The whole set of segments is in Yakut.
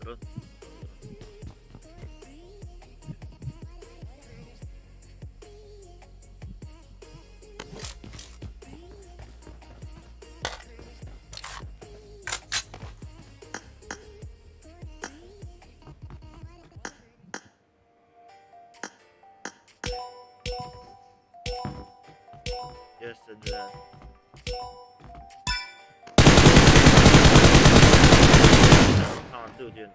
Дрон. Gösterdiler. Tamam, dur diyorum.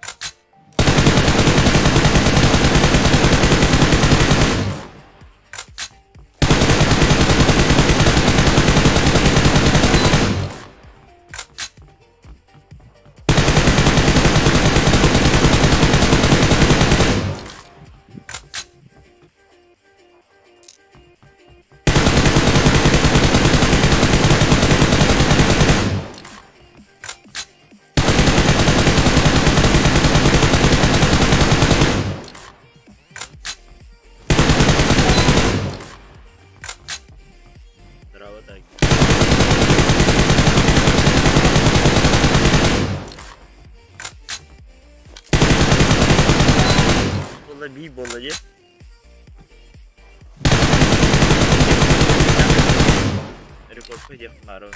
Браво так. Буолла биир буолла дии. Рекорд диэх баара.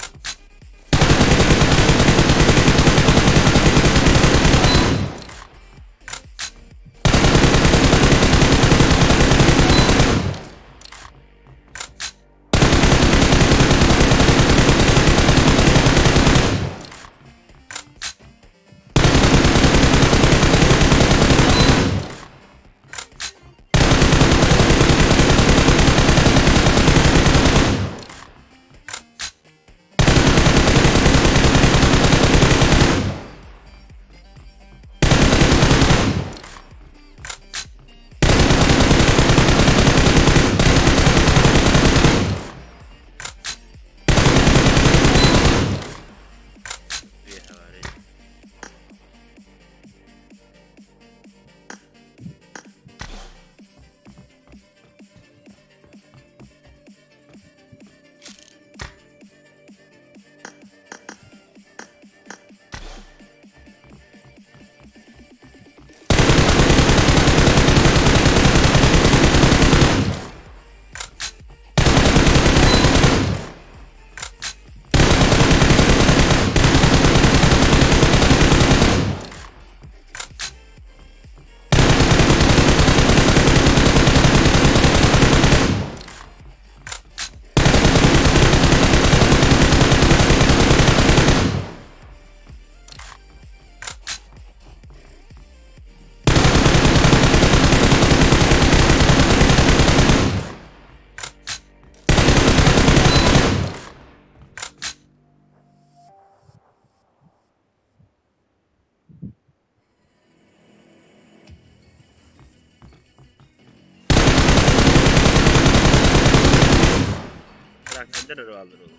Трактордар ырыалар ол.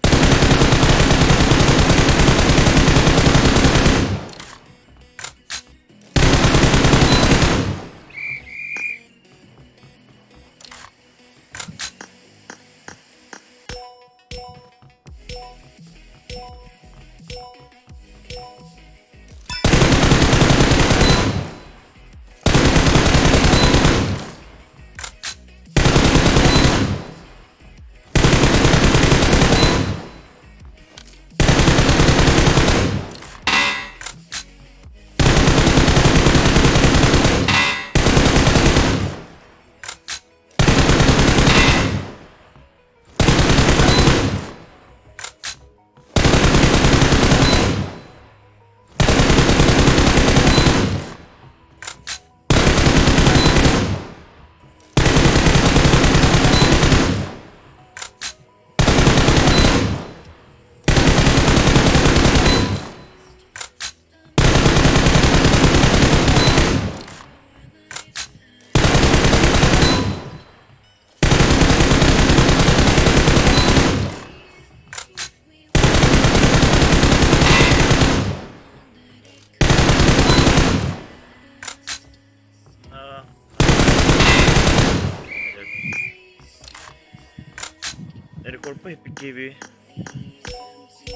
Рекорд PKB.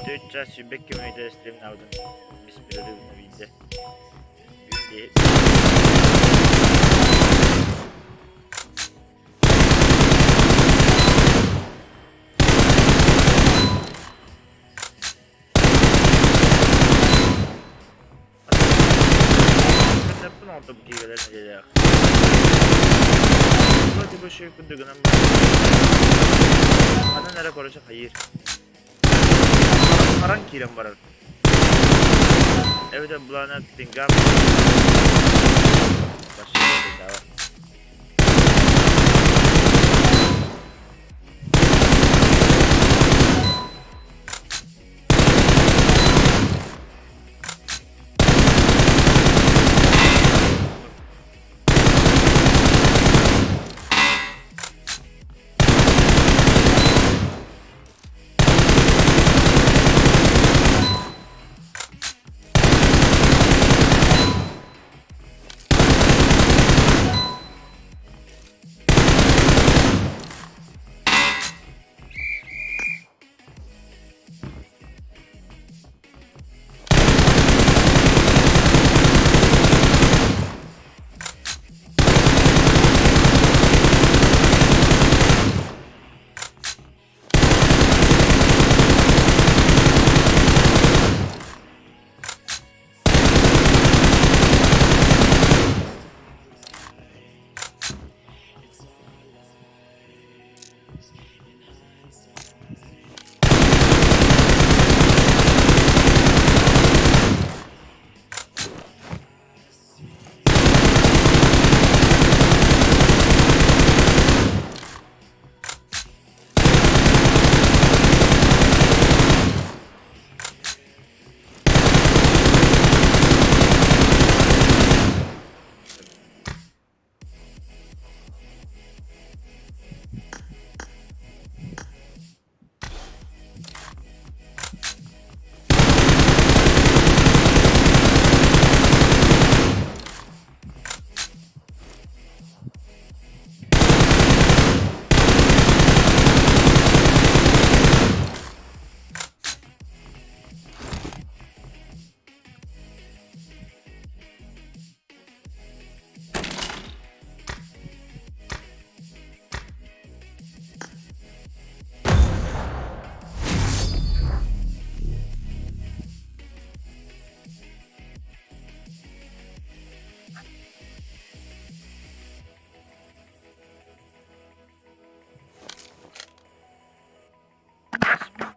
4 час 22 мүнүүтэ стримнаабытым. Без перерыва биирдэ. Ханан эрэ короче хайыыр. Харан киирэн барар. Эбэтэр былаана пингам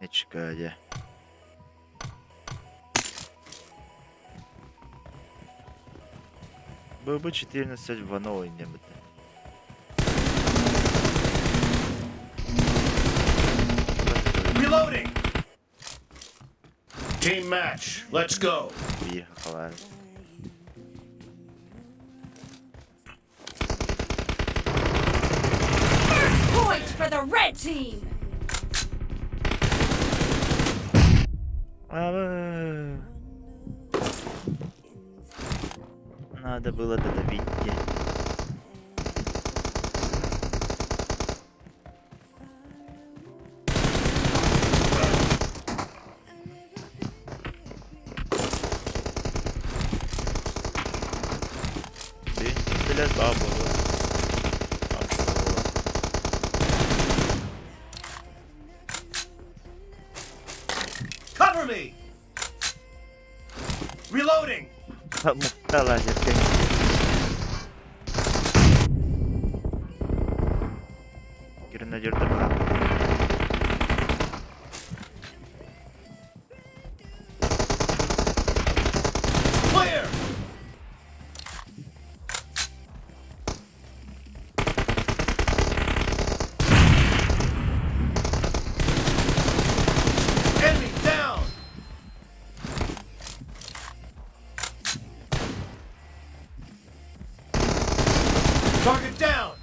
Сменочка дьэ. ББ 14 в иннэммит. Reloading! Team match, let's go. Биир хахалаар. First point for the red team! А, Надо было додавить. Блядь, баба. Cover me! Reloading! Мухтала жеркен. Гренадердар баар. Clear! Enemy down! Target down!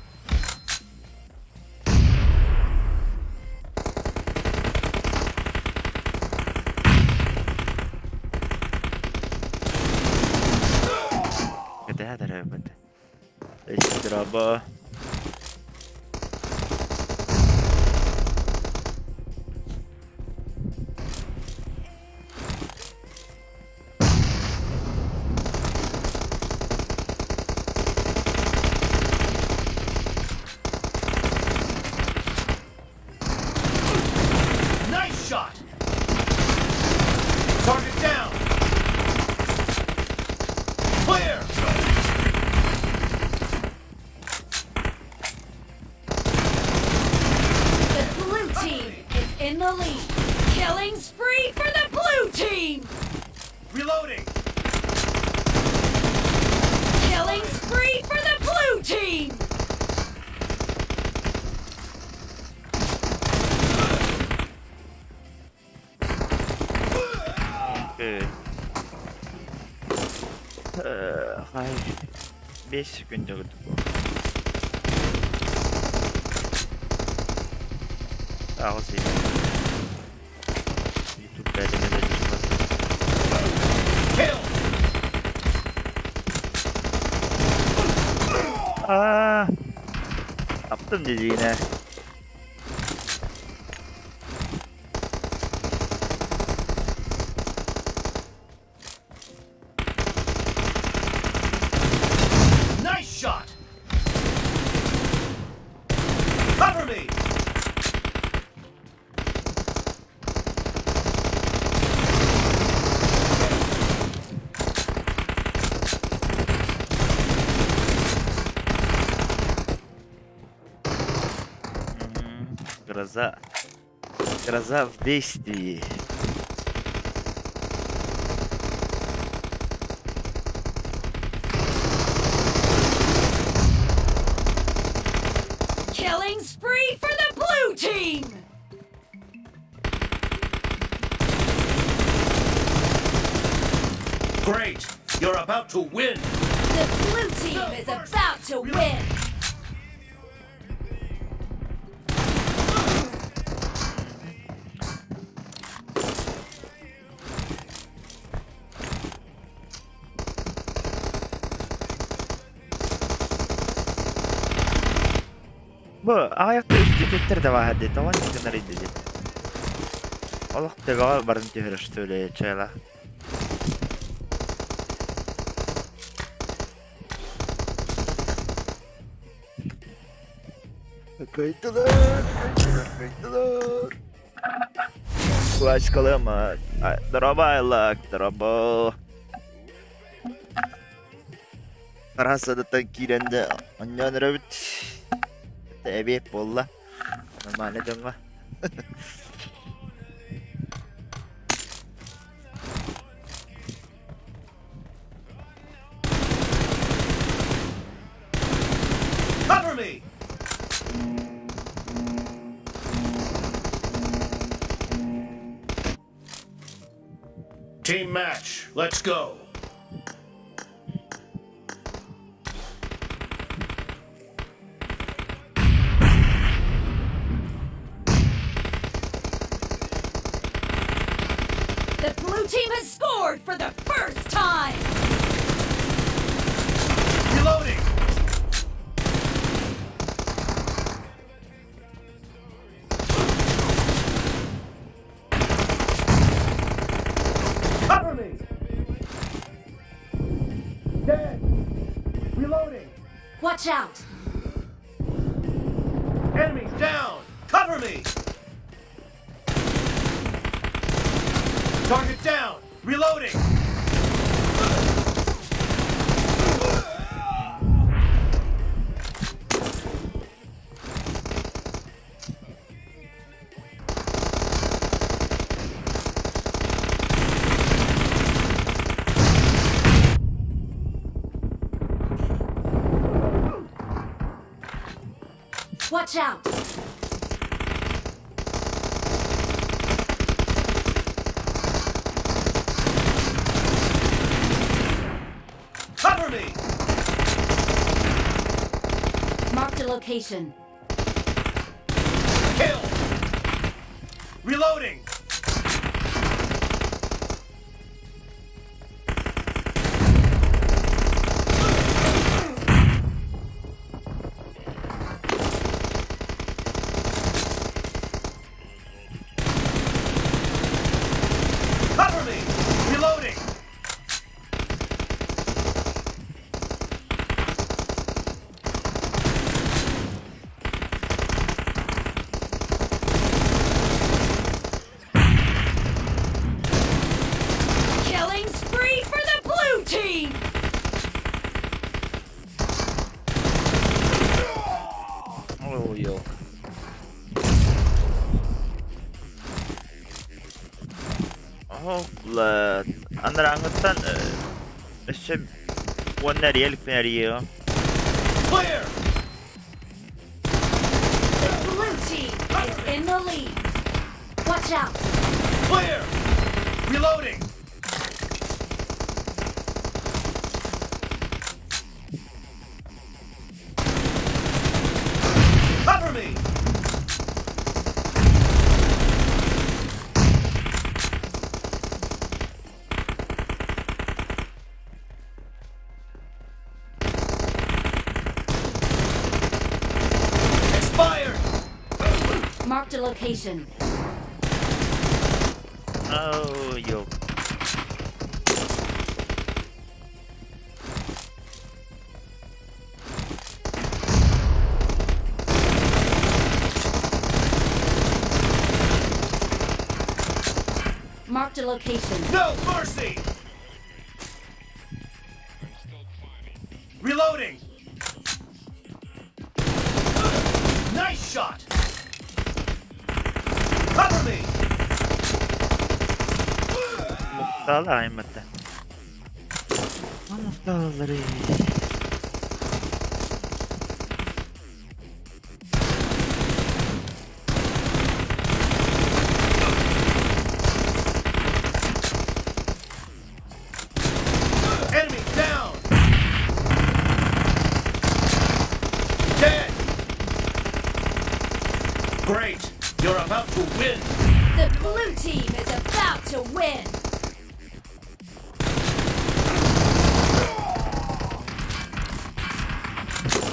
Кэтэһэ эбит. Драба. the lead. Killing spree for the blue team. Reloading! Killing spree for the blue team. Окей. Хай 5 секунд Аҕыс YouTube Kill! Аа, таптым дьидьиинэ. Nice shot! Cover me! Гроза. Гроза в действии. Killing spree for the blue team. Great! You're about to win! The blue team is about to win. Бу аҕыйахта үстүү төттөр да баар дии, тоҕо инник гынарый дии. Олох төбөҕө барын түһэрэ что ли, чайла. Кыйдылар, кыйдылар, кыйдылар. Классикалыма. Дорабайлак, дорабо. Арассадаттан киирэн да онньоон эрэбит. Эбиэт буолла. Нормально дьоҥҥо. Cover me! Team match, let's go. The blue team has scored for the first time. Reloading! Cover me! Dead! Reloading! Watch out. Enemy down! Cover me! Target down! Reloading! Watch out. Cover me! Marked a location. Kill! Reloading! Cover me! Reloading! Оһол анарааҥҥыттан өссө уонна эрийэ иликпин эрийиэҕим. Clear! The blue team is in the lead. Watch out! Clear! Reloading! Cover me! Expired! Marked a location. Oh, yo. Marked a location. No mercy! Reloading! Nice shot! Cover me! Мухтаала аймата. Мухтаалары. Enemy down! Dead! Great! You're about to win! The blue team is about to win.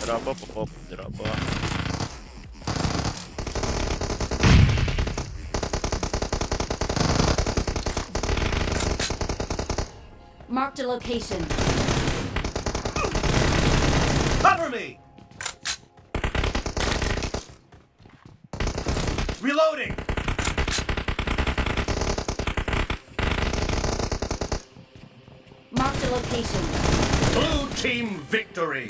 Драба, поп, драба. Marked a location. Cover me! Reloading! Marked a location. Blue team victory!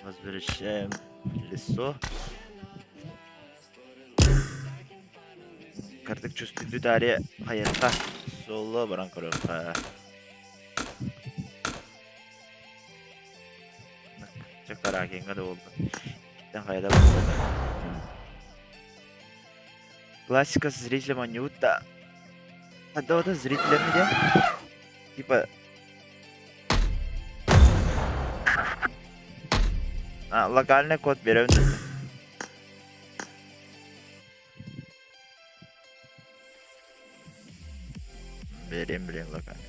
Возвращаем лесо. Картык чувствую даре хайатка. Соло баран көрөххө. Чакаракенга да болду. Киттен хайда болду. Классика с зрителем Анюта. А да, вот зрителями где? Типа... А, локальный код берем. Берем, блин, локальный.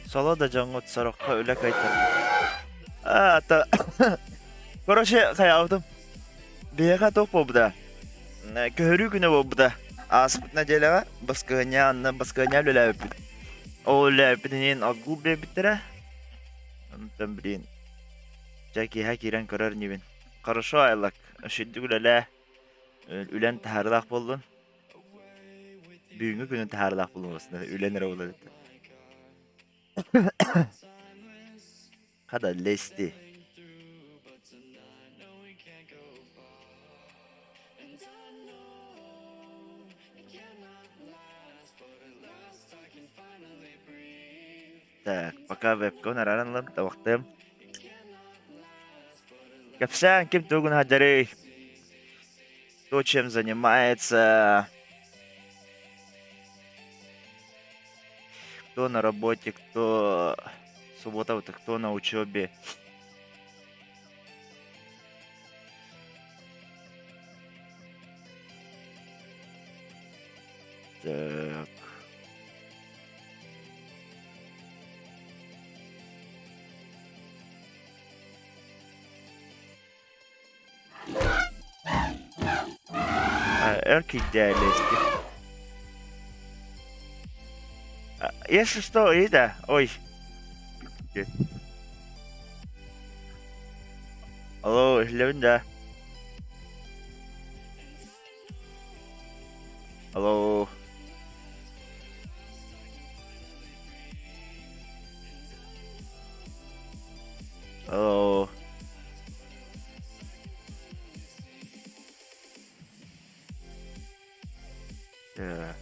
Соло да дьоҥҥут сороххо үлэ кыайтар. А, та... Короче, хайаабытым. Биһиэхэ туох буолбута? Көһөрүү күнэ буолбута. Ааспыт нэдиэлэҕэ баскыһынньа анна баскыһынньа үлэлээбиппит. Ол үлэлээбиппит иһин отгул биэрбиттэрэ. Онтон блин, дьэ киэһэ киирэн көрөр инибин. Хорошо, Айлак, үчүгдүк үлэлээ. Үлэн таһаарыылаах буоллун. Бүгүҥҥү күнүн таһаарыылаах буоллун үлэн эрэ буолар этэ. Хата лести. Так, пока вебкон арааран ылан табахтыам. Кэпсээн ким тугун хадьарый? Кто чем занимается? Кто на работе, кто суббота, вот, кто на учебе. Так. Өр киирдэ лестик. Если что, Ида, ой. Алло, иһиллэбин да? Алло. Алло. Так.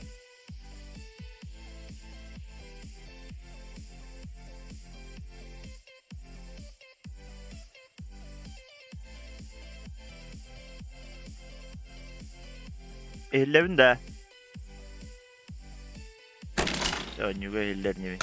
Иһиллэбин да? Оонньууга иһиллэр инибин.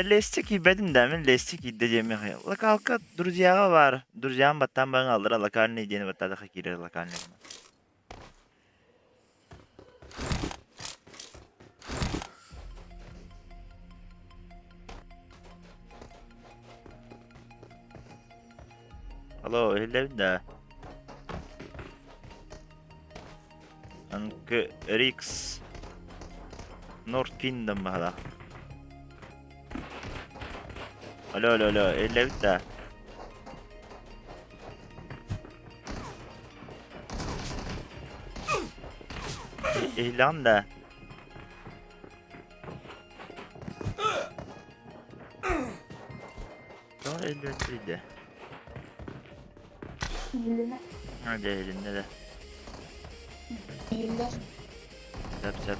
Лестик киирбэтим да, мин лестик киирдэ диэмиэхэ. Локалка друзьяҕа баар. Друзьям баттаан баран аллара локальный диэни баттаатахха киирэр локальный. Алло, иһиллэбин да? Анкы Рикс Норд Kingdom баһала. Алло, алло, алло, иһиллэбит да? Иһиллэҕин да? Тоҕо иһиллибэттэрий Иһиллинэ. А, дьэ иһилиннэ да. Иһиллэр. Сөп, сөп.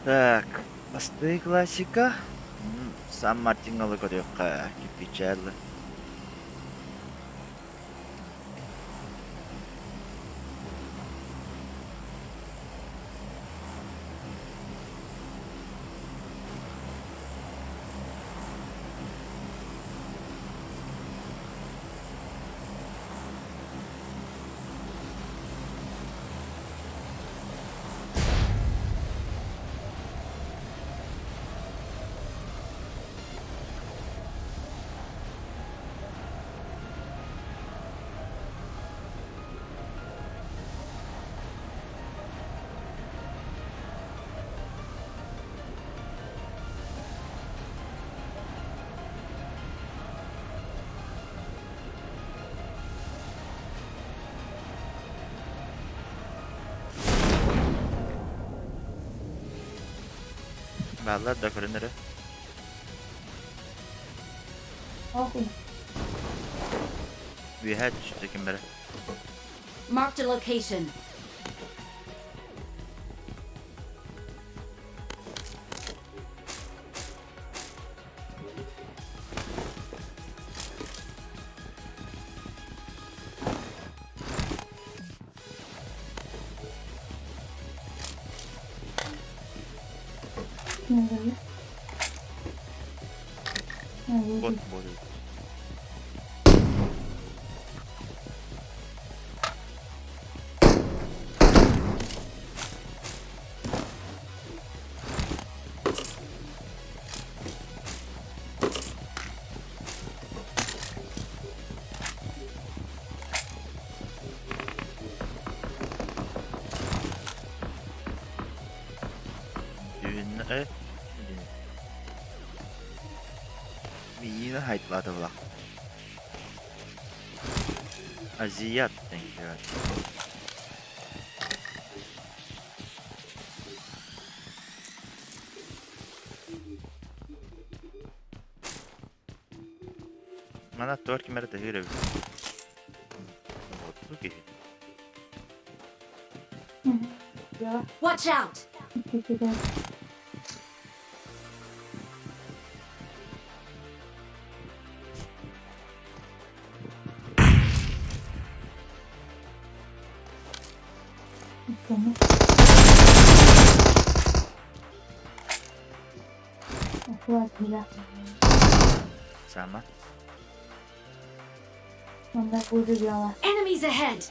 Так, бастыы классика. Сан Мартиҥҥа көрүөххэ кирпичээлы. Бааллар да көрүнэрэ. Үөһээ түстэ ким эрэ. Marked a location. Бот бот. Düğün хайдылаатылар. Азиат thank you. Манна туох ким эрэ тыһыыр эбит. Оттуу киһи. Watch out! Сама. Enemies ahead!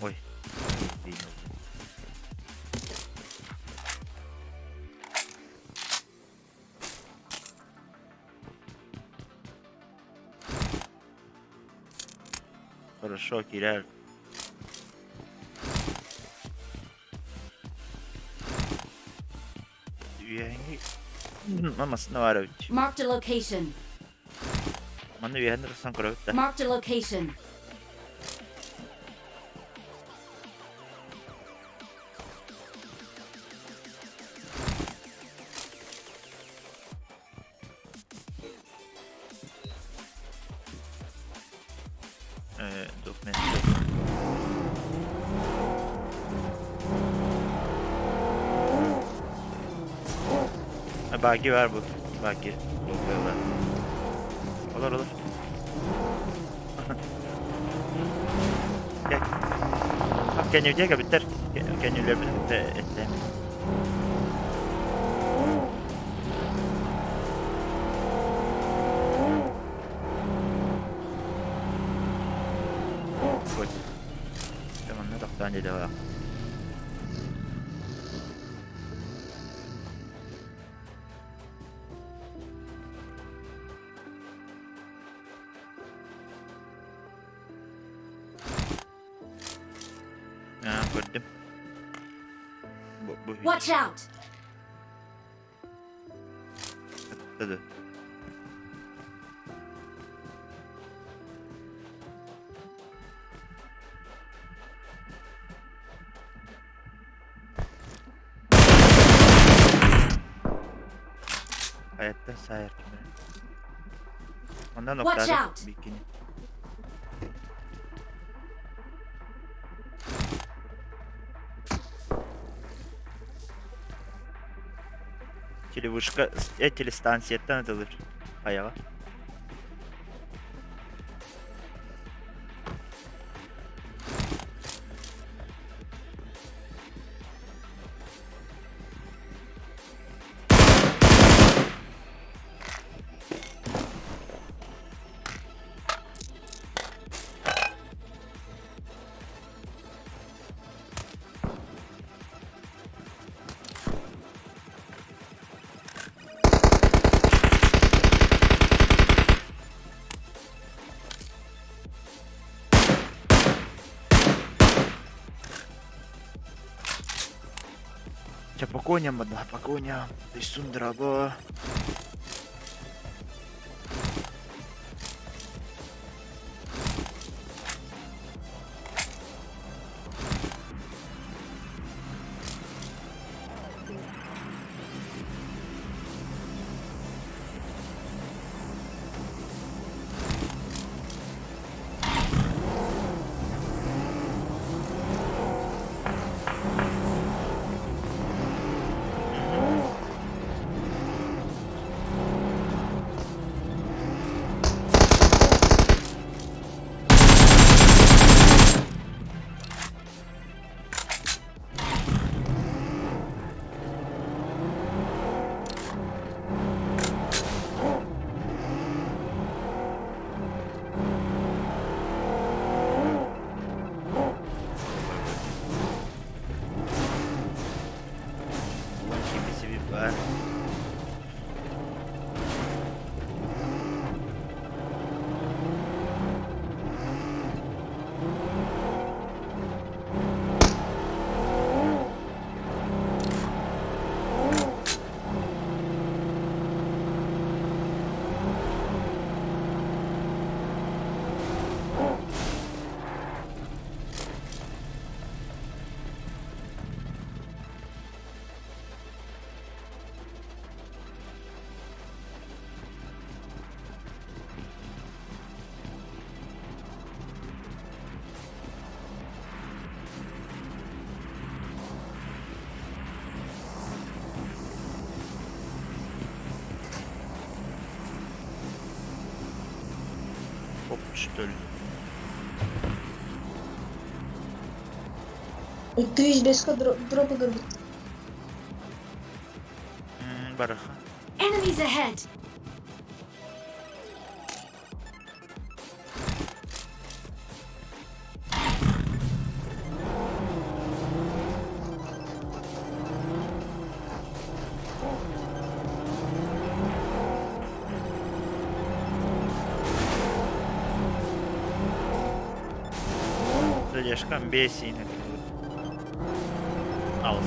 Ой. Блин, уже. Хорошо, киирээр. Үөһэҥҥи массыына баар эбит. Marked a location. Манна үөһэн тахсан көрөбүт да. Marked a location. Документ. Bagi var bu. Bagi. Bakıyorlar. Olur olur. Gel. Bak kendine кэбиттэр. Кэннилэрбин кытта эттэм. Вот. Манна тохтоон дьэ Көрдүм. Бу, бу Watch out! Hadi. Hayatta sayar kimi. Ondan Watch noktada out! bikini. Телевышка, телестанцияттан ытылыр. Хайаҕа. Чэ, по коням одна, по коням. Сундраба. Оп, что ли? 205 дропа көрбүт. Бараха. Enemies ahead! Задержкам бесине. Алыс.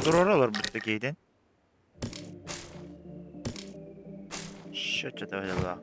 Туруора олорбут кейден. Счетче тавалалаах.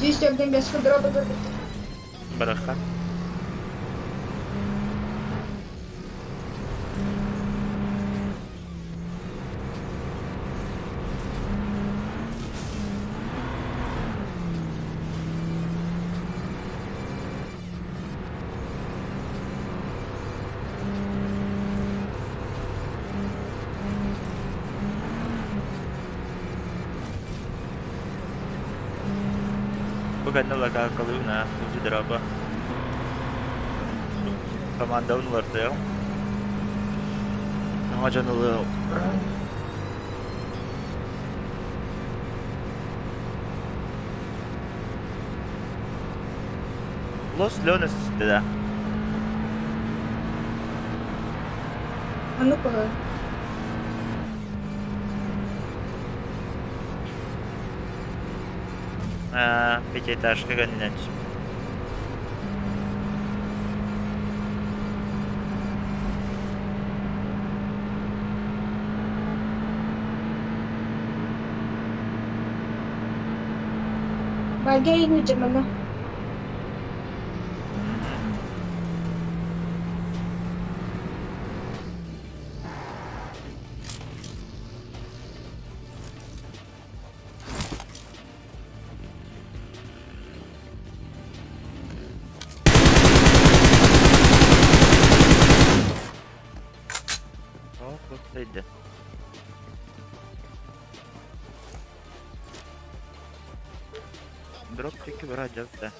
145 дропа көрбүт. Бараха. Бу кэннэ лакаакалыына драба командабын уларытыаҕым. Саҥа дьон ылыаҕым. Лос Леонес да. Маннык баҕа. Пятиэтажка кэннинэн түспүт. Барга иһин манна. О, Дроп диэки бара дьалта.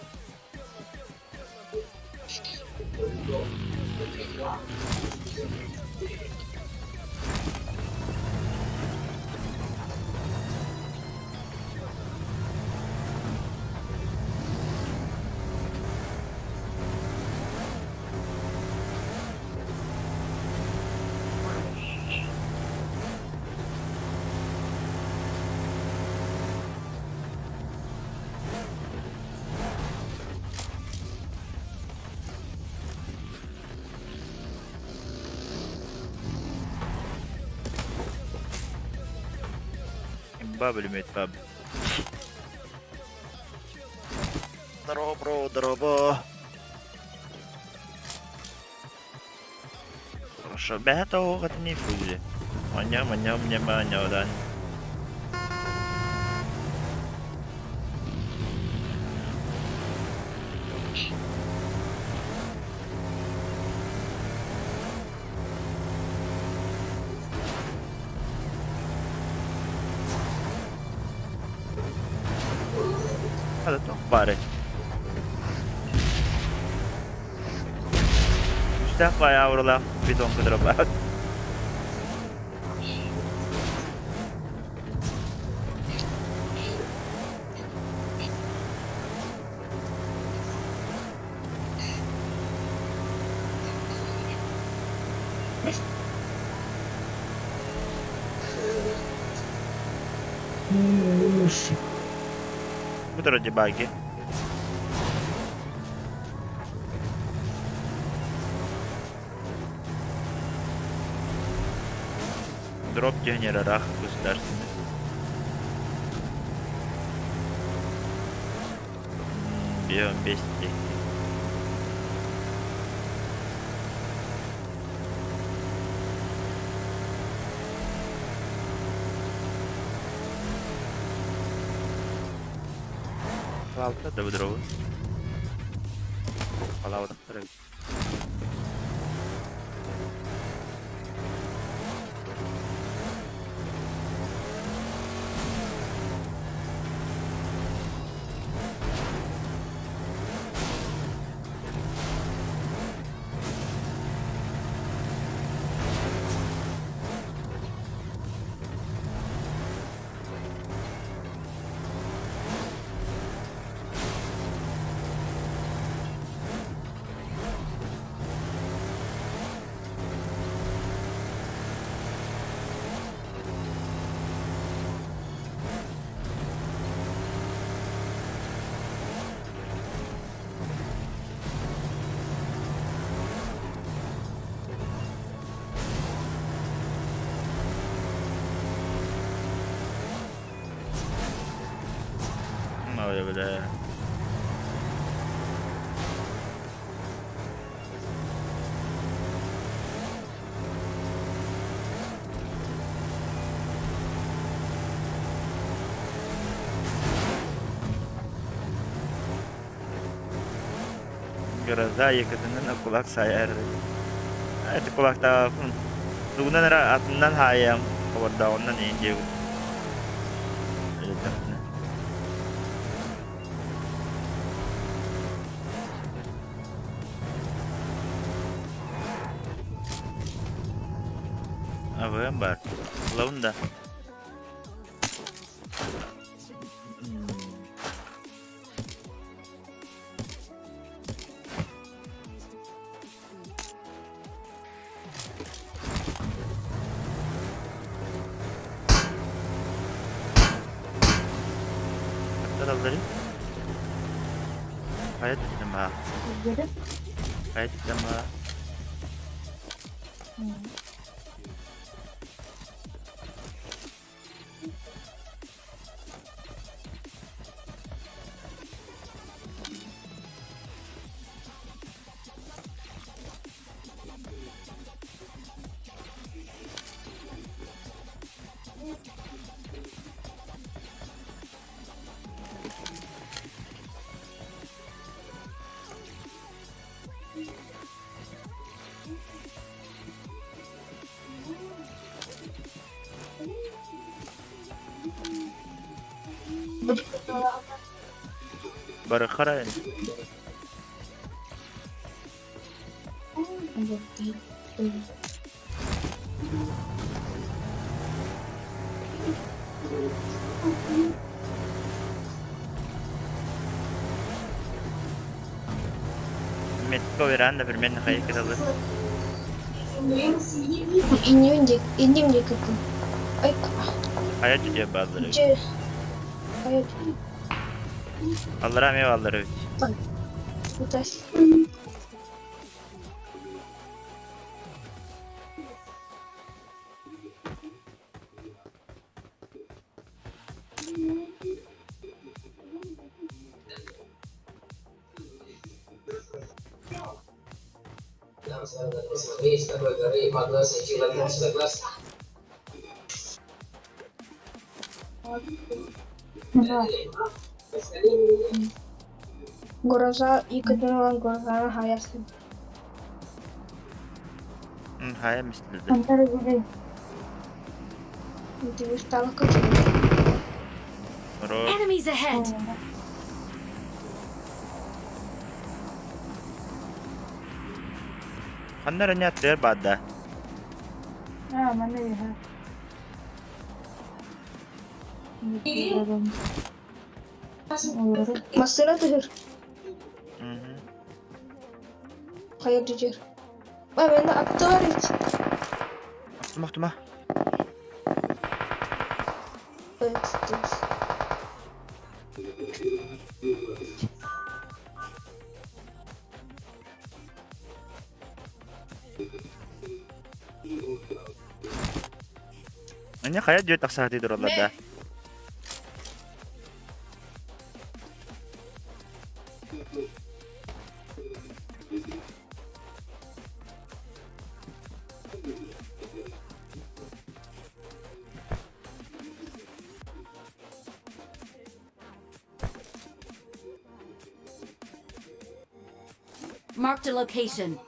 Ба бүлүмүөт ба. Здорово, бро, здорово. Хорошо, бэһэ тоҕуҕатыни фузи. Манья, манья, мне манья, Hada туох баарый? Үстээх баайа ауралаах бетон кытара баар. Бу вроде баги. Дроп генерарах государственный. Биом 200. Алта да быдыробун. Халаабатахтар эбит. Ой, бля. Гроза Екатерина кулак сайар. Это кулактаахпын. Тугунан эрэ атынан хаайыам, хобордооҕунан иһин диэбит. Өйдөтөхпүнэ. Абыам баар. Ылабын да. Хаттан алларый? Хайа түстүм баа? Хайа түстүм баа? Барыхара Метко веранда примерно хайкадалы. Инним диэки Ай, Хайа түтэ бааллар эбит. дьэ, хайа Аллараа эмиэ бааллар эбит. утас. Гроза иккитин ылан грозаны хаайастым. Хайа мистилде. Хантар үчүгэй. Усталыкка үчүгэй. Ро. Enemies ahead! Ханна эрэ аттыгар баар да? Аа, манна иһэ. Олору. Массыына түһэр. Мгм. Хайа түһэр. А, менде аттылар ведь. Охтума, охтума. Evet, Anya хайа дьүө тахсаатыы тураллар да? Marked a location.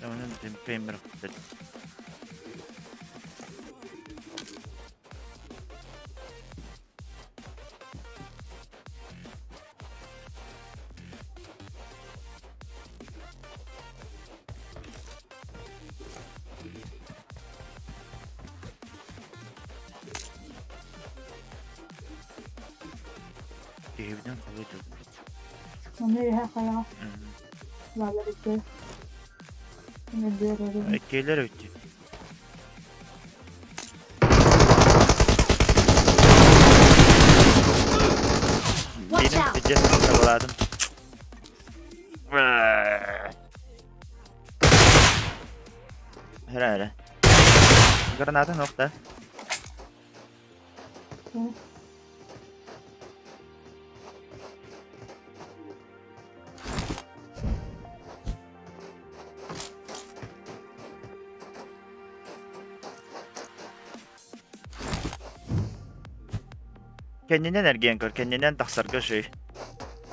Онон темпеймер Киһибинэн халыйдым. Манна иһэ хайа. Баалар икки. Мөлбүөр Иккилэр өттү. Watch Benim out! gece tavaladım. Here here. Граната nokta. Кэннинэн эргийэн көр, кэннинэн тахсарга шүй.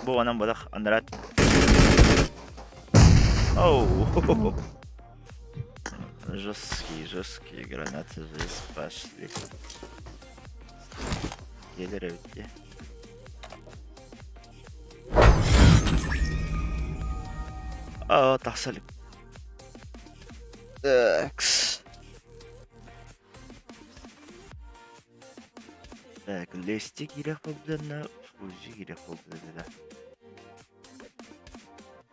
Бу онон бодох андарат. Оу. Жесткие, жесткие гранаты здесь пошли. Келер өтте. Аа, тахсалык. Такс. Так, лести керек болду, УЗИ керек болду да.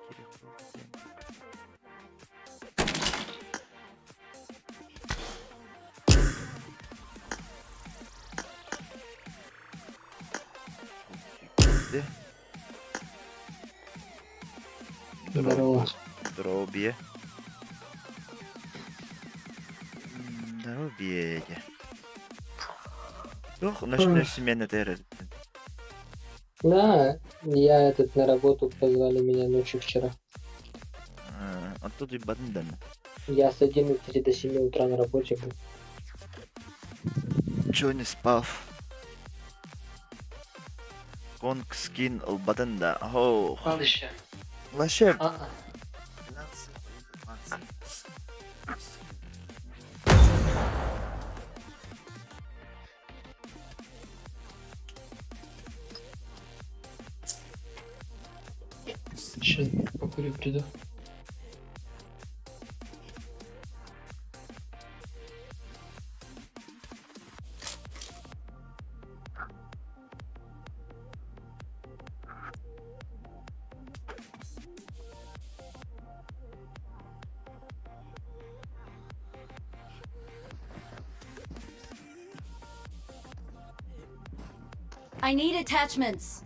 Керек болду. УЗИ. Здорово. Здоровье. Здоровье. Ох, ночной смена террор. Да, я этот на работу позвали меня ночью вчера. Оттуда и бадан. Я с 11 до 7 утра на работе был. Чё не спал? Конг скин ылбатын да. Хоу. Спал еще? Вообще. А, 12, 20. Сейчас покурю, приду. I need attachments.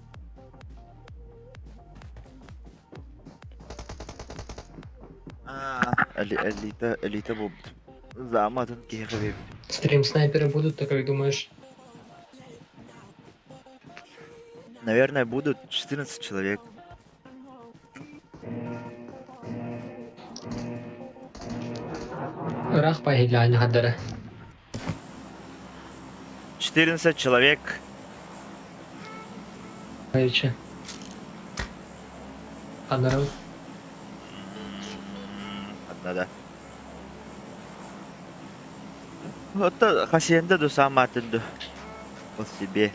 Элита, элита бу. Заматын киһи Стрим снайперы будут, так как думаешь? Наверное, будут 14 человек. Ыраах баһыйлаан хардара. 14 человек. Короче. Ханарым. Одна да. Вот хасиенда ду сам атын ду. Ол себе.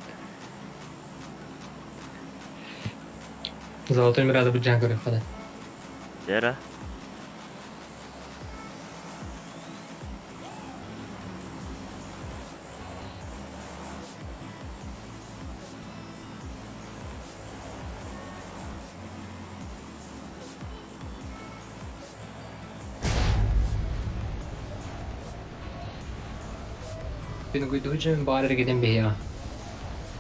Золотой мирады бу жан көрөх хада. Дера. Күн баар эргитэн биһиэҕэ.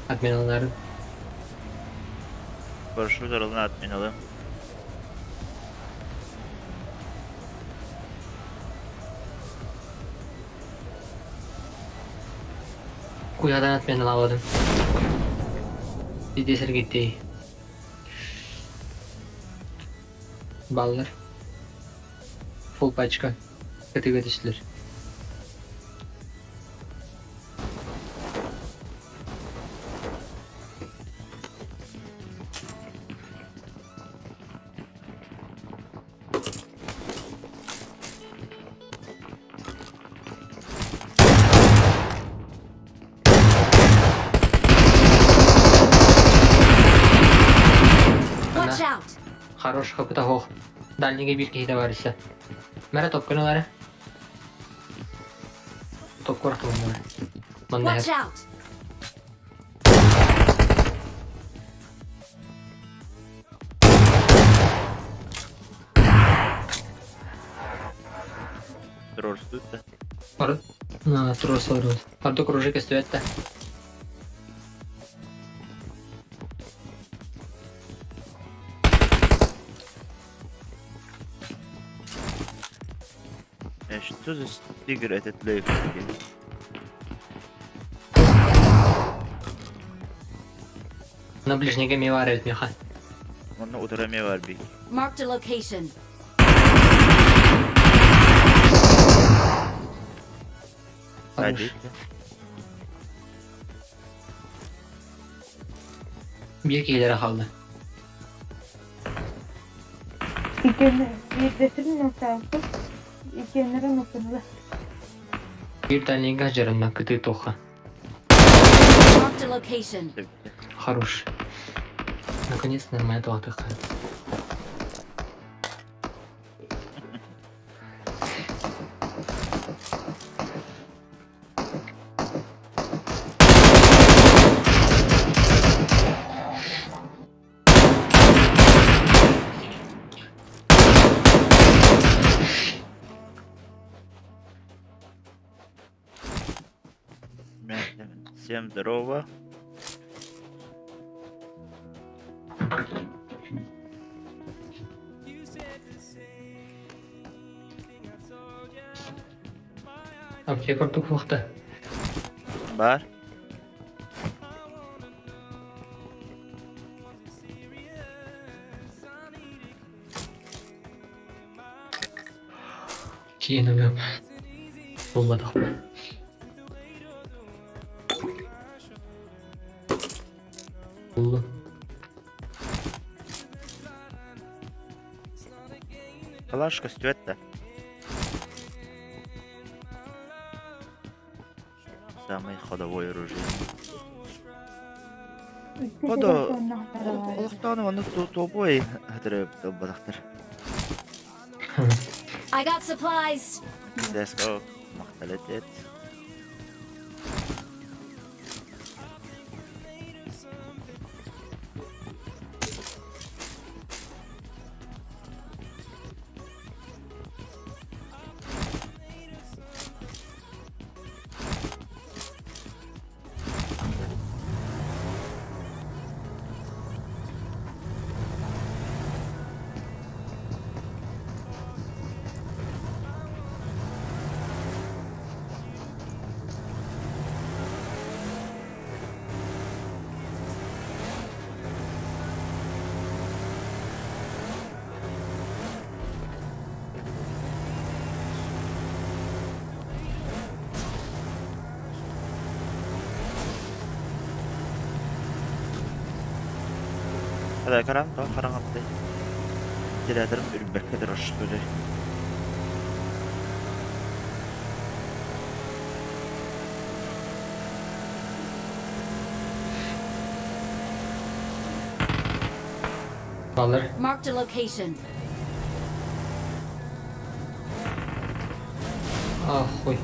Отменаларын. Парашют арылын отменалым. Куйадан отменалаабатым. Биирдэ сэргиттии. Баллар. Фул пачка. Кытыга түстүлэр. Watch out! Хорош хапыта хоох. Дальнийга биир киһитэ бар өссө. Мэрэ топкун ылара. Топкор туһуннара. Манна Watch out! Туруорсут да. Туруорсалар. Ордук кружок көстүбэт да. Что за тигр этот лев? На ближнего эмиэ баар эбит миэхэ. Онно утары эмиэ баар бий. Marked a location. Хорош. Биир киһилэрэ хаалла. Иккиэннэрин биирдэстэрин ылсаабыппыт, иккиэннэрин ылсыннылар. Биир дальнийга дьарынна кытыы туохха. Marked a location. Хорош. Наконец нормально туохтахха. Всем здорово. Аптека ордук суохта. Бар. Киин ылыам. Булбатахпын. Буллум. Калаш көстүбэт да. Самый ходовой оружие. Хода олохтоону маннык туобуой хатыры I got supplies. Let's go. Махтал этет. Каран тоҕо хараҥардай? Вентиляторым үрбэккэ турар что ли? Баллар. Marked a location. Ахуй.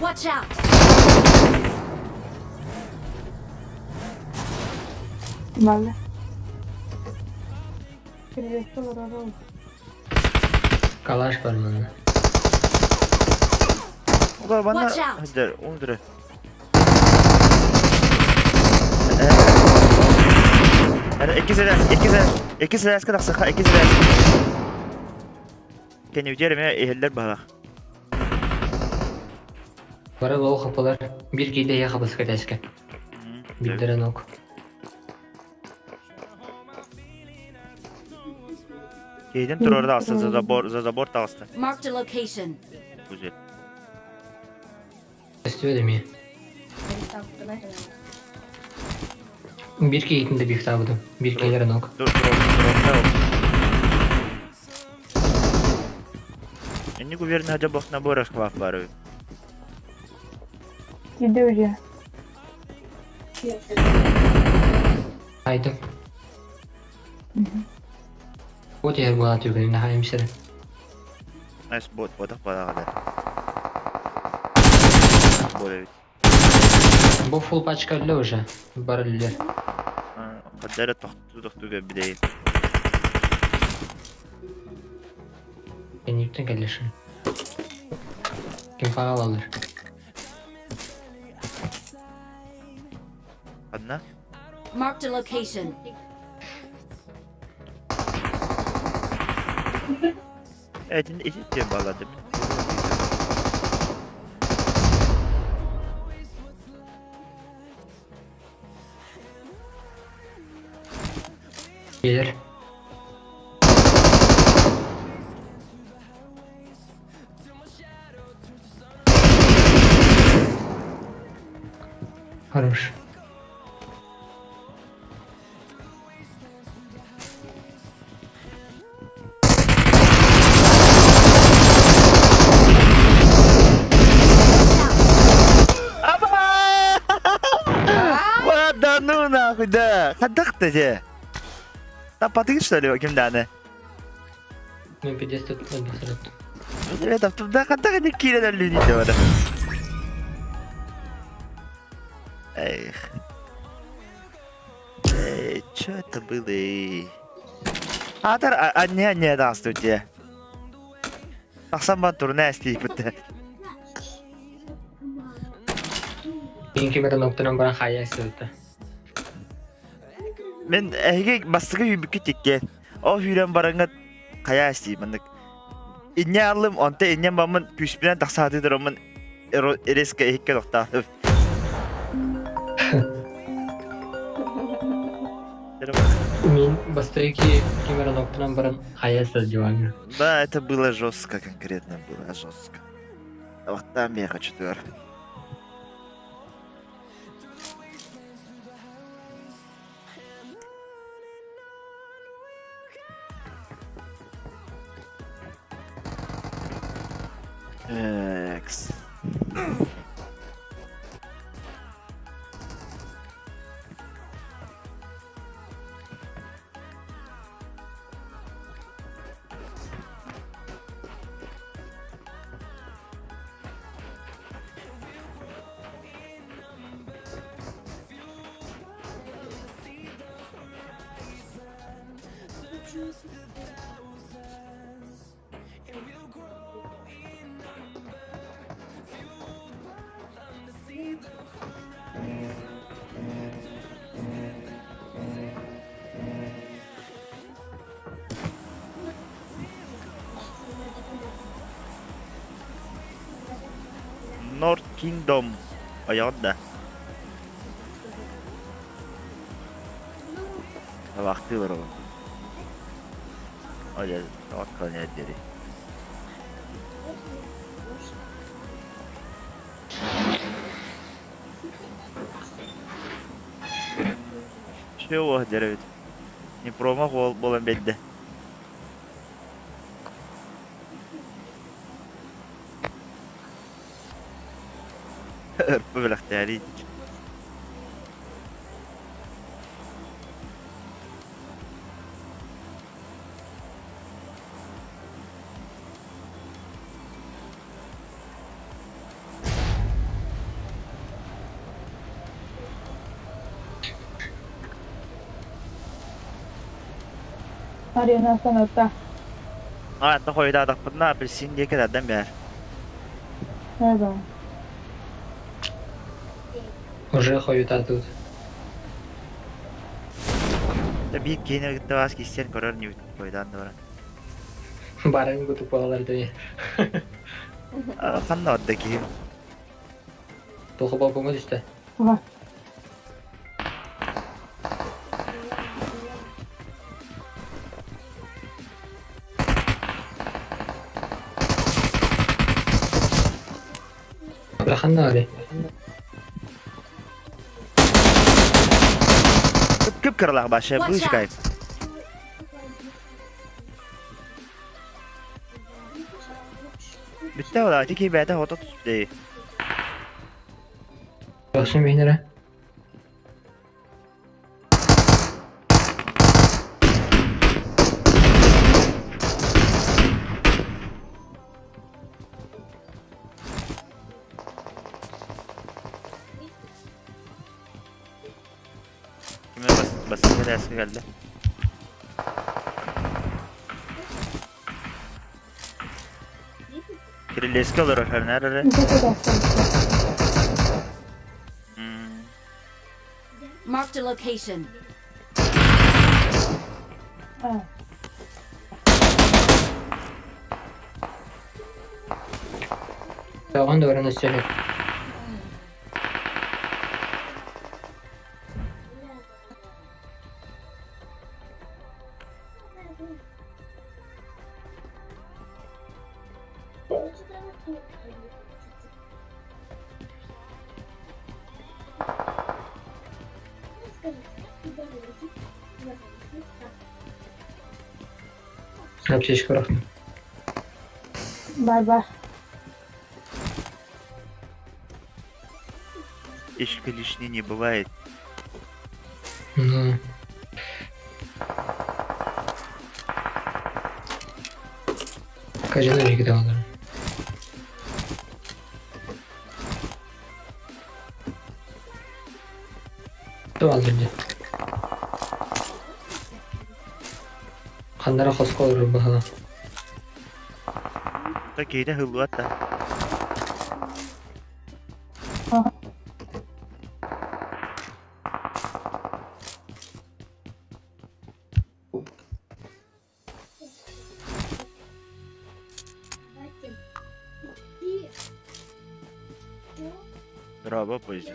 Watch out! Баллар. Кирилиэскэ олорор ол. Калаш бар манна. Олор манна Watch out! сылдьар, ундура. Эрэ икки сэлээс, икки сэлээс, икки сэлээскэ тахсыха, икки сэлээс. Кэннибитигэр эмиэ иһэллэр баһылах. Бары лоу хапылар. Биир киһи дэһиэ хабыска тэскэ. Биирдэрэ нок. Киһитин туруору таҕыста, за забор, за забор таҕыста. Marked a location. Güzel. Көстүбэт эмиэ. Биир киһитин да биихтаабытым. Биир киһилэрэ нок. Dur, dur, dur, Инник уверен хадьа бох набор расклав бары. Иди уже. Айдым. Вот иһэр буолан түгэнин наһаа имсэрэ. Nice бот, ботах балаҕа Бот эбит. Бу фулл пачка өллө уже. Бар өллөр. Хаддара тохтуу тохтуу көрбүдэйин. Кэнниттэн кэллишин. Ким хаалалар. Одна? Marked a location. Этин ити диэн балладым. Gelir. Хорош. Аба! Да ну нахуй, да! Хадахта же! Таппатыгын что ли, кимдааны? Мен пиздец тут сырыттым. Да хадах не киирэн өллүүнүй да Эх. Эй, чё это было? Аатар анне-анне таҕыстыбыт дьэ. Тахсан баран турна эстииппит. Мин ким эрэ ноктонон баран хаайа сылта. Мин эһиги бастакы үүбүккүт иккиэн. Ол үүрэн бараҥҥыт хайаа эстии маннык. Инньэ аллым, онто инньэн баммын күүспүнэн тахса сатыы тураммын резко иһиккэ тохтоотум. Мин бастакы ким эрэ ноктонон баран хайа сылдьыбаҥҥа. Да, это было жестко, конкретно было жестко. Вот там я хочу тур. Экс. North Kingdom ойоҕун да Табахтыы олоробун. Ол тоҕо диэри. Чего дьэ эбит. Не промах уол буолан биэрдэ. Өрпө бэлэхтээрий. Арена саната. А, то хойутаатахпытына апельсин диэки тардан биэр. Да. Уже хойутаатыбыт. Да биир киһини кытта баас киирсэн көрөр ньүбүт хойутаан да баран. Баран кутук буолалар дии. Ханна барда киһим? Туха балкоҥҥа түстэ. Ва. Ханна барый? Кып кыралаах баша Watch быышкай. out! Бүттэ ол ати киһи бэйэтэ хото түспүтэ. Бахшым биһинэрэ. Кime bas basın dersi geldi. Kirilleski olur efendim nerede? Ити тахсан. Hmm. Marked a location. А. Оҕон да баран өссө Аптечка бырахтым. Бай-бай. Ишка лишний не бывает. Ну. Казино жигит алар. Туалды. Ханнара хоско олорор баһала. Та киһитэ ыһыллыбат да. Браво, поезд.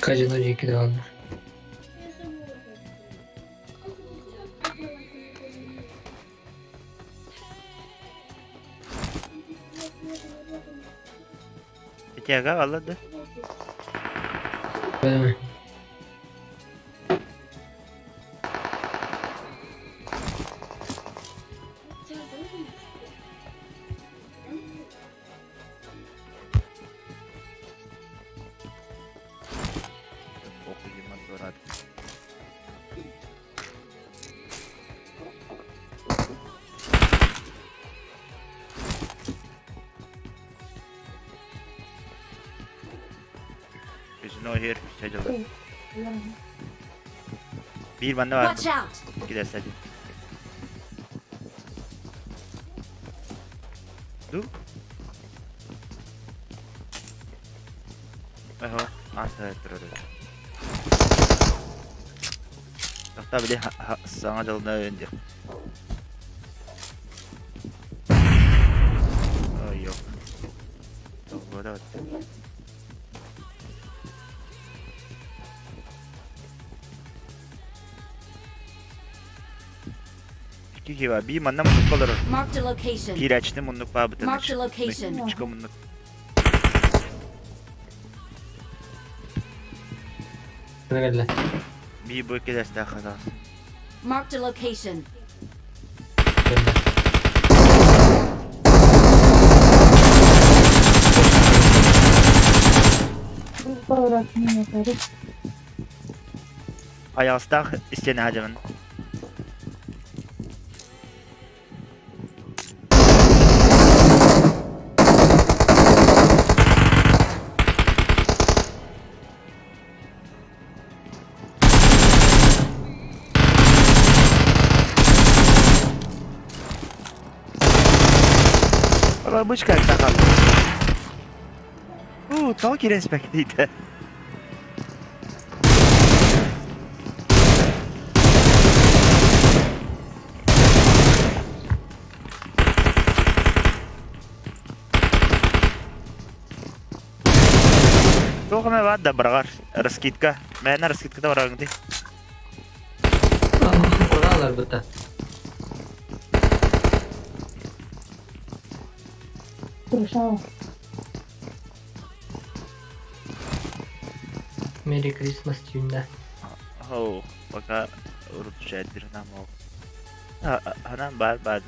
Казино диэки даҕаны. Итиэгэ алла да. Бэдэмэ. Окуйуман турар. There's no here. Schedule. Биир манна баар. Watch out! Кидэсэди. Ду? Эхо, аата турар. Тахта били саҥа дьылына өндү. Ой, yok. Doğru. Икки киһи баар. Бии манна муннукка олорор. Marked a location. Киирээччини муннук баабытын. Marked a location. Мичка муннук. Кэллэ. Бии бу кэлэстээх хатаас. Marked a location. Кэллэ. Поворот не көрүп. Айаҕастаах истиэнэ садьабын. Бабочка сахал. Уу, тоҕо киирэн испэктийтэ? Туох эмэ баар да быраҕар. Раскидка. Мээнэ раскидката бараҕыҥ дии. Куда аларбыта? Крышава. Merry Christmas түүннэ. Оу, пока урут түшээддир нам ол. Ханан баар баар.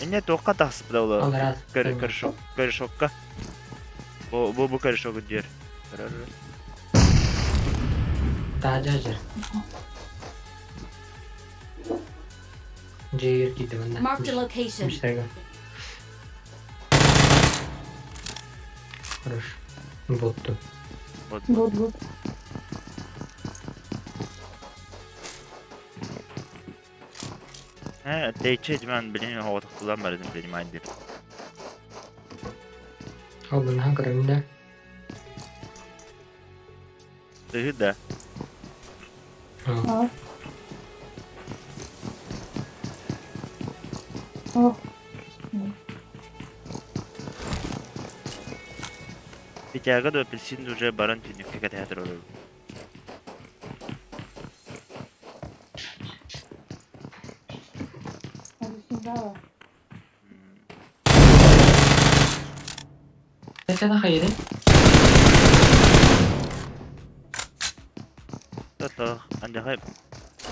Инне туохха тахсыбыта ол Аллараа. корешок корешокка. Бу бу бу корешогу диэр. Таһдьа Дьиэгэр киирдим манна. Marked a location. Миштерге. Хорош. Ботту. Вот. Гуд, гуд. Э, тэйчи диман билин оҕотохтулан барадым принимать дип. Ол бынаһан көрөмүн да. Тыһы да. А. Ох. Пятяга да апельсин уже баран түнүккэ кэтэһэ турар. Апельсин Это хайыры? Тото, андахай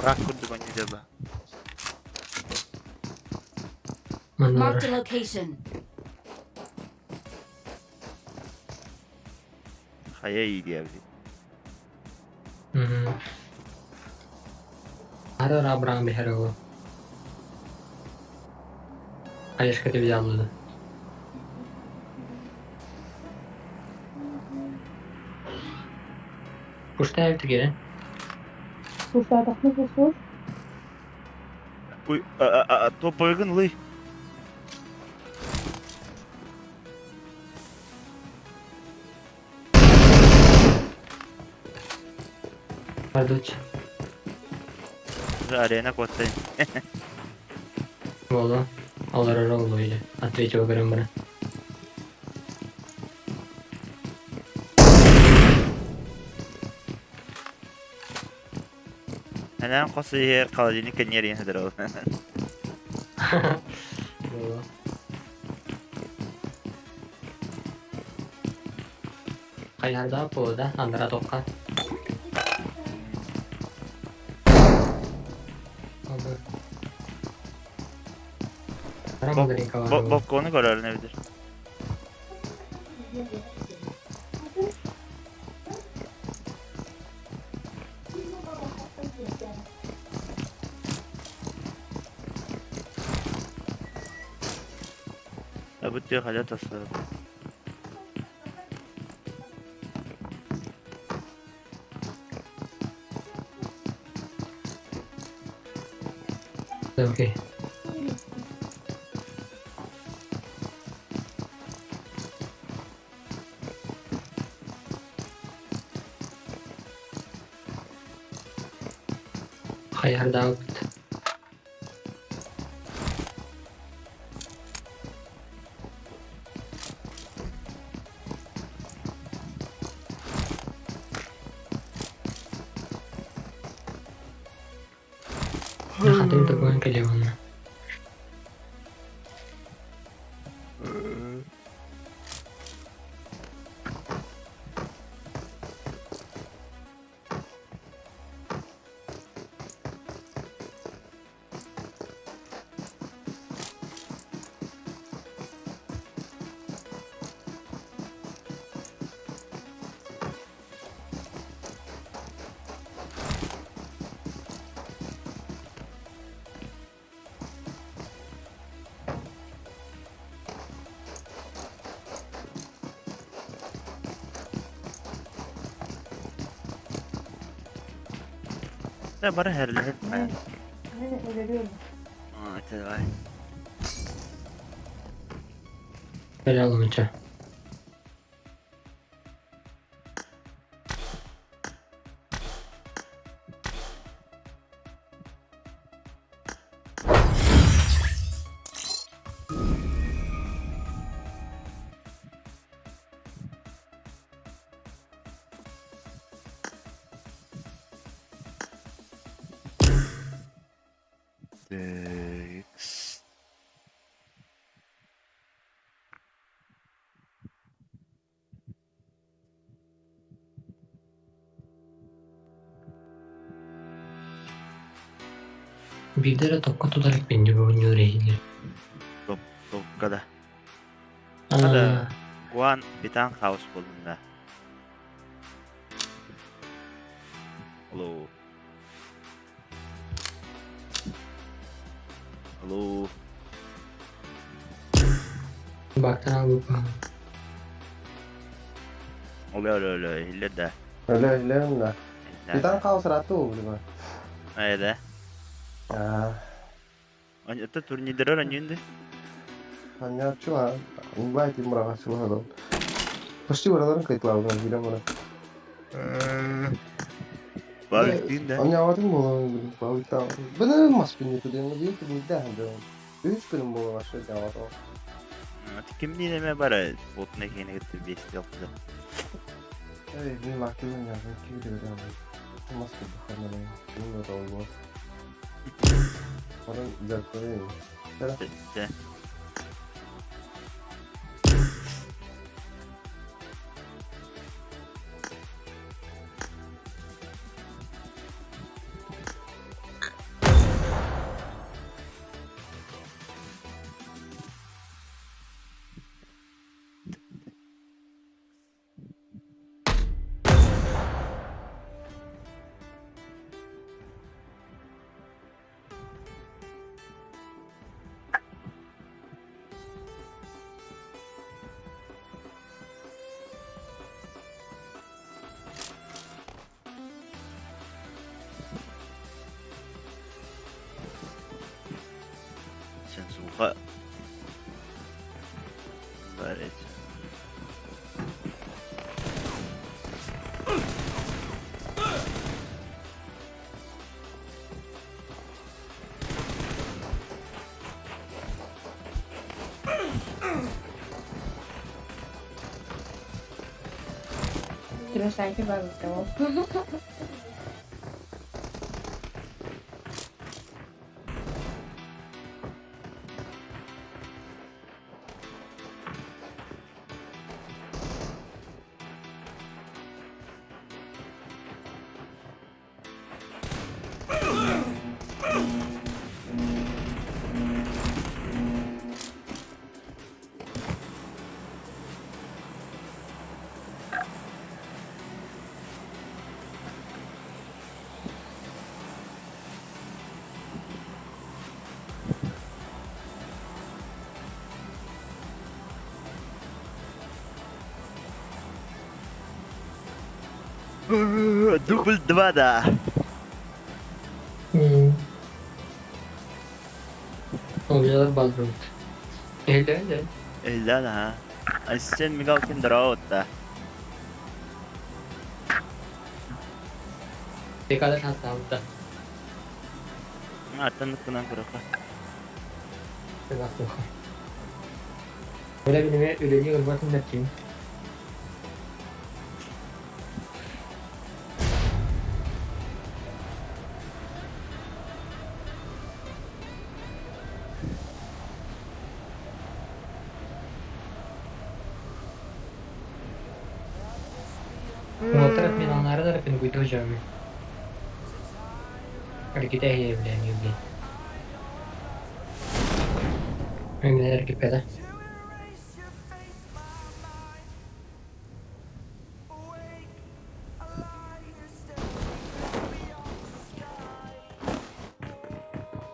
рак курдук онньуба. Marked a location. Хайа иидиэбит. Ара рабран бихерого. Хаешка ты взял. Пуштаев тигere. Слушай, пустуш? Уй, топойгын лый. Бардыч. Арена куоттай. Боло. Алар олу или. Ответил көрөм бара. Анан хос иһэр холодильник кэнниэр иһэн ол. Боло. Хайарда да, андара тоққа. Алды. Боккону көрөрүн эбитир. Бу халя тасла. Окей. Хайардаабыт. Атын да кэлиэ уонна. Да бары херлэһин. Мен өлөрүөм. Давай. Кэлэ алымыча. Текс. Биирдэ эрэ токко тутар экпинньик оонньуур иһилэр. Токка да. Хада Гуан Битан Хаус буоллун да. Алло. Алло. Бактан албыппын. Өлө өлө өлө иһиллэр да. Өлө өлө да. Битан хаус ыраатты буолбута. Айда. Аа. Это турнирдер аньынды. Анньааччыла убай тимураҕа сылаһадон. Почти бараларын кыйтылаабытын билэн баран. Балыктыын да. Анньаабатын буолан балыктаан. Быны мас күнү күдүн биир күнү дьон. Үс күнүм буолан ашы дьаабатым. Кимниин эмэ бара ботуна киһини кытта биэсти алты. Эй, мин лактыбын я, ким деп Мас күнү Ким да болбо. Онон жаркырын. Тэ. Sen суха. Бар Трусайки балыктау. Дубль два, да. Олжалар базбыт. Эле эле. Эллен ha. Ассистент Мигалкин драут да. Декада шансабыта. Аттаныккынан куракка. Öyle bilime üleni ırbatın dertçiyim. Уолаттар отменалаары да пингуйдуу дьоҥҥун. Эргитэ иһийэбилээн блин. Мин эргиппэтэ.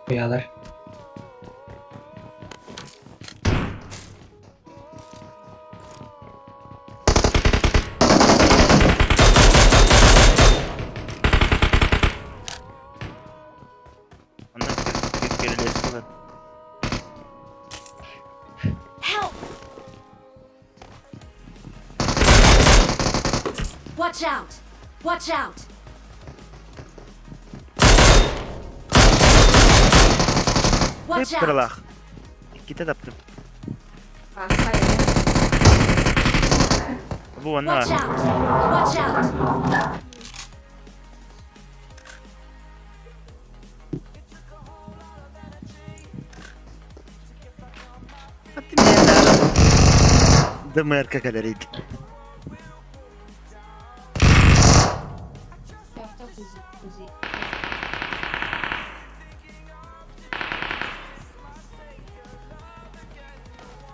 Уйалар. Онно кирилиэскэ Help! Watch out! Watch out! Watch out! Кыралаах. Иккитэ таптым. Бу онно Watch out! Watch out! ДМРК кэлэрийд.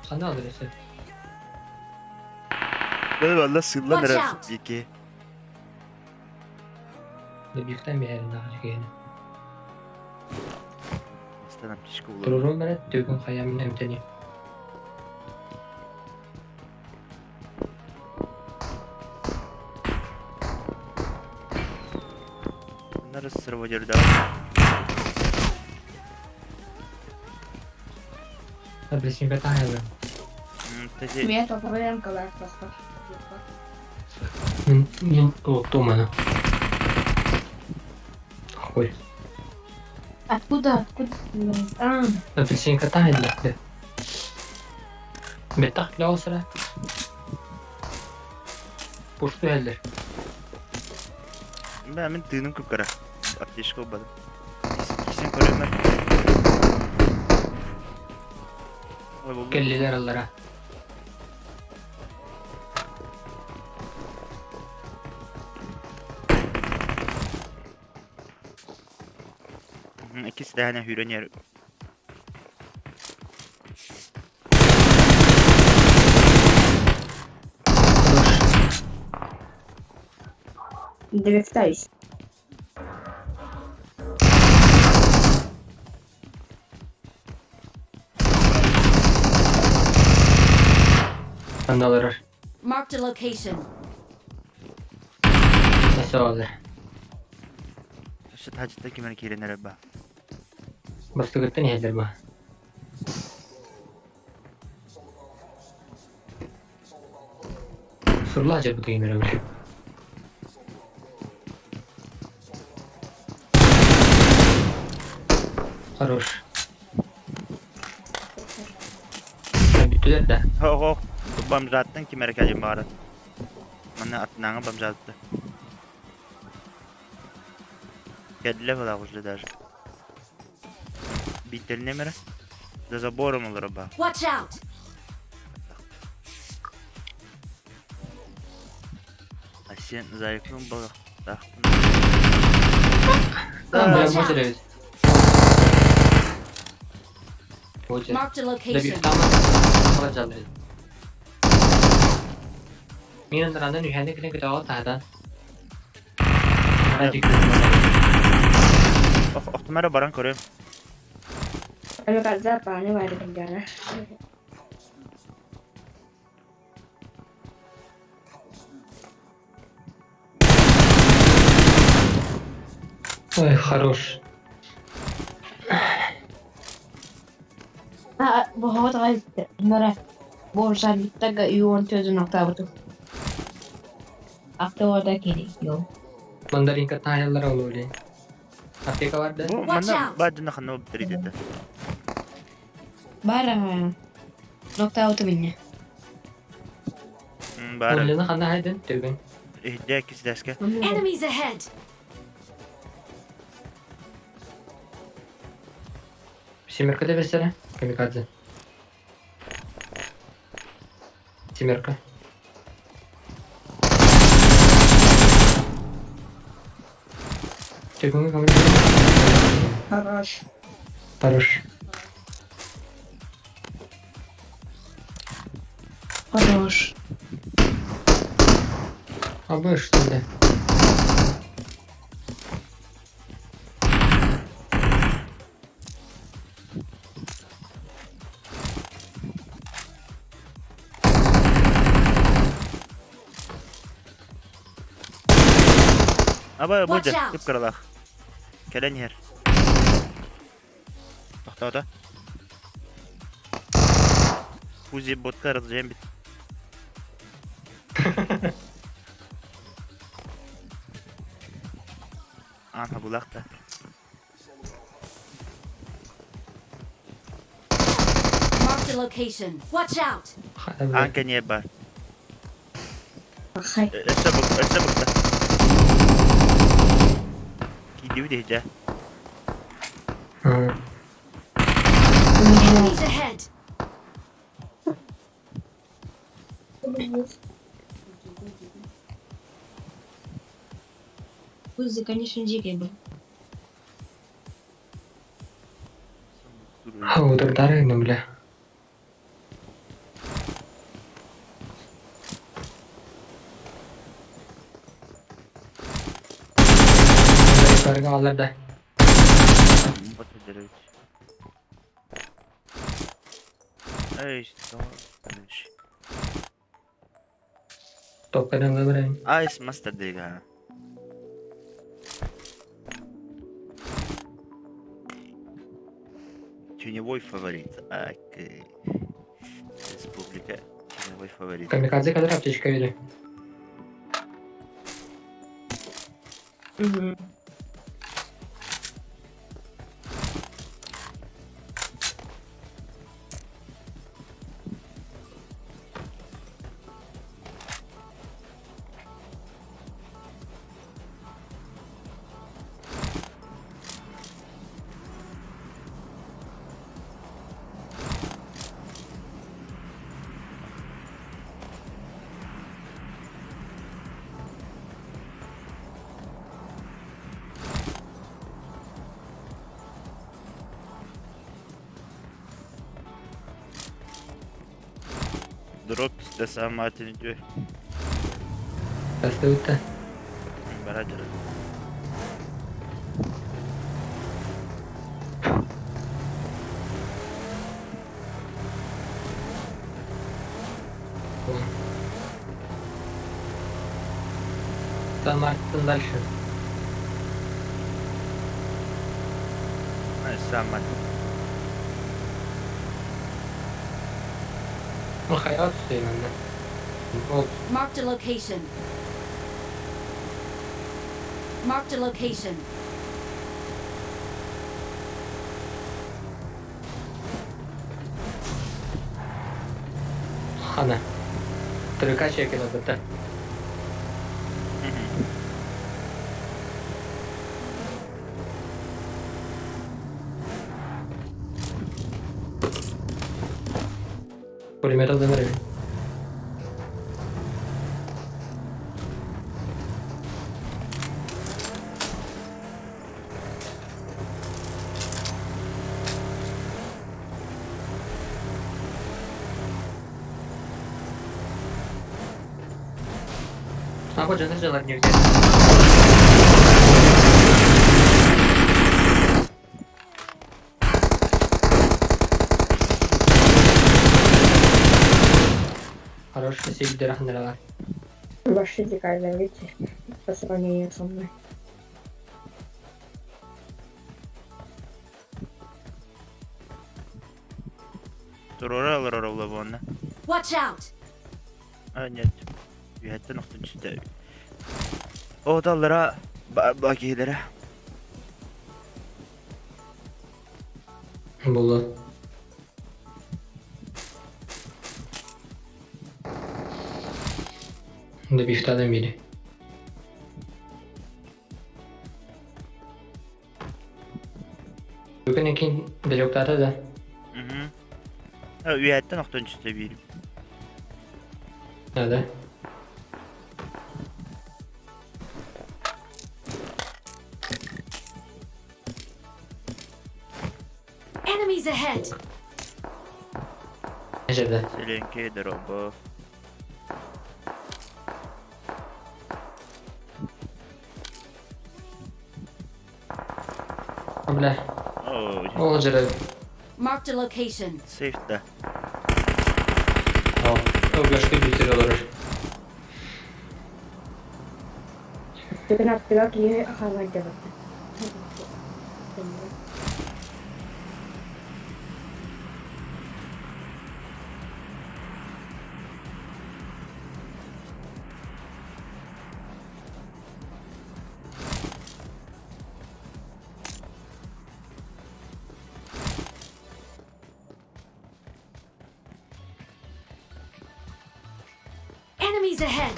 Ханна алырысы? Böyle valla sığılan Watch herhalde out. iki. Бииртэн биһэрин аҕыс Станам тишка улар. Турурум бэрэ түгүн хайамын эмтэни. Bunları sırva да. Билсин таһайбын. Теже Мен топовый калаш Мин мин туомана. Ой. Откуда, откуда? А, Апельсинка таһайдылар. Беттах лаосра. Пушту эллер. Ben min тыыным күп-кара. Аптечка olmadım. Кисен көрөмөр. Ой, болду. Келлилер аллара. İkisi de hani hürен yer. Догадаюсь. Анналар. Marked a location. Nasıl Şu tacıtta kimin kirenere ba. Бастыгыттан иһэллэр ба. Сурлаа жабы киймер öyle. Хорош. Бүттүлэр да. Хо хо. Бомжаттан кимер кәлем бары. Мана атнаңы бомжатты. Кәдле бала уже даже. Биттер немере? За забором олар ба. Watch out! А сен зайкын бала. Бля, Watch можно out. ли? Вот. Marked a Да location. бир Мин ранан үһәне кенә көтә таһадан. Охтумара баран көрөм. Камикадзе пааны бар жана. Ой, хорош. А, бохот гайт. Нара. Бомжа юон төзү нактабытым. Актовада керек йо. Мандаринка таһаяллар ол үле. Аптека бар да. Бу Watch мана out. баджына ханна битер Бар ноктабытым инне. Бар. Уллена ханна хайдын төгөн. Ихде кисдәскә. Enemies ahead! Семерка да берсәле. Камикадзе. Семерка. Чекуҥҥа көмөлөһөр. Хорош. Хорош. Хорош. Абы что ли? Аба бу Watch дьэ, out. кып-кыралаах. Кэлэн иһэр. Тохтоото. Фузи ботка разжем бит. Аха булах да. Marked a location. Watch out! Аан кэнниэ баар. Хай. Өссө бук, өссө букта. Киирдибит иһдьэ. Enemies ahead! Кузя, конечно, дикий был. Удардары, ну бля. Алар да. Вот өдөрөбүт. Эй, что? Топкадан выбираем. Айс мастер дига. Теневой фаворит. Окей. Республика. Теневой фаворит. Камикадзе kadar аптечка видели. Угу. Дроп да сам атын Бастыбыт Бара дьара. Там Мартин дальше. Ай, сам Мартин. Ну, хайат именно. Вот. Marked a location. Marked a location. Хана. Трюка чекина быта. Пулемет отдамры. А вот же нажала нигде. Хорош, сидит рахнырала. Вообще дикая, видите, по сравнению со мной. Турора олорор буолла. Watch out! А, нет. Үһэттэн охтон түстэ. Оталлара ба киһилэрэ. Булду. Да бифтадан били. Бүгүн экин далёктата да. Мгм. Үһэттэн охтон түстэ биирим. Да, да. Enemies ahead! Дьэдэ. Сэлиэҥкэй дорообо. Бля. Оо, Ол дьэрэ. Marked a location. сейф да. Ол. Ылгашка бүтэр олорор. Бүгүн аттыга киһи хаалайдыбыт. Enemies ahead!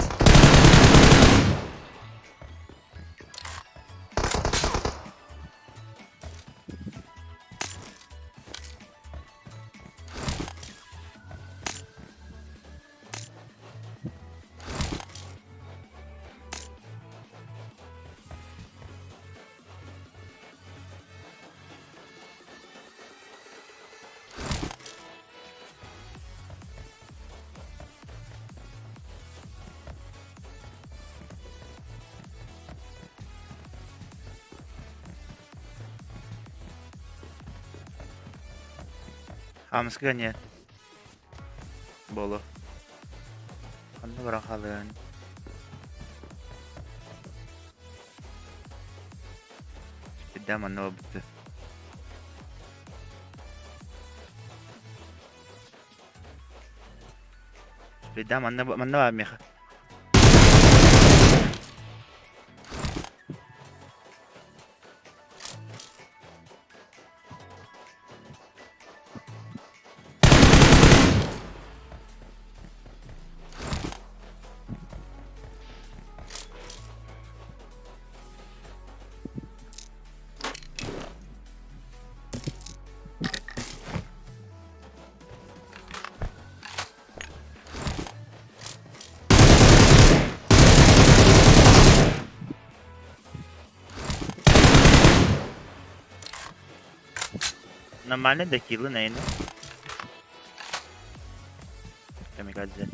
Хаамыска не Боло. Ханна баран хаалыан. Бидда манна буолбут. Бидда манна манна баар миэхэ. Нормально да килы наверное. Камикадзе.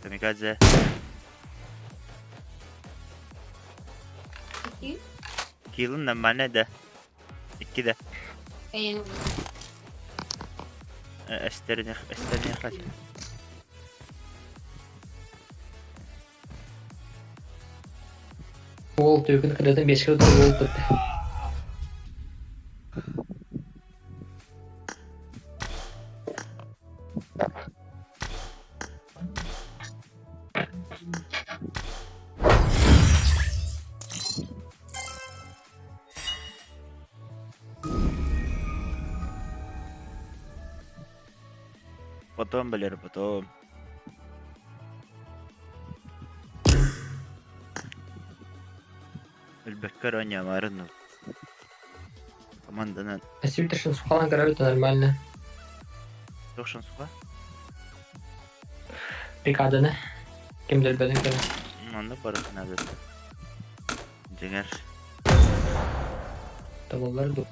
Камикадзе. Килын нормально да. Икки да. Эстерне эстерне хат. Уол түгүн кыратын беске утар уол кытта. Потом, Валера, потом. Өлбөккө оонньоомоорун команданан Сүүтэршин сухалан көрөбүт нормально. туох суха Бригаданы. Ким дөлбөтүн көрө. Онно барыхына Дьиҥэр Тобуллар ду.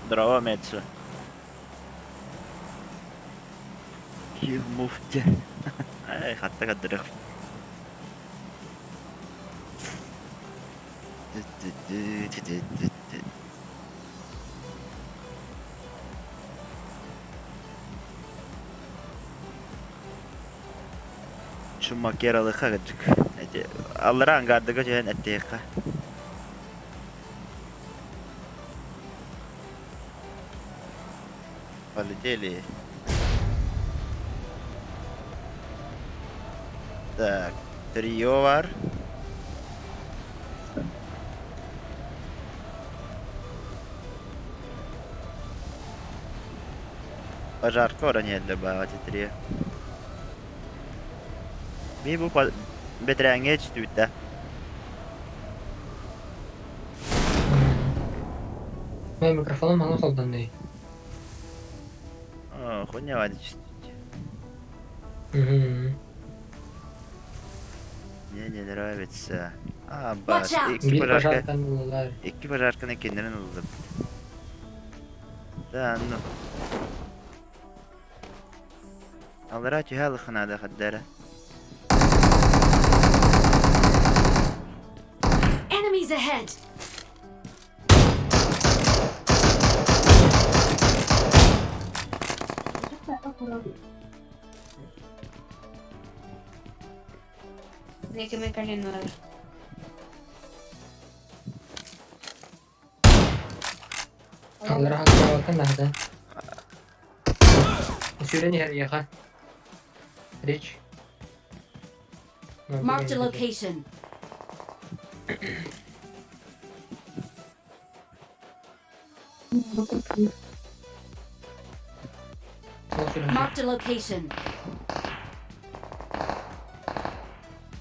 Здорово, Мэтсу. Кир муфте. Ай, хатта кадырых. Шумакер алыха кырдьык. Эти аллара ангардыга түһэн эттиэххэ. Полетели. Так, трио бар. Пожарка баран иһэллэр баҕа трио. Ми бу бэтэрээҥҥэ түстүбүт да. Мин микрофоным аны холдоннуй. Хуйня түстүбүт. Мгм. Мне не нравится. А, Watch бас. out. Икки Биир пожарка. пожартан ыллылар. Икки пожарканы кинилэрин ыллым. Да, ну. Аллара түһэ алыхынаада хаддара. Enemies ahead! Nekime кэлин барар. Аллара ханкаабаккын наада. Сүүрэн иһэр эйиэхэ. Рич. Marked a location. Marked a location.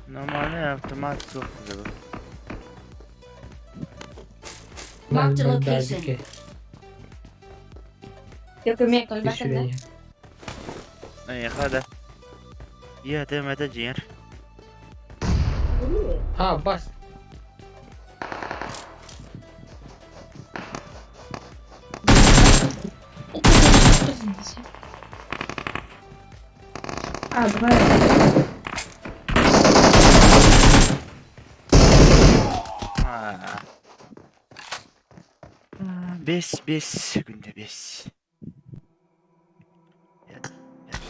Нормальный автомат суох дылы. Marked a location. Көмө кэлбэтин да. Эйиэхэ да. Ийэ мэтэ дьиҥэр. А, бас. А, давай. А. Бес, бес, күндэ бес. Пять, пять.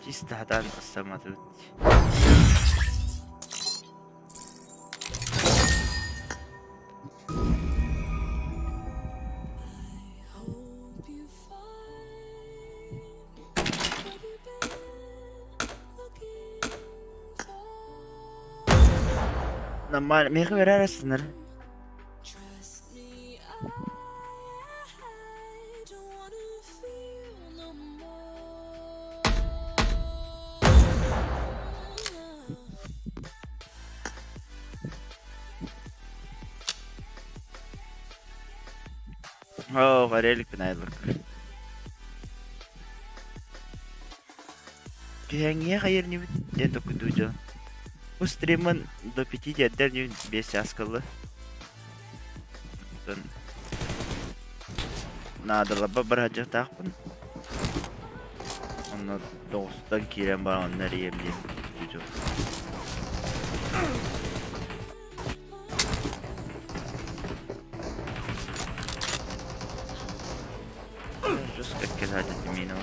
Чисто хатан астаматыбыт. Нормально. Миэхэ берэр астынар. Оо, горелик айлык. Киһэҥҥиэ хайыр нибит диэн токуйдуу дьон. Бу стриммын до 5 диэрдэр нибит 5 чаас кылла. Оттон наадаларбар барыһадьыахтаахпын. Онно тоҕустан киирэн баран онно эрийэм диэн дьон. Жестко кидать эти мины.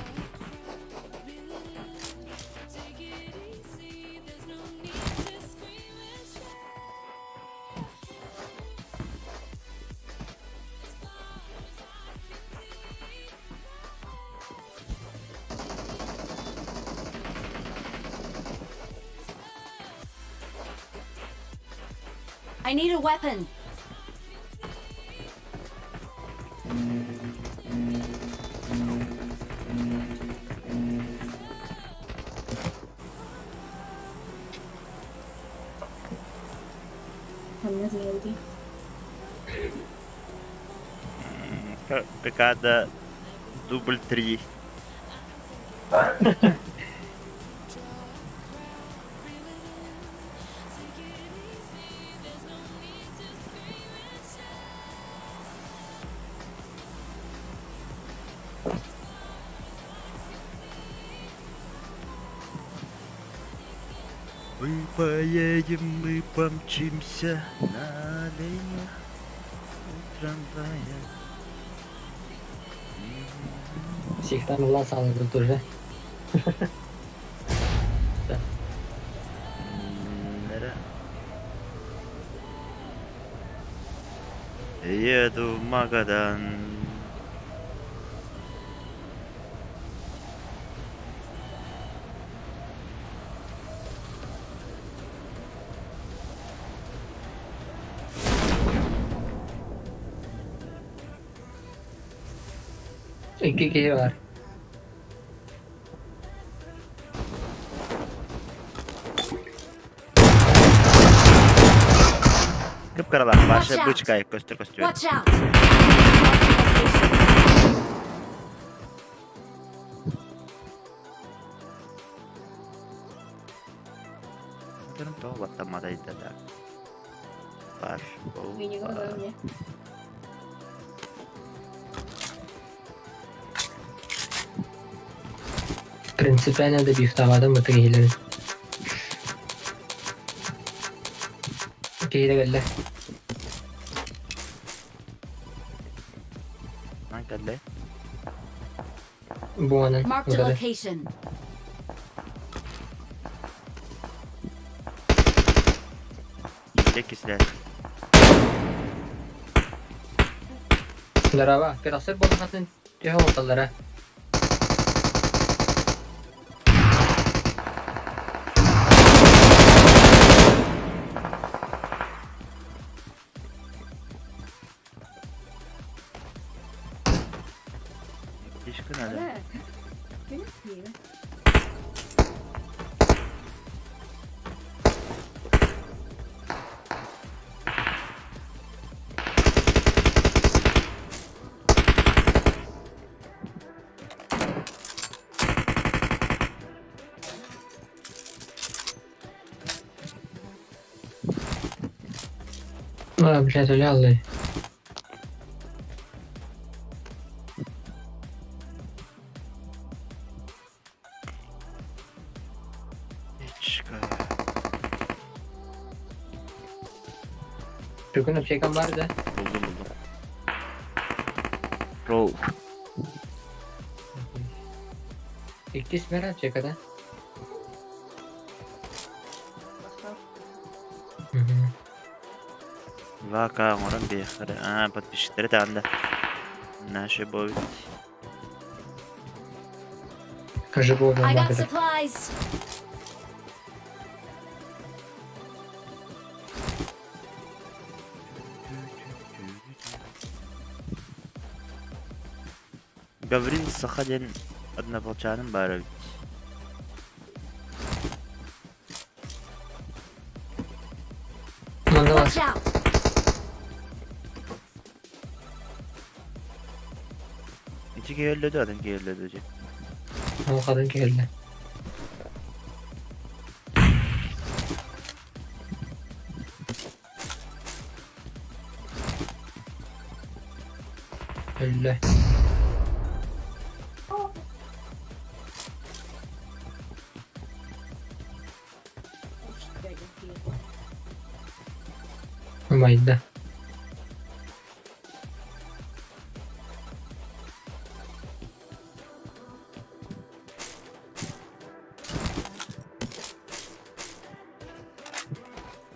I need a weapon. ПК дубль 3. Поедем мы помчимся на оленях у трамвая. Сихтан ылан сааларбыт уже. Еду в Магадан. Икки киһи бар. Кып-кыралаах Паша Watch out. бычкай көстөр көстүбэт. Watch out! Marked a location. Дырым тоҕо баттамматай да да. Бар. Бар. Принципиально да бифтаабатым ытык киһилэрин. Киһи кэллэ. Нан кэллэ. Буонан Marked a утары. location. Иитэ кислэр. Здорово. Кырасыр буоллахатын төһө уолталлара. Ишкин надо. А, блядь, улялы. Ичка. Бүгүн аптекам бар да. Buldum buldum. Roll. Иккис мэр аптекада. Мгм. Вака оҥорон биэххэ Аа, подписчиктары таанда. Наши будет. Живого I got магада. supplies. Гаврил Саха диэн однополчанин баар эбит. Манна бар. Watch out! Ити киһи өллөдө, атын киһи өллөдө дьэ. Ол хатын кэллэ. Өллө. Умайда.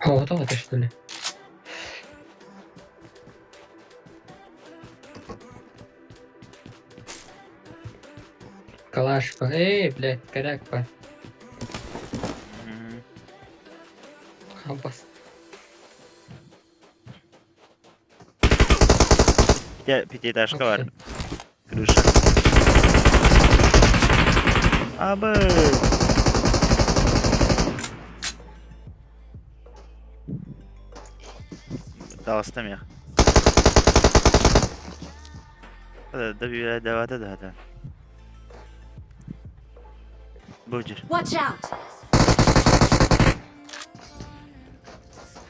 О, вот это что ли? Калаш по. Эй, блядь, коряк по. Мгм. Абас. Дьэ, пятиэтажка бар. Крыша. Абы! Таҕыстым я. Да, да, да, да. Будешь. Watch out!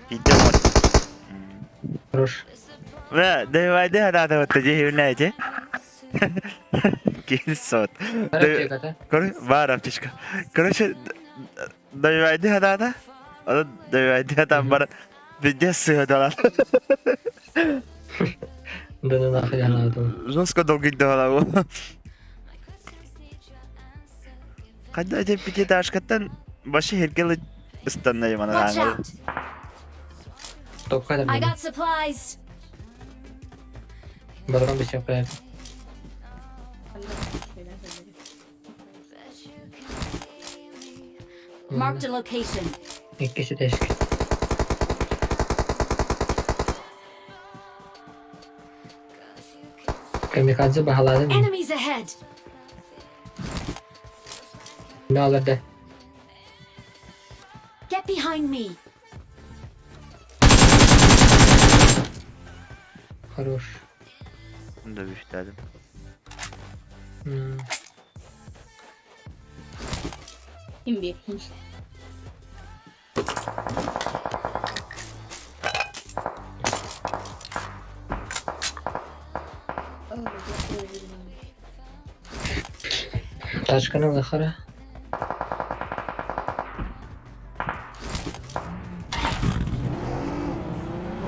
Идем вот. Хорош. Бля, давай, да, да, вот тоді гівняйте. Кільсот. Аптеката. Бар аптечка. Короче, давай, да, да. Onu дövedi баран виде сыһыдалар. Да ну нахуй надо. Жестко долгуйдалар бу. Когда эти пятиэтажкаттан башы хергелы ыстанна Watch манан. out! Топка да I мен. got supplies! Барон бесен қояды. Marked a location. Иккиси тешки. Камикадзе баһалаады мин. Enemies ahead! Ne alırdı? Get behind me! Хорош. Bunu da büyütledim. Ким бир. Тачканы лахара.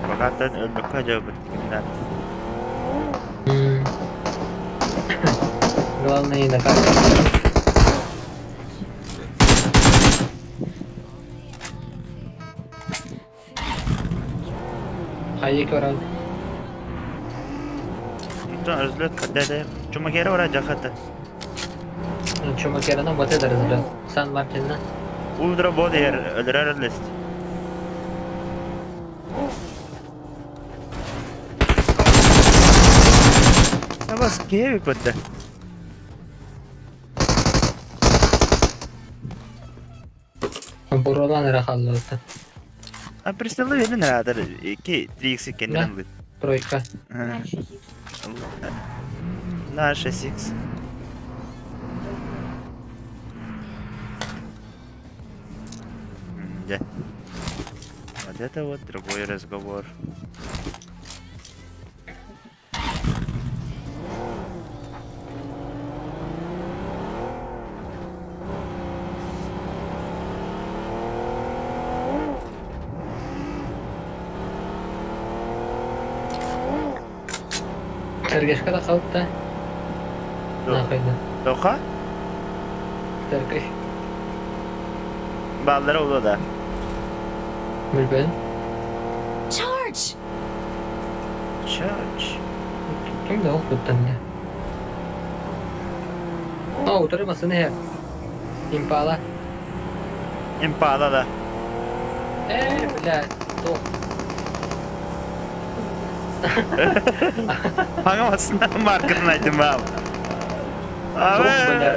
Fakat ölmek acaba bittiğinden. Главное не на карте. Хайди көрөн. Онтон özlөт кадеде. Чумакера ора жахата. Чумакерана бат эдер разлет. Сан Мартинна. Удра бодер өлөрөр лист. Табас кеви көттө. Буролан эрэ хааллыбыта. А присталы верин радar. 2 3x kendin aldı. Тройка. На 6x. Да. Вот это вот другой разговор. Сергешка да қалыпты. Нахуйда. Тоха? Сергеш. Баллары oldu da. Мүлбен. Charge! Church. Ким да оқыттан да. А, отырмасын е. Импала. Impala da. Э, бля, тоқ. Hangi marketini aytdim abi. Abi. Тоқ, бля.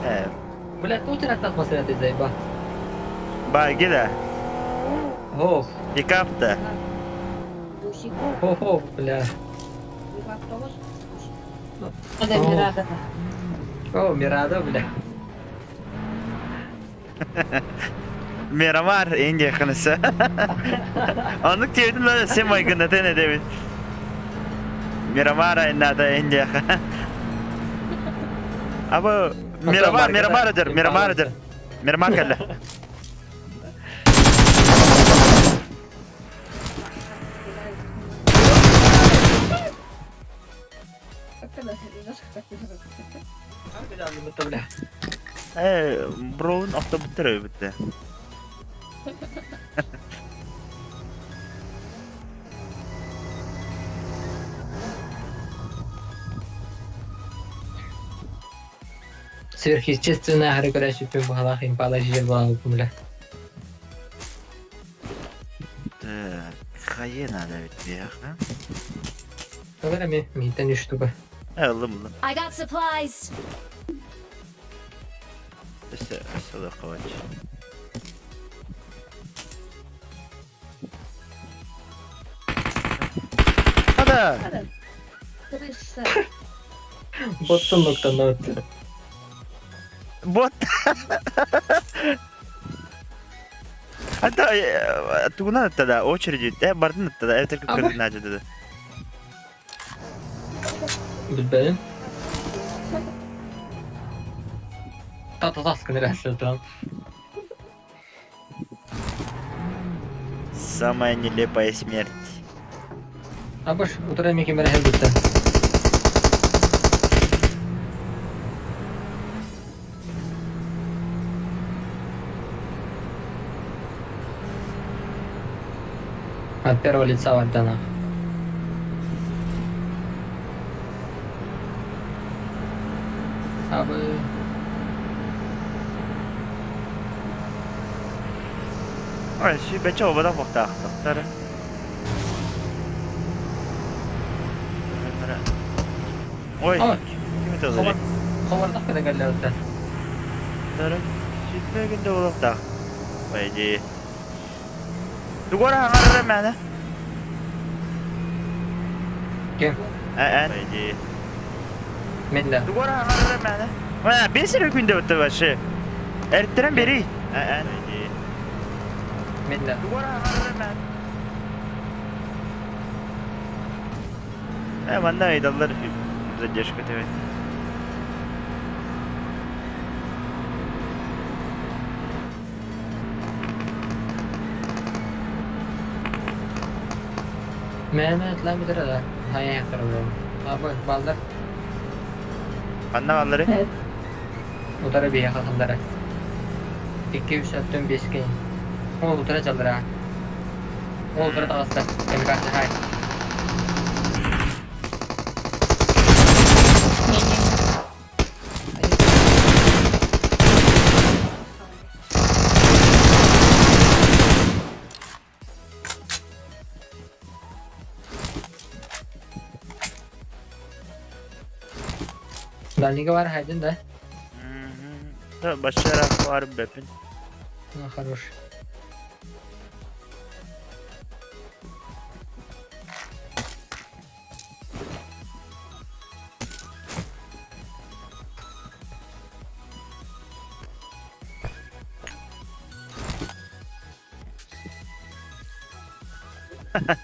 Э, Бля, тут атмосфера ты заеба. Байги да. Хоп, Пикап да. Дусик. хоп, хоп, бля. Ада Мирада. О, Мирада, бля. Miramar en yakınısı. Anlık çevirdim lan sen maygında ne demin. Miramar ayında en yakın. Abi Miramar Miramar'dır Miramar'dır. Miramar geldi. Бля. Э, Brown avtobutter bitti. Сверхъестественная характеристика пин бахалах импала жер балах, бля. Так, хайы надо бит ya. Öyle mi? Митен үш туга. Aldım aldım. I got supplies! İşte asılı kavaç. Hadi. Крыса. Боттун ноктан өттү. Bot. Hatta тугунан да очереди, бардын да, это Аба. координат dedi. Билбедим. Та-та-тас гына там. Самая нелепая смерть. Абыш, утра меки мәрәһәл бүтте. От первого лица отдана. Абы... Ой, сүүрбэччэ ободох буохтаахтар. Ой, ким это олорор? Ховардах кына кэллэбиттэр. Сүүрбэ күндэ буолуохтаах. По идее. Дугуора хаҥарара мээнэ. Ким? Э, по идее. Мен да. Дугуора хаҥарара мээнэ. Мэ, бес эрэ күндэ бутта вообще. Эртэрэн бери. Э, по идее. Мен да. Дугуора хаҥарара мээнэ. Э, манна ыйдаллар задержка төбөт. Мэ-мэ атлаан бүтэр да. Хайа Абы баллар Ханна баллары? Утары биһиэхэ хатыллара. Икки үс өттүн биэскэ. Ол утары дьаллара. Ол утары таҕыста. Камикадзе хай. Дальнига бар хайдын да? Башара бар бэпин. Ну, хорош.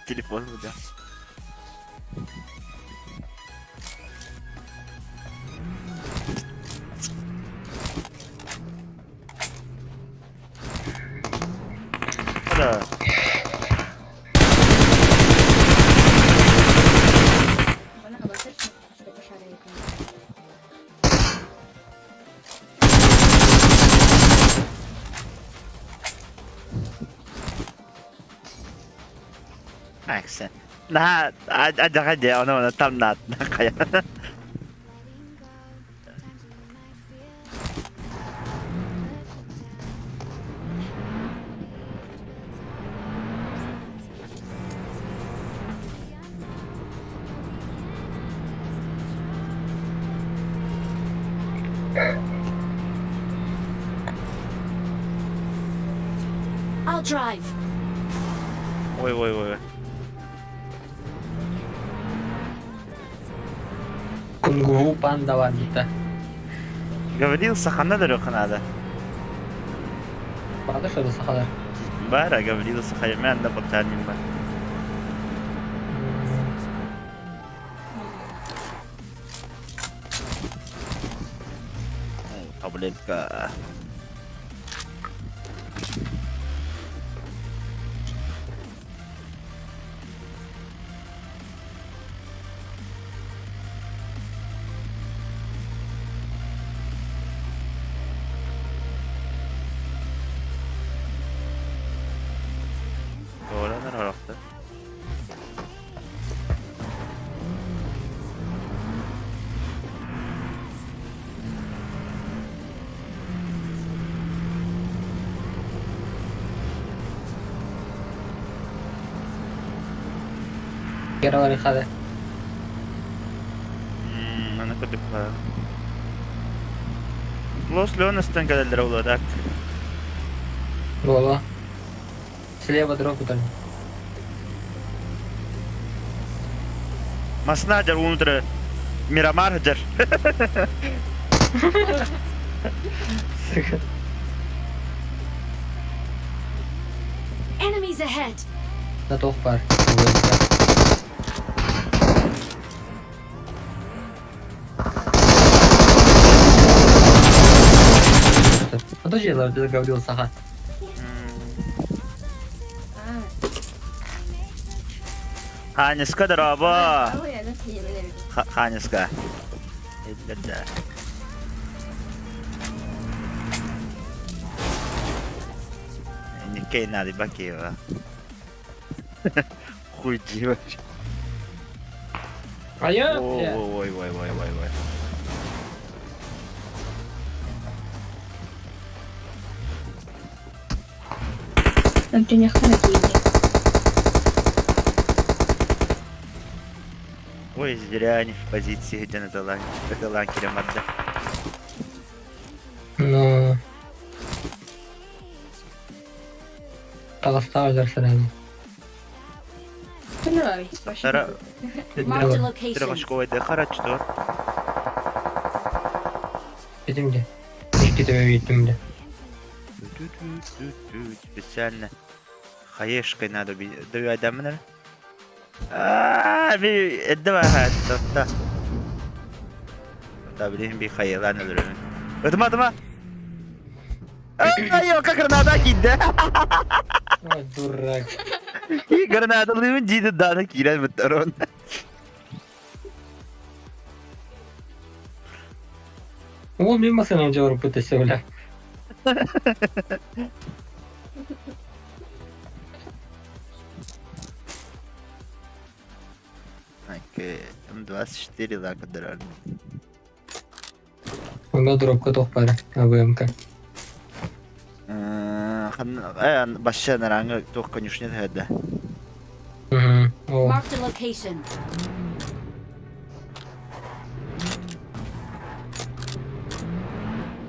Телефон да. Да. Аксен. Наһаа адьаҕа дьэ, ону ону тамнаат хайа. I'll drive. Ой ой ой. Кунгу панда бар диtta. Говорил сахана да надо. Баҕар что сахалар. Бара говорил сахаймен да бактарним бар. Таблетка. Doğru tarafta. Gera хада. Аны кырдык Лос Леонестен кэлэллэрэ буолуо так. Буолуо. Слева дроп утары. Масына дьэр уунутары Мирамар дьэр. Enemies ahead! На туох баар. Он тоже говорил саха. Хааньыска дорообо! Хааньыска. Иллэрдэ. Никкей надо Бакиева. Хуй делаешь. А я, Ой, бля. ой, ой, ой, ой, ой. Өлтүнүөххэ тиийдэ. Ой, зря они в позиции где на таланкере марда. Ну... Таҕыстаах сразу. Тара Marked a location. трехочковый дехара что? Этим де. Икки төбө бүттүм де. Специально хаешкой надо бить. Давай, дамнер. Аа, би эдде бар тотта. Та билин би хайылан өлөрөмүн. Ытыма, ытыма! Ай, ока граната киирдэ. Ой, дурак. И гранаталыыбын диidi даана киирэн буттарон. Ол мен машинам жабырып кетесе бля. Окей, М24 лака дырар. Онда дропка тоқ бар, АВМ-ка. Башча нараңы туох конюшня тәһәдә. Угу. О, Marked a location.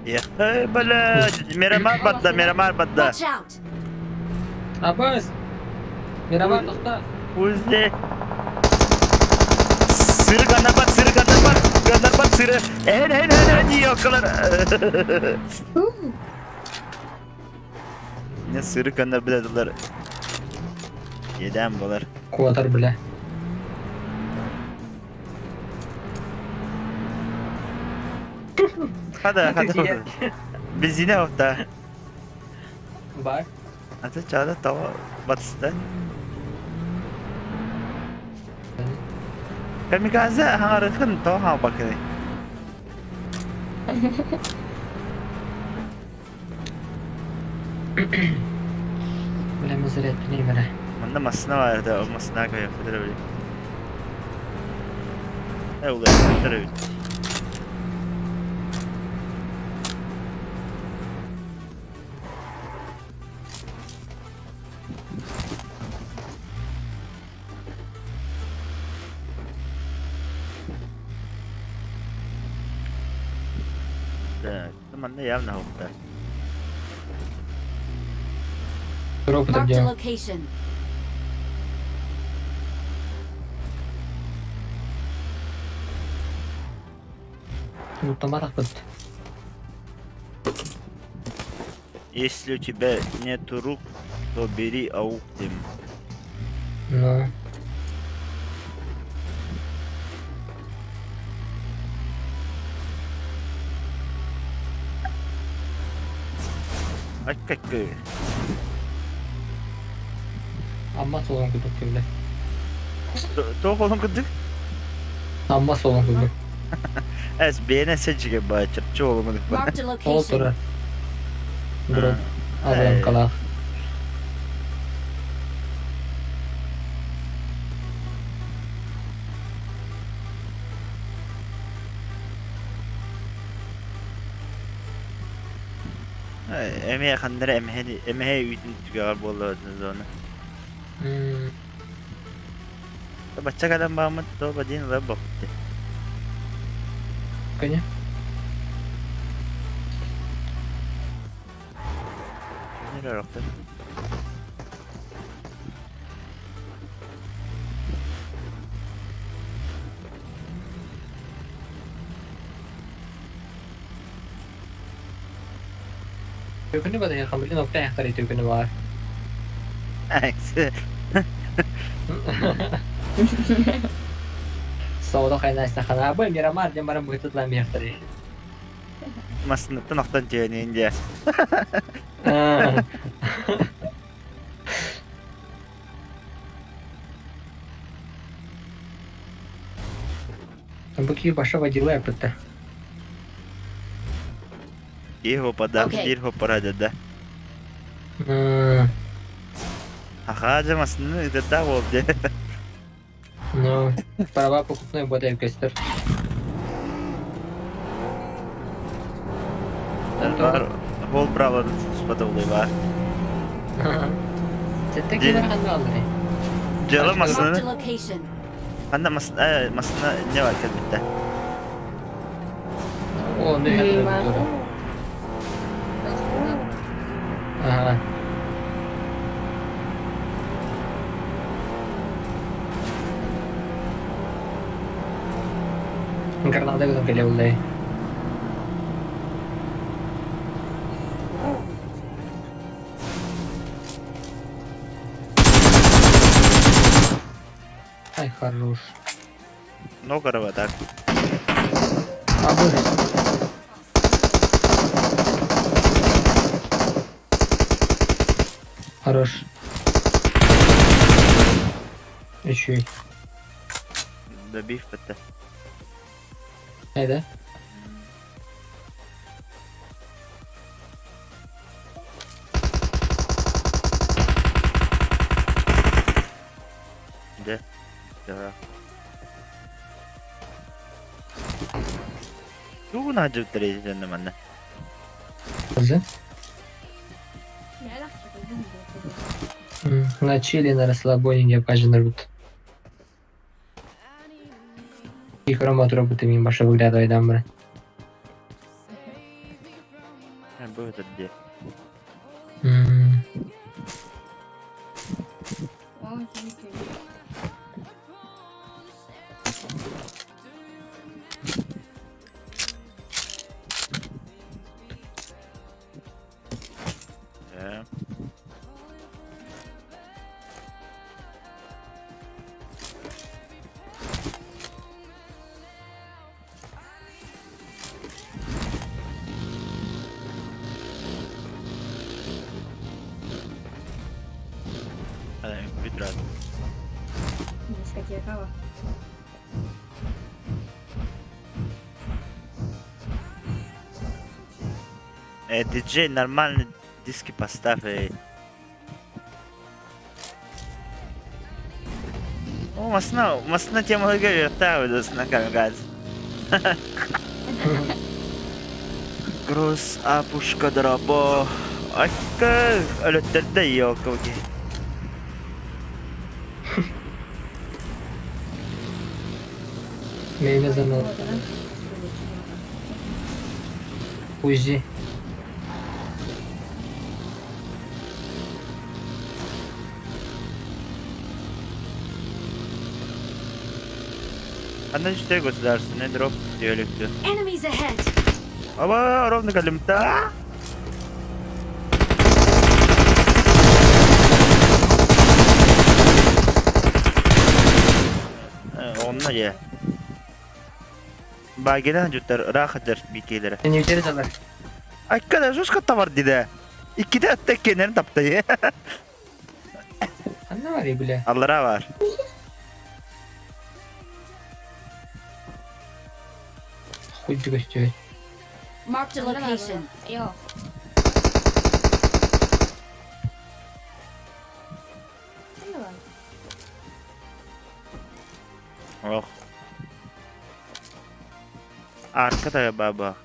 Эх, бля, Мирамар батта, Мирамар батта. Watch out! Абас! Мирамар тоқта! Узде. Сыры ганнарбат, сыры ганнарбат, ганнарбат сыры. Эн, эн, эн, эн, йокалар. Не сыры ганнар биледилер. Еден болар. Куатар бля. Хада, хада. Бензине отта. Бар. Ата чада тава батыстан. Камикадзе хаңарыкын тоо хаң бакыны. Бля, мазарет, не бля. Манна массына бар да, ол массына көйө көтөрө били. Э, улар көтөрө били. Так, манна явно хопта. Дроп Marked a делал. location. Автомат бит. Если у тебя нету рук, то бери ауктим. Ну. Ай какой. Амма солон кудук бля. Тоқ олон кудук? Амма солон кудук. Эс бene сечиге ба чырчы олун кудук. Marked a Ол location. турар. Дроп. АВМ калах. Эме хандара эмхе эмхе үйтүн түгәр болду зона. Бачча калам баамыт то бадин ла бокты. Коня. Нere рохтар. Төкүнү бада якын нокта яктар төкүнү бар. Сауда кайнайса хана бу Мирамар дем барам бытытлан мехтари. массыынаттан охтон түһэниин диэ. Бу киһи баша водила эппиттэ. Киһи хоппада, Окей. биир хоппара да. Аха дьэ массыынаны ыытардаах буол дьэ. Ну, права покупной бота көстөр. Бар, ол праваны туспата булуйбаар. Сетте килер ханна аллары? Дьыала Marked a массыынаны location. ханна массына массына не бар кэлбиттэ. О, ну я тура. Ага. Гранада гынан кэлэ уллай. Ай, хорош. Новгорова так. А боже. Хорош. Еще. Добив это. Хайда. Да. Да. Тугун хаджыптар этэннэ манна. Хазы? На чили, на расслабоне не бажанар бут. Икрома турабыты мин баша выглядывай бара. Бу этот где? Да. Бүтрат. Дискотекаҕа. Диджей нормальный диски поставь. Эй. О, масна, масна темаларга үөрэхтээх видеосына камикадзе. Груз, апушка, дорабо. Акка өлөттөрдө елки. Мейме занал. Узи. Анна жүтэй государственный дроп диэлектүү. Enemies ahead! Аба, ровно калимта. Онно я. Багина жүттер рахадыр бикелери. Не үтері салар. Айккада жестко товар диде. Икките атта кенерин тапты. Ханна бар бля. Аллара бар. Хуй көстүбөт. Marked a location. Йоо. Ох. Арка да баба.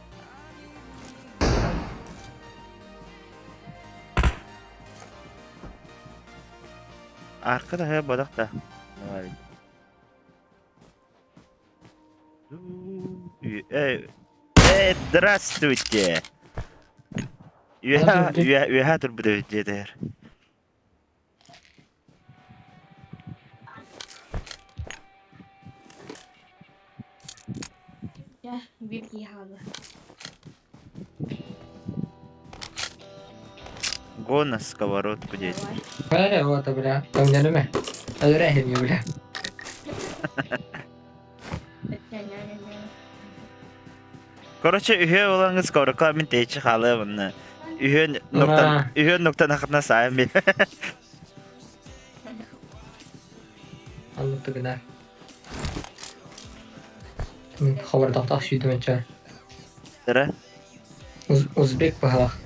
Арка да бадак да. Давай. Эй, эй, здравствуйте. Үөһэ үөһэ турбут эбит дьиэтигэр. Дьэ, биир киһи хаалла. Го на сковородку диэт. Э, вот, бля. Көмнөнүмэ. Өлөрө эһими, бля. Короче, үһүө буолаҥҥыт скорокка мин тэйиччи хаалыам онно. Үһүөн нуктан үһүөн нуктан ахытына саайан би. Оннук гына. Мин хабардахтаах сүүрдүм ачча. Дара? Узбек баһылах.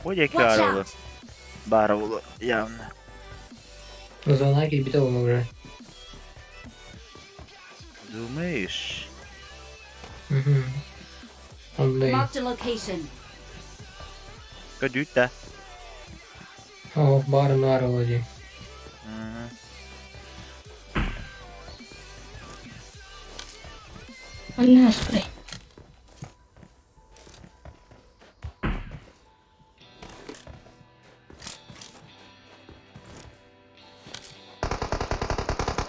Бу диэки Watch баар буолуо. out! Баар буолуо явно. Зона киирбитэ буолуо уже. Думаешь? Мгм. Оннуй. Marked a location. Көдүүт да. Оо, баар баар буолуо дии. Манна спрей.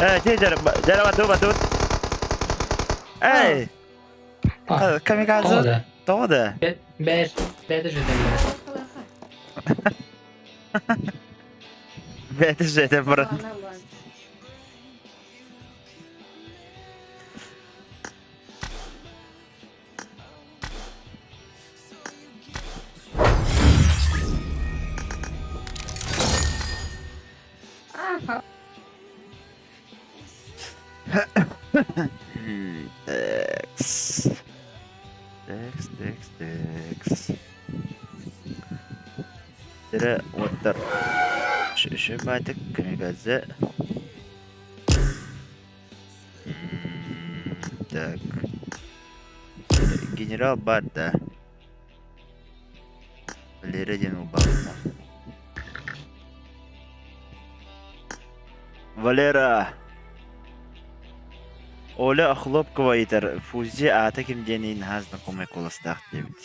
Э, дьэ, дьэ, бату, бату. Эй! Камикадзе? Тоҕо да? Бэс, бэйэтэ жэтэн баран. Бэйэтэ жэтэн баран. Текс. Текс, текс, текс. Тирэ уоттар. Шөбатык камикадзе. Так. Генерал бар да. Валера диэн убаҕына. Валера! Оля Охлопкова ыйытар, Фузи аата ким диэний наһаа знакомай куоластаах диэбит.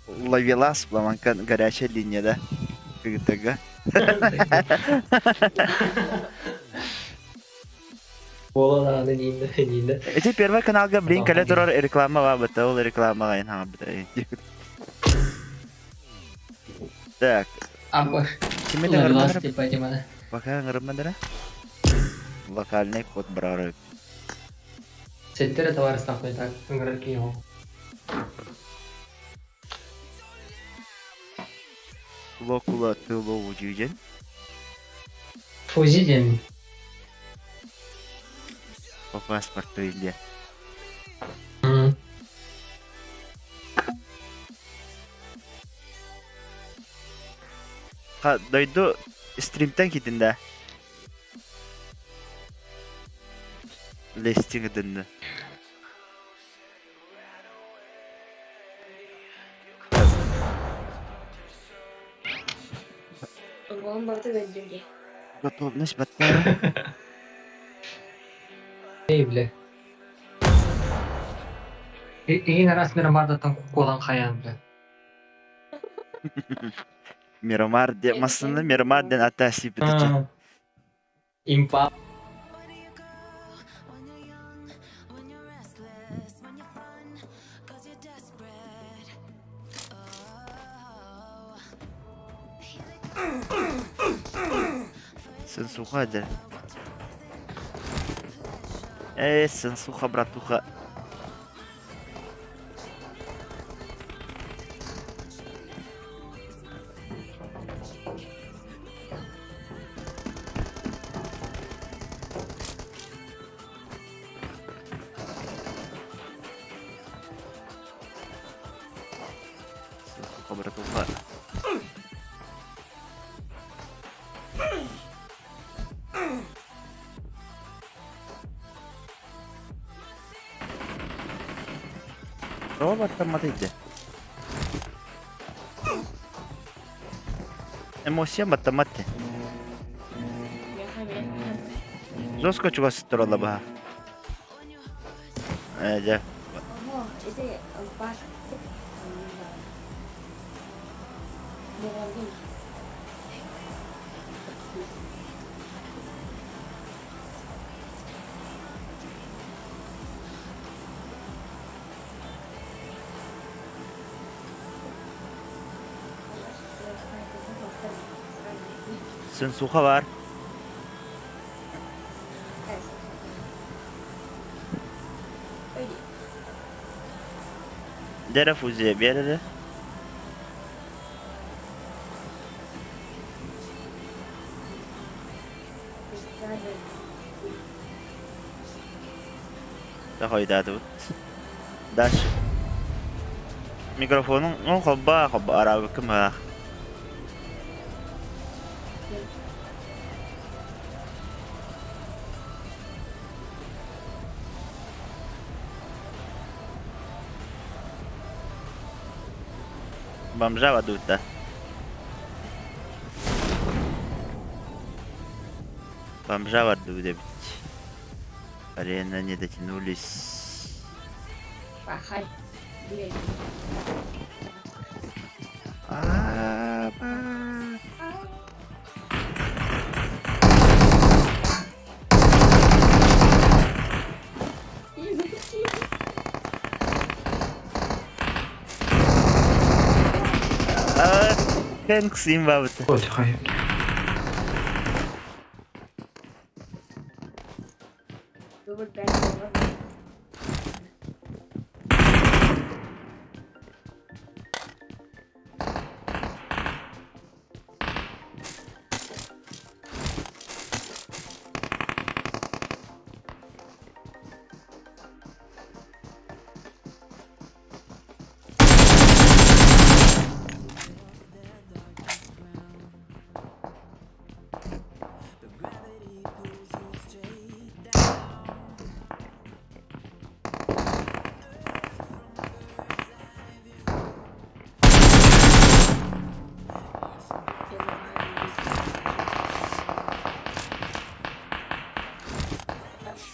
Ловелас Ламанка горячая линия, да? ГТГ. Буолан аны нииннэ нииннэ. Ити Первый каналга блин кэлэ турар реклама баабыта, ол рекламаҕа ин хаҥарбыта. Так. Апа. Кими Ловелас типа димана. Пока ыҥырыммадара. Локальный код барар. Сеттере товарыстаах так ыҥырар киһи Локула тылову дьүдьэн. Фузи диэн. По паспорту или. Ха, дойду стримтен китин да. Лестинг дынны. Оҕом барыта өлдүм дии. Готовность баттара. Эй, бля. Игин араас Мирамардаттан куолан хайаан, бля. Мирамар де массыны Мирамар ден аттаа сииппитичи. Импа. Сенсуха дьэ. Ээ, сенсуха, братуха. Сука, братуха. Тоҕо баттамматый дьэ? Эмоция баттаммат дии. Жестко чугас туралла баһа. Ээ дьэ. Сенсуха баар. Дьэ фузия биэр эрэ. Хойдаатыбыт. Дальше. Микрофонун ну холбаа холбаа араабыккын баах. Бомжа ведут, да? Бомжа ведут эбит. Арена не дотянулись. Пахай. Блядь. Thanks, имбабыт.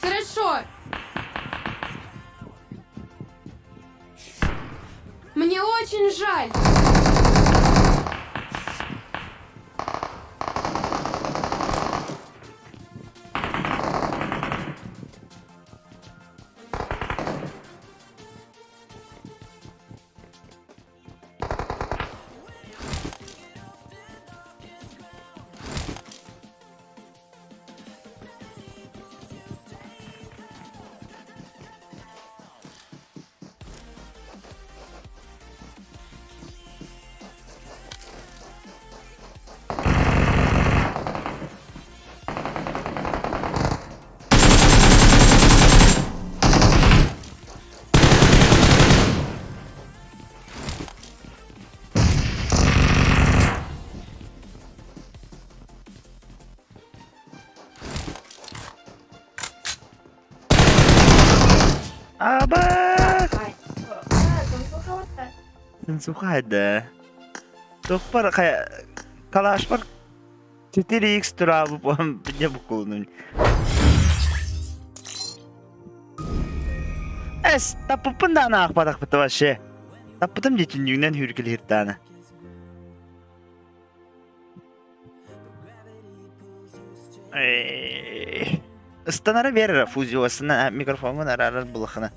Хорошо. Мне очень жаль. Аба! Сухайда. Тохпар калашпар 4x турабы не букулнун. Эс, таппыппын даана аахпатахпыт вообще. Таппытым дии түннүгүнэн хүүркэлиһир даана. Ыстанара биэрэр фузиосына микрофоҥҥун араарар булахына.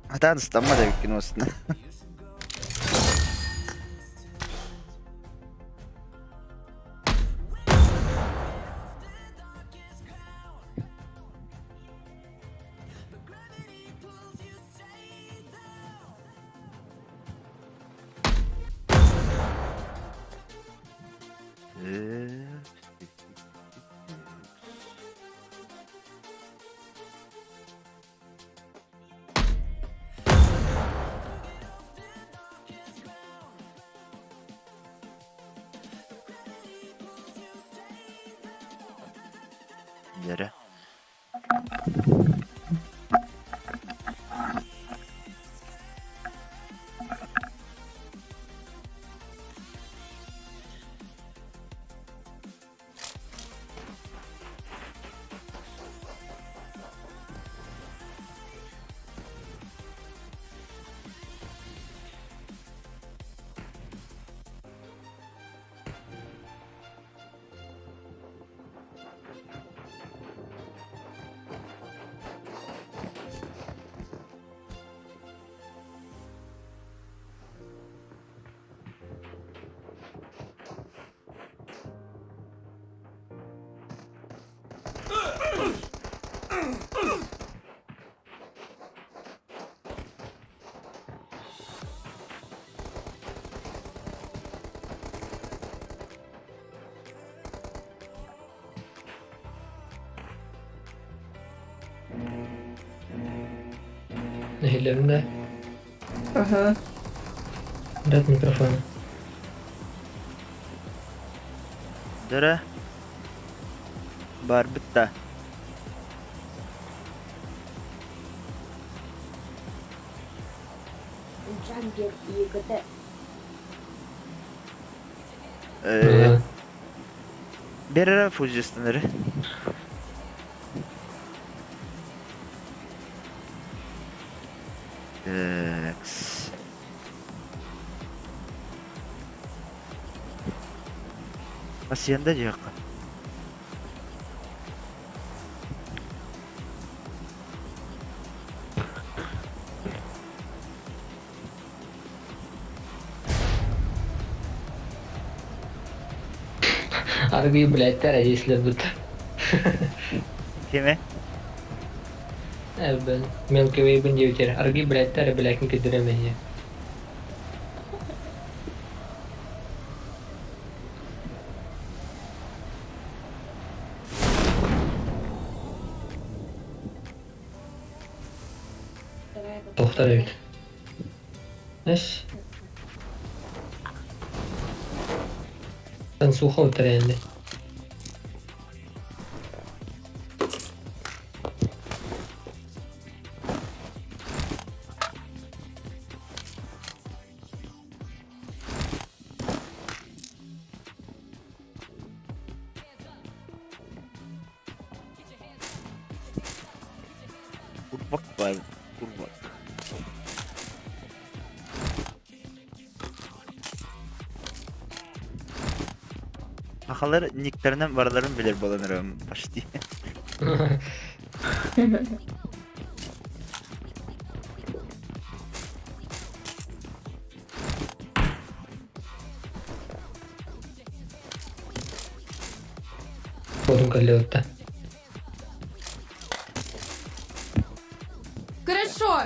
Атаан ыстаммат эбиккин уостуна. Дьэрэ. Нэһилиэннэ Аха. Дат микрофон. Дөрө. Барбыт да. Джангер ЕГТ. Э, Берere фузиясынары. Такс. Hacienda дьиэххэ. Аргый блядь, если тут. Кими? Эбен, Milky Way бин диэбитэр. Аргый блядь, блядь, кидиремэһиэ. Тохтор эбит. Эс. Танцуха утарэнди. Курбак бар. Курбак. Сахалар никтэринэн барыларын билэр буолан эрэбин почти. Хотун кэллиотта. Хорошо!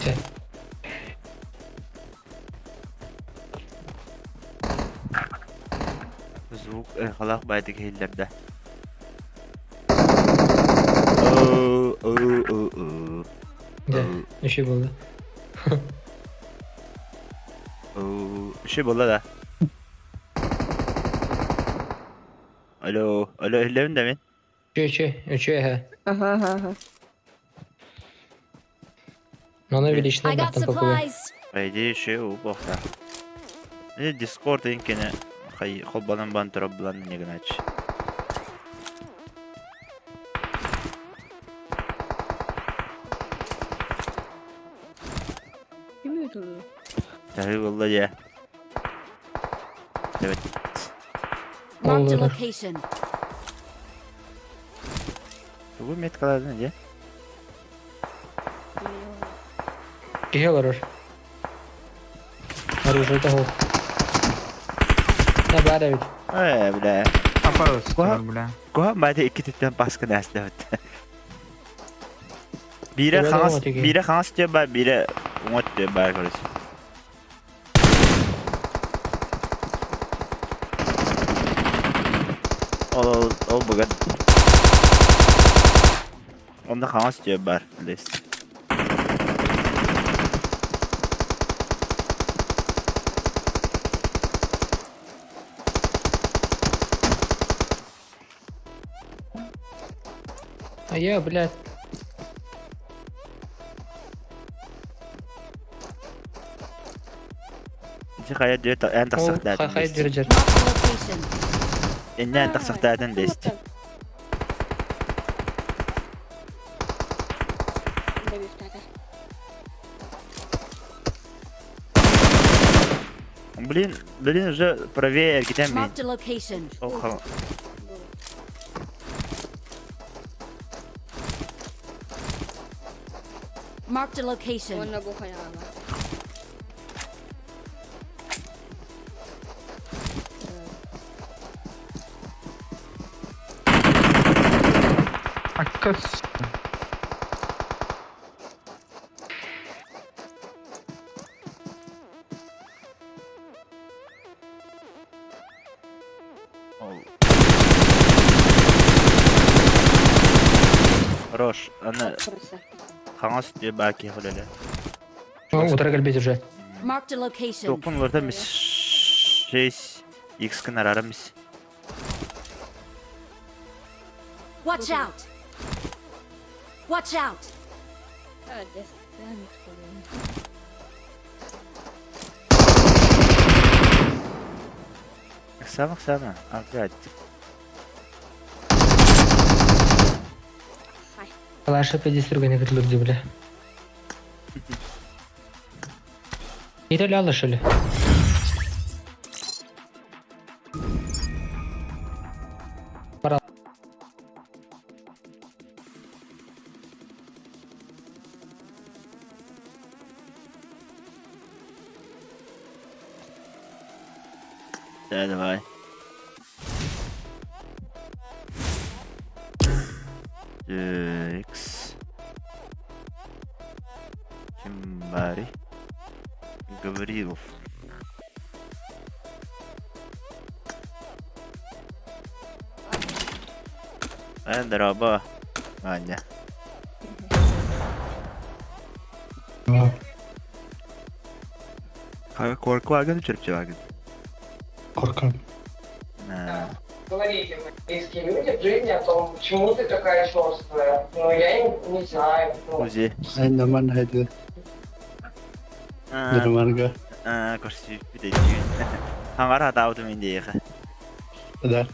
Чэ. Звук халах баайдык иһиллэрдэ. Оо, оо, оо, оо. Дьэ, үчүгэй буолла. Оо, үчүгэй буолла да. Алло, алло, иһиллэбин да мин? Үчүгэй, үчүгэй, үчүгэй эһэ. Ага, ага, ага. Маны величина I got бахтан попугай. supplies! По идее, еще убохта. Или Discord инкене хай холбанан бан турап булан не гынач. Ким ыытыллар? Таһы болла дьэ. Evet. Marked a Olur. location. Тугу меткаладын дьэ? Киһи олорор. Оружие того. Да баар эбит. Э, бля. Апарыс, Куһа- бля. Куһаҕан баайда икки түттэн паскын ааслабыт. Биирэ Төбө хаҥас, да уҥа биирэ хаҥас өттүгэр баар, биирэ уҥа өттүгэр баар, короче. Ол ол ол быган. Онно хаҥас өттүгэр баар, лес. А я, блядь. Ити хайа дүө эн Ол тахсахтаатын хайа дэст. дьүрдьэр. Marked a location. Иннэ эн тахсахтаатын дэст. Блин, блин, уже правее эргитэн мин. Marked a location. Ол хал- Marked a location. Уонна бу хайаҕа. Аккас. Хорош, аны хаҥас диye баки холеле. Утара кэлбит уже. Marked a location. Токун олорда мис 6 x кынарара мис. Watch out! Watch out! Ыксаама, ыксаама. А, блядь. Калаша 50 түргэнэ кытылыр дии бля. Итали алышали. Да, давай. X. Ким баарый? Гаврилов. Э, дорообо, Аня. Коркуагын чөрпчүагын. Коркан. Говорили близкие люди в жизни о том, почему ты такая черствая. Но я им не знаю. Ну, Узи. Ай, нормально хайды. Нормально. Көрсүппүт өйдүүн. Хаҥара атаабытым индиэхэ. Да.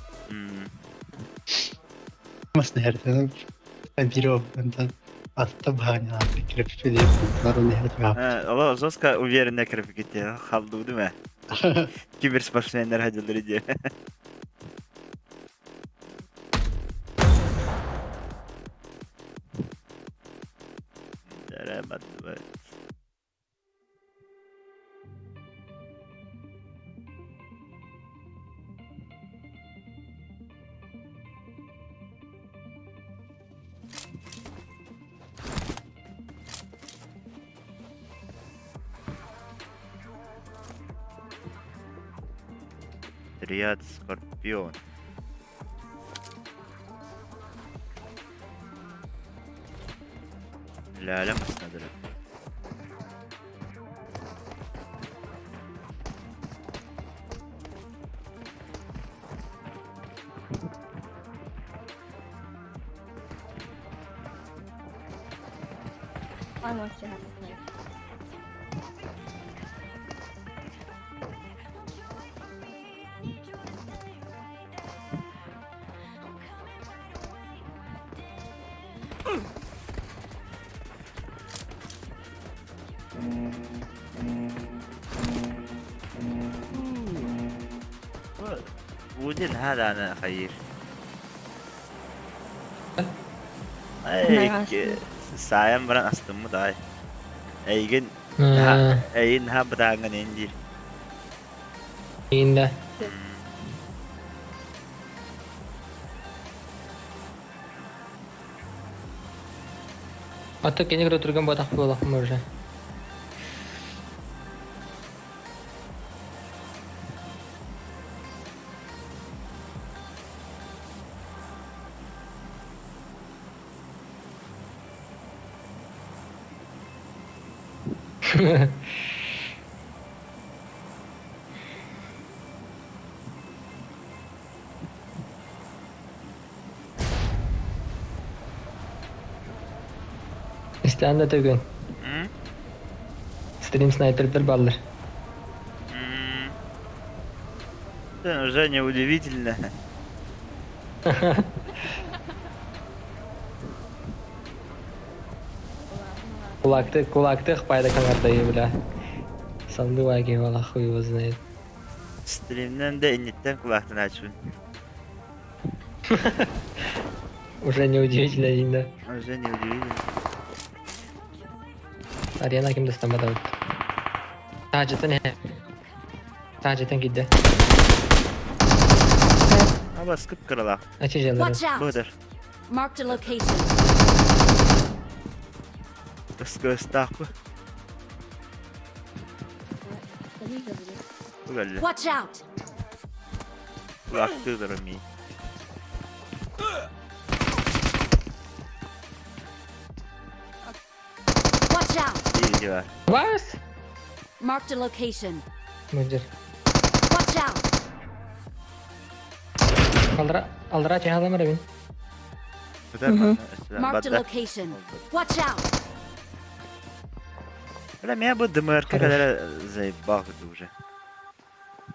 Мас нэртэн. Биров антан атта баһаня кирпичи деп нарун нэртэн. Оло жестко уверенно кирпиките халдуу мэ. Киберспортсмендер хадылыр иди. Триад Скорпион. Ляля маснадыры. I want to have a knife. Удин хадааны хайыр. Эй, саайан баран астыммыт аай. Эйигин эйигин наһаа бытааҥҥын ин диир. Иинде. Ата кини түргэн батах буолахпын уже. Истээн да төгүн. Стрим снайпердэр баллар. Уже не удивительно. Кулакты, кулакты пайда каңардай, бля. Санды ваги, вала хуй его знает. Стримнен да инниттен кулактын ачпын. Уже не удивительно, да. Уже не удивительно. Арена ким дастамада вот. Тажытын he. Тажытын кидде. Аба скып кырала. Ачы жалары. Watch out! Быдыр. Marked a location. Кыскыастаахпы. Бу кэллэ. Watch out! Улааттыы турар миин. Watch out! Биир бар. Вас! Marked a location. Мындыр. Watch out! Алдара, алдара чахаламар эбин. Marked a location. Watch out! Бля, меня бы ДМРК когда заебал уже.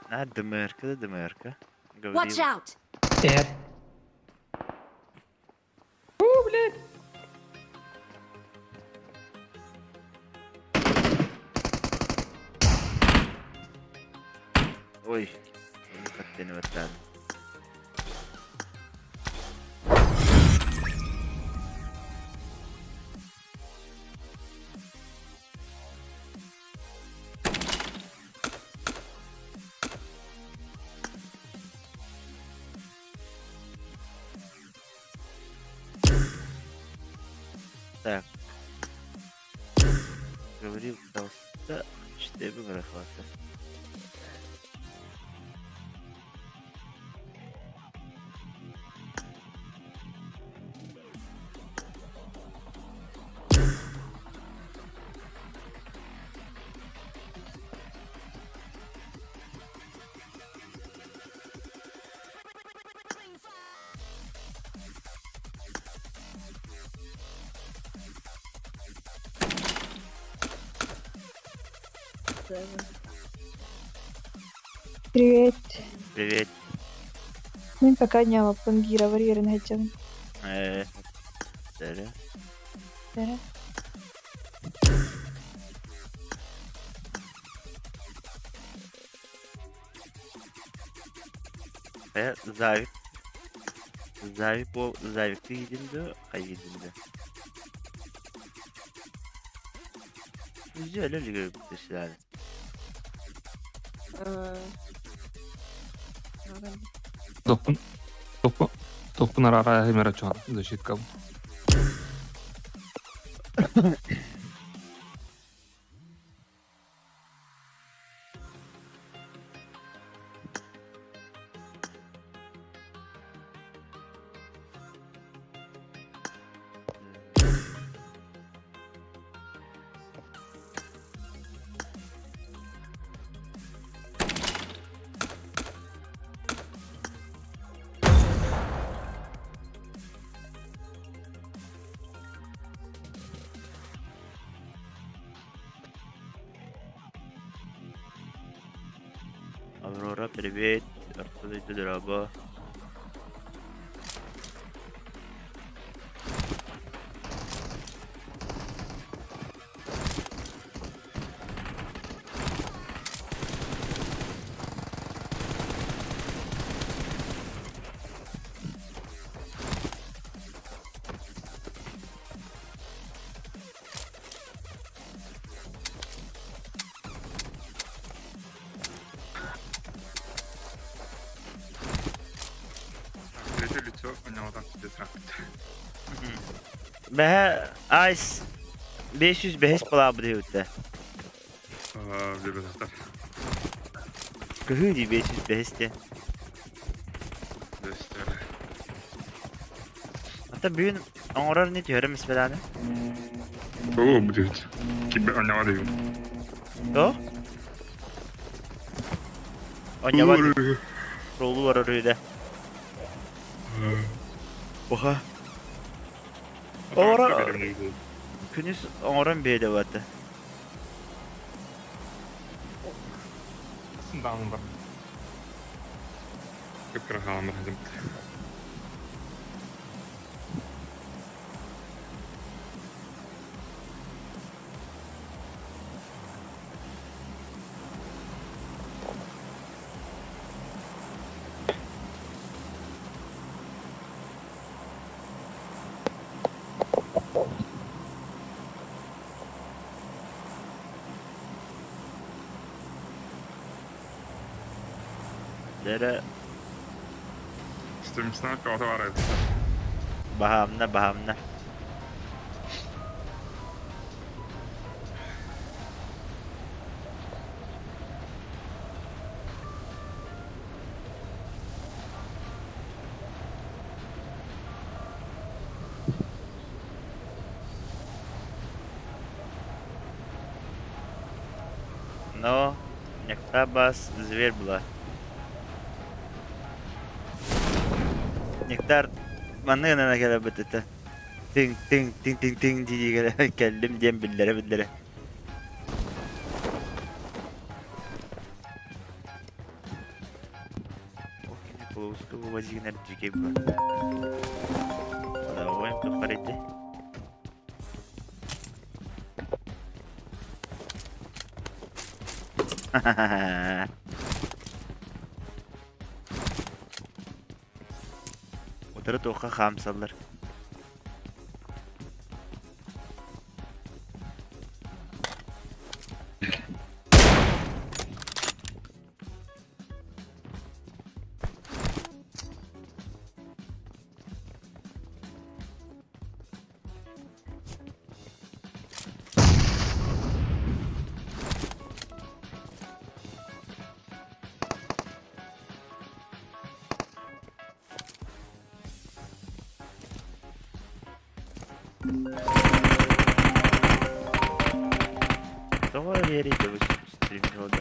На ДМРК, да ДМРК. Watch out! Эр. О, блядь! Ой, хаттен ваттан. Так. Говорил толста, четыре хватит. Привет. Привет. Мин пока не лапангира варьерын хотел. Дәрі. Да. Завик. Завик бол, Завикті едінді, қай едінді? Өзі әлі жүгіріп бітті. Топпун топпун топпун арара хемера чуан защитка. Аврора, привет. Артур Драба. Третье лицо у него там без Бәһә Айс 505 балабы диүтте. Билбэтэр. Кыһыы ди 505 те. Ата бүгүн оҥорор не түһэрим испэлааны. О, блядь. Кибе онява дию. То? Онява ролу бар өрүйдэ. Оха. Ора күнүс оҥорон биэдэ бата. Сындаан бар. Кыпкыра хаамыр хадым. Дэрэ Стримснак ото бар. Баһаамна, баһаамна. Но Нектабас зверь была. Нектар маннык гынан кэлэбит этэ. Тыҥ тыҥ тыҥ тыҥ тыҥ дии кэллим диэн биллэрэ биллэрэ. Утары туохха хаамсаллар. Тоҕо эрийдэ бу стримнёда?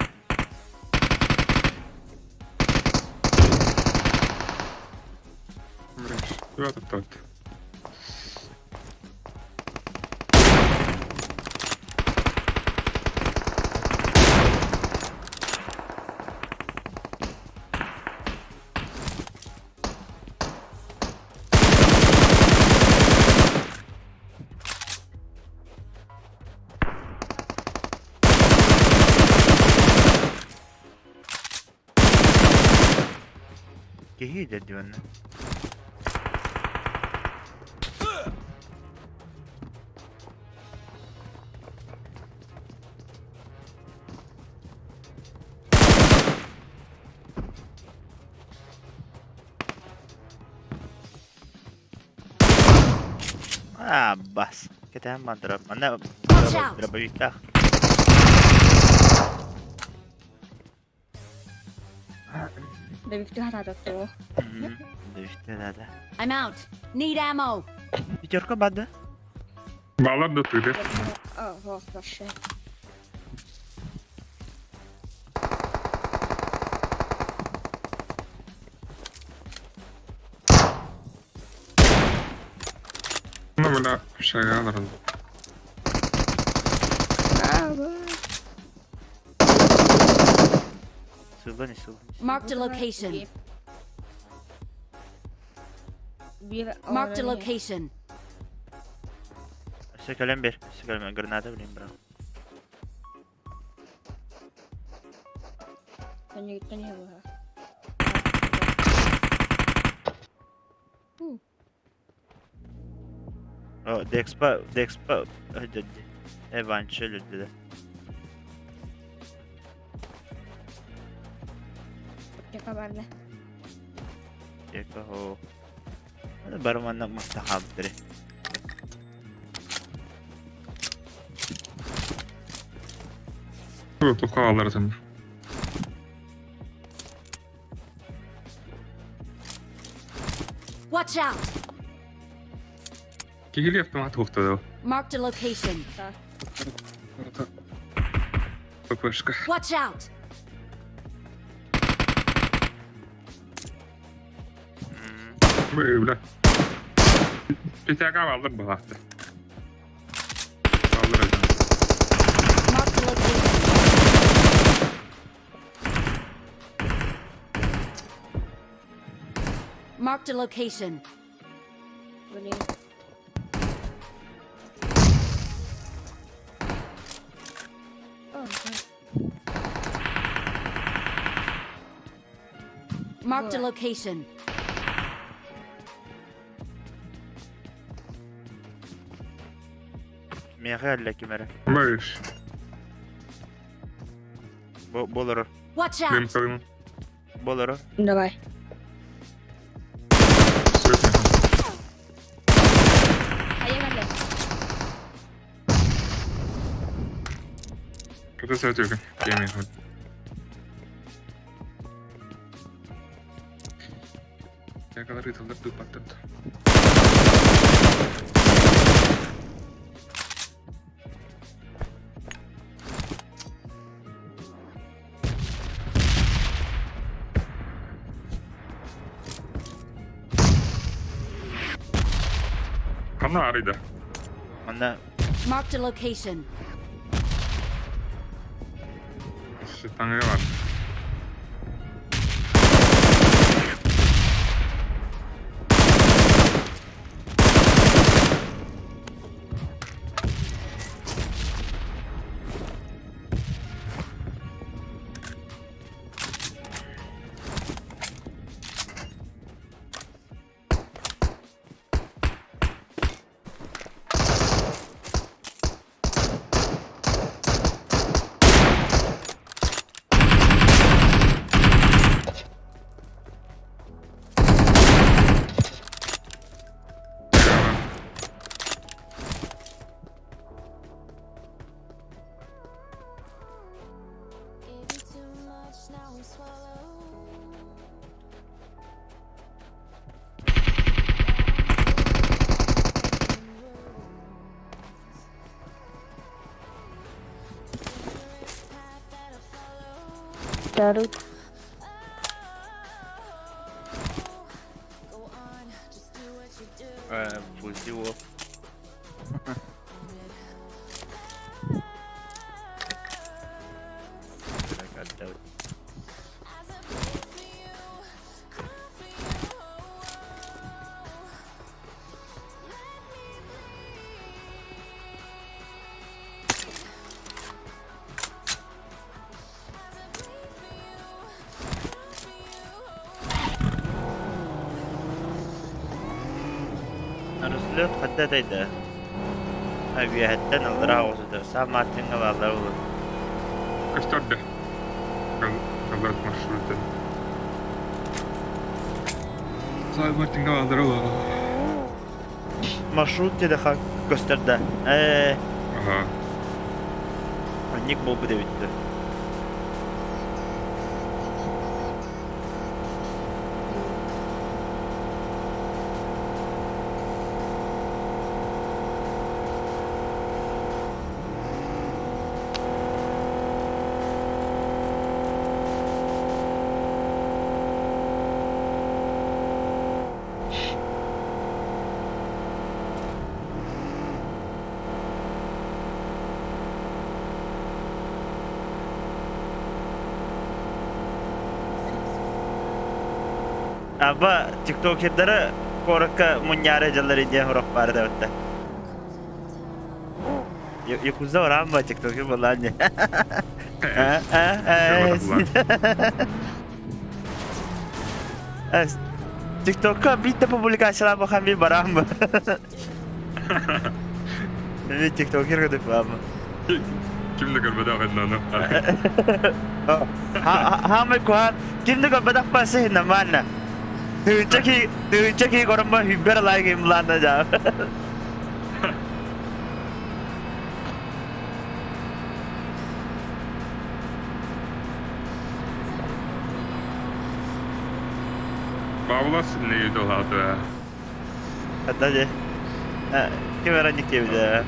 Блядь, Киһи да диэн. Аа, бас. Кэтээн бандырап. Манна Watch out! дробовиктаах. Дробовиктыы хатаатат дуо? Дробовиктыы да. I'm out. Need ammo. Пятерка бада. Балар да тыды. О, вообще. Ну, бля, шага олорон. Сыллан сыллан. Marked a location. Marked a location. Өссө кэлэн бер. Өссө кэлэн граната билин бра. О, Декспа, Декспа, Эванча өлөрдүлэр. Барда. Тека хо. Бары манна мустахабдыры. Туха аларсын. Watch out! Кигили автомат тухтады. Marked a location. ППшка. Watch out! Бля. Пятяга алыр балақты. Алыр это. Marked a location. Marked a location. Блин. Marked a location. Миэхэ эллэ ким эрэ. Мыш. Болорор. Watch out! Дым кылым. Болорор. Давай. Это сөтүгүн киэмин. Якалар ыытыллар тыыппаттар да. Ханна арыйда? Манна Marked a location. Таҥыга бар. Дарут. Пусть его. Арыслыт хатта тайда. Үөһэттэн аллараа оҕусутар саам Мартиҥҥа бааллара буолуо. Көстөрдө. Казах маршруты. Саам Мартиҥҥа бааллара буолуо. Маршрут диэтэхэ көстөр да. Ээ. Аха. Ник буолбут эбит дуу. Аба тиктокердары куоракка мунньаары дьаллар диэн сорох баар да бытта. Якуза бараан ба тиктокер буоллаан дии. Тиктокка биирдэ публикациялаан бахан би бараан ба. Мен тиктокер көтүп бааммын. Ким да көрбөтөх иннаны. Хаамай куһаан ким да көрбөтөх басы нормально. Тыынча ки көрөммө хүббер лайк имланна жаа. Баулас не долаата. Хата же. Ким эрэник диэбитэ.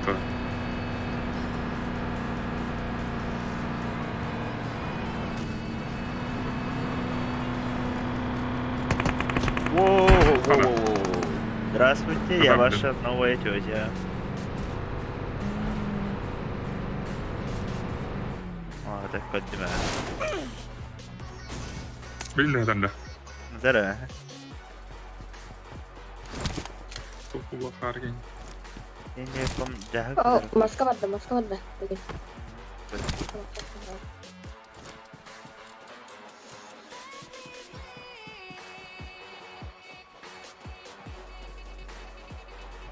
Здравствуйте, я ваша новая тетя. А, так поднимаю. Билнэ танда. Здорово. О, маска барда, маска барда.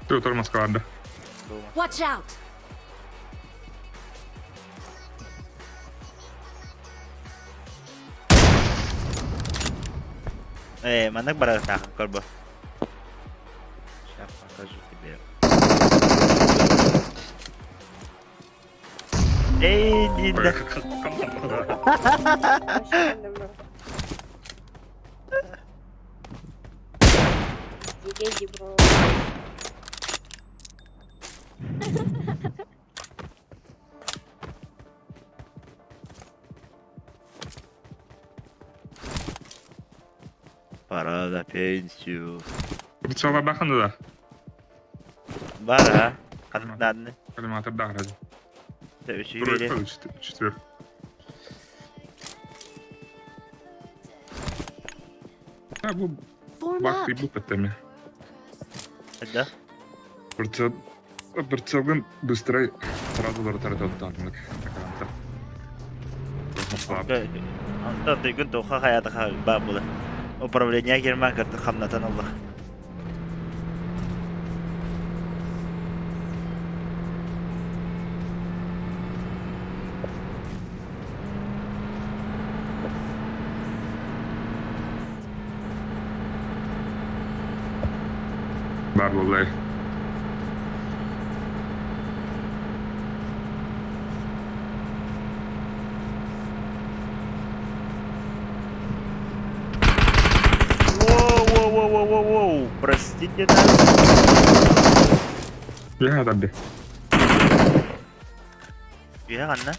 Тур маска барда. Watch out! Ээ, маннык барыахтааххын көрбө. Сейчас покажу тебе. Эй, дииллэр. Дикий бро. Пора на пенсию. Прицела баханы да. Бар а. Ханнык нааданы. Коллиматор да ради. Үчүгэй Тройка, четверка. А, бу Form бак up. бу паттами. Да. Прицел прицелгын быстрый сразу лоротар Онтон туйгун туохха хайаатаха баар буолар. Управление Герман кытта хамнатан ылла. Бар буоллай. Воу-воу-воу-воу-воу, простите нас. Я табе. Үйэ ханна?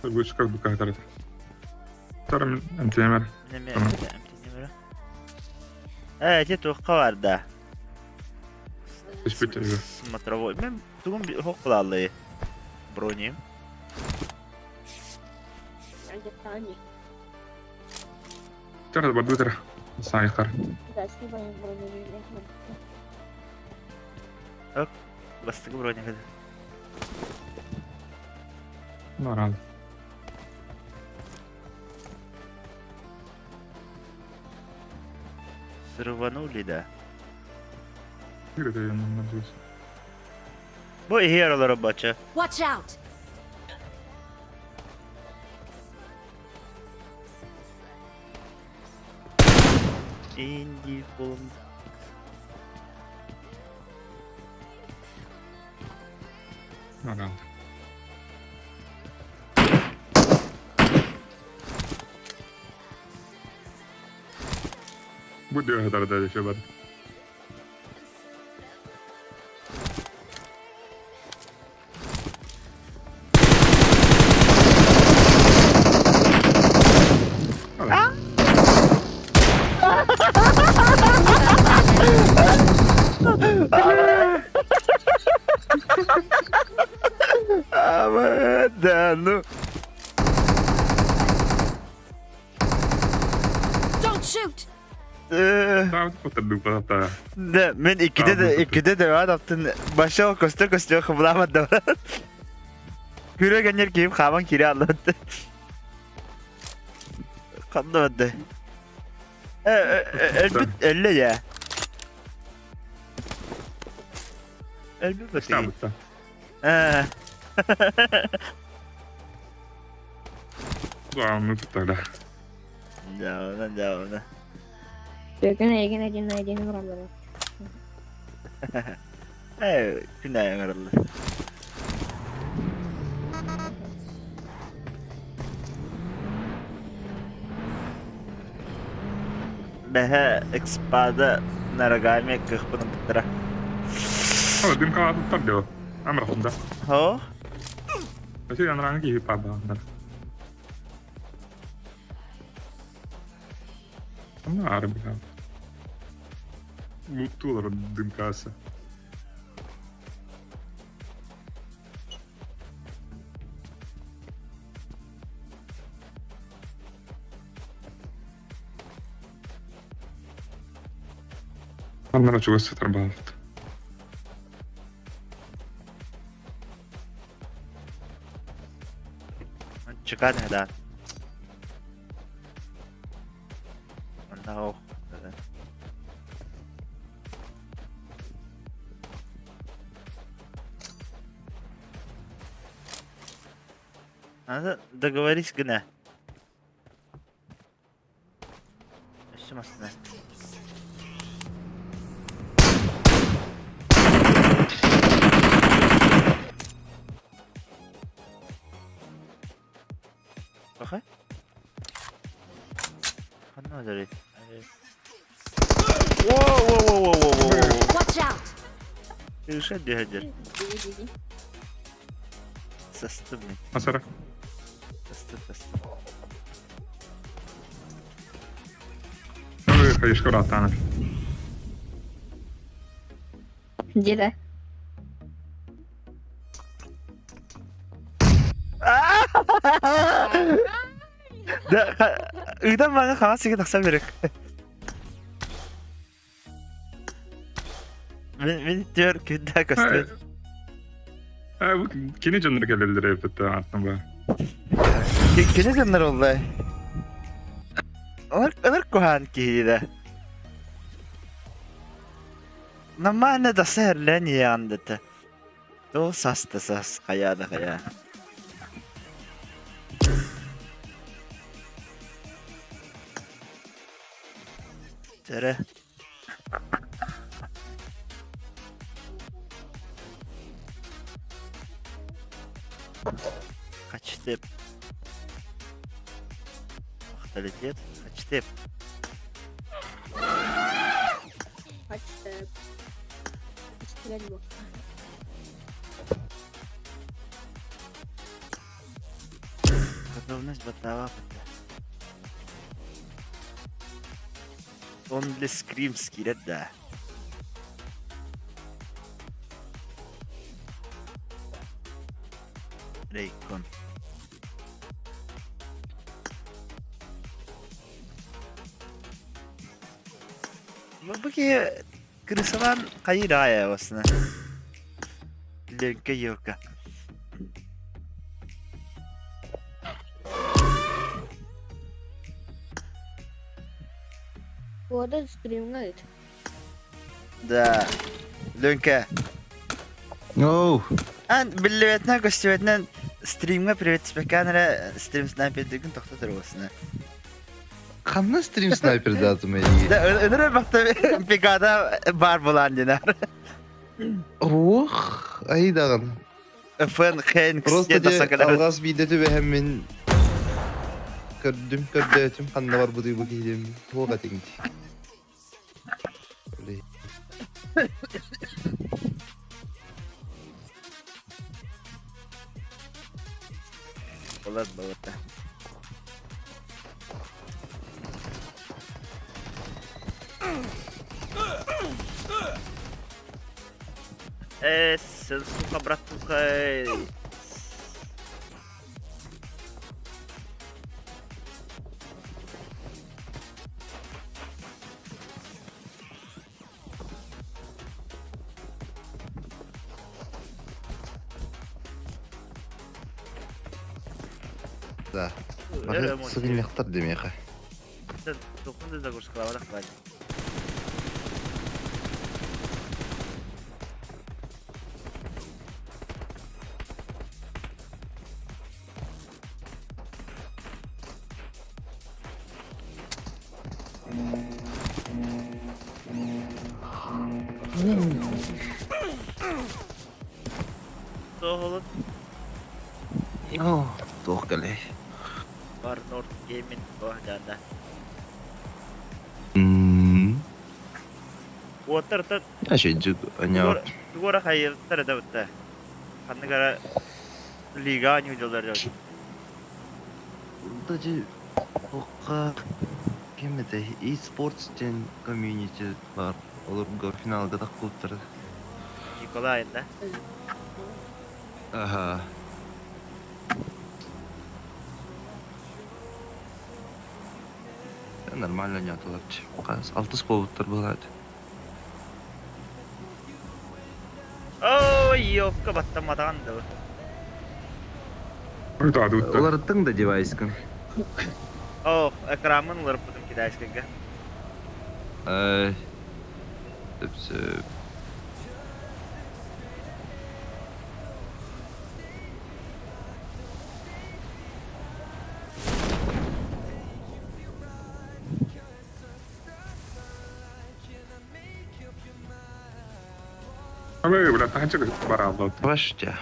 Лучше как бы как Тарам антимер. Неме эмтинемер. Э, ити туохха бар да? Смотровой. Мен тугун хок булааллы. Броним. Тара бардутер. Сайхар. Ок. Бастыгы броня када. Норал. Срыванули да. Это я надеюсь. Бу иһиэр олоро бача. Watch out! Инди болум. Норал. Буду я тогда еще бар. А, да, ну. Don't shoot! Да, мен иккиде де иккиде де бар аптын баша көстө көстө хыбламат да. Күрө генер кийип хаман кире алды. Кандай бады? Элбит элле я. Элбит баты. Э. Да, ну тогда. Да, да, да. Бүгүн эйигин один на один ыраллар. Э, күнә ыңырылды. Бэһэ экспада нарагами кыхпын быттыра. О, дымка туттар дeo. Амрахында. Хо? Өсө янраңы киһи пабаандар. Ама арбиха. Лутулар дымкасы. Аннара чугас сытар баалт. Чыкан да. Манна Надо договорись гына. Өссө масына. Ханна өлөрүй? Воу-воу-воу-воу-воу. Watch out! Кыша дөһөдөр. Састым мен. Асара. Састым, састым. Ой, хайышка ратанов. Где-то. Да, ыытан маҥа хаҥас сигэ тахсан берек. Мин мин түөр күндэ көстүбэт. Кини дьоннор кэлэллэр эбит артан ба. Кини дьоннор оллай. Ыныр ыныр куһаан киһи да. Нормально да сэрлэн иэҕэн Тыл сас да сас, хайаа да хайаа. Чэрэ. Хачтеп. Авторитет. Хачтеп. Хачтеп. Готовность батава Он для скримский, да. Рейкон. Бу киһи Крысалаан хайыыр аайа басына. Лөҥкө елка. Года стримҥа ыт. Да. Лөҥкө. Оу. Ан биллибэтинэн көстүбэтинэн стримҥа привет түспэккээн эрэ стрим снайпердыгын тохтотор буолсуна. Ханна стрим снайпердаатым эйиги? Да, ыныры бакта бригада бар булан динар. Ох, ай даҕаны. ФН Хэнкс Просто де алҕас биирдэ түбэһэммин көрдүм, көрдөөтүм ханна барбытый бу киһим туох этиҥ Болот болота. Э, сука, братуха. Да. Бары сыгынньахтар демиэхэ. Тохун да загрузкалабатах баай. Туох Туох кэлэй? Бар Nord Gaming оһдаана. Уоттар та Ашыдьык аня. Тугора хайыттар да бутта. Ханнык ара лига ньудалар. Даже Туохха ким этэй eSports диэн комьюнити баар, олорго финалга таххыбыттара. Николай да? Аха. Нормально ньотулар Алтыс буолбуттар быһалаат. Ой, ёпка баттаматаҕын да. Уларыттыҥ да девайскын? О, экраммын уларыппытым китайскайга. Ай, сөп-сөп. Абы, бля, таһыччы барааллат. Ваштя.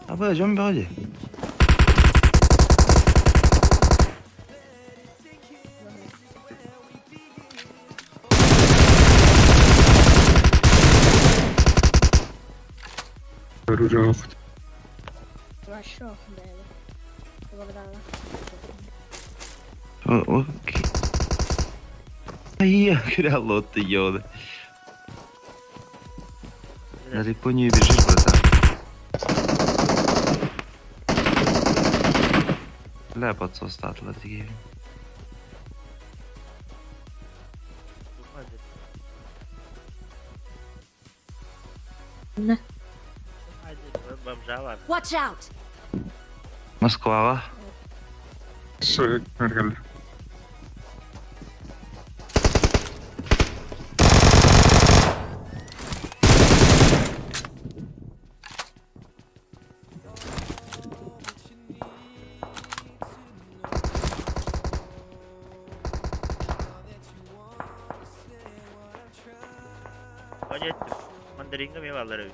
Абы, дьон бөҕө дии. Оружие. Хорошо, Окей. Кряло ты ёда. На Японию бежишь, братан. Бля, подсос статла такие. На. Бомжа Watch out! Москва. Все, нормально. Понятно. Мандаринга ми баллар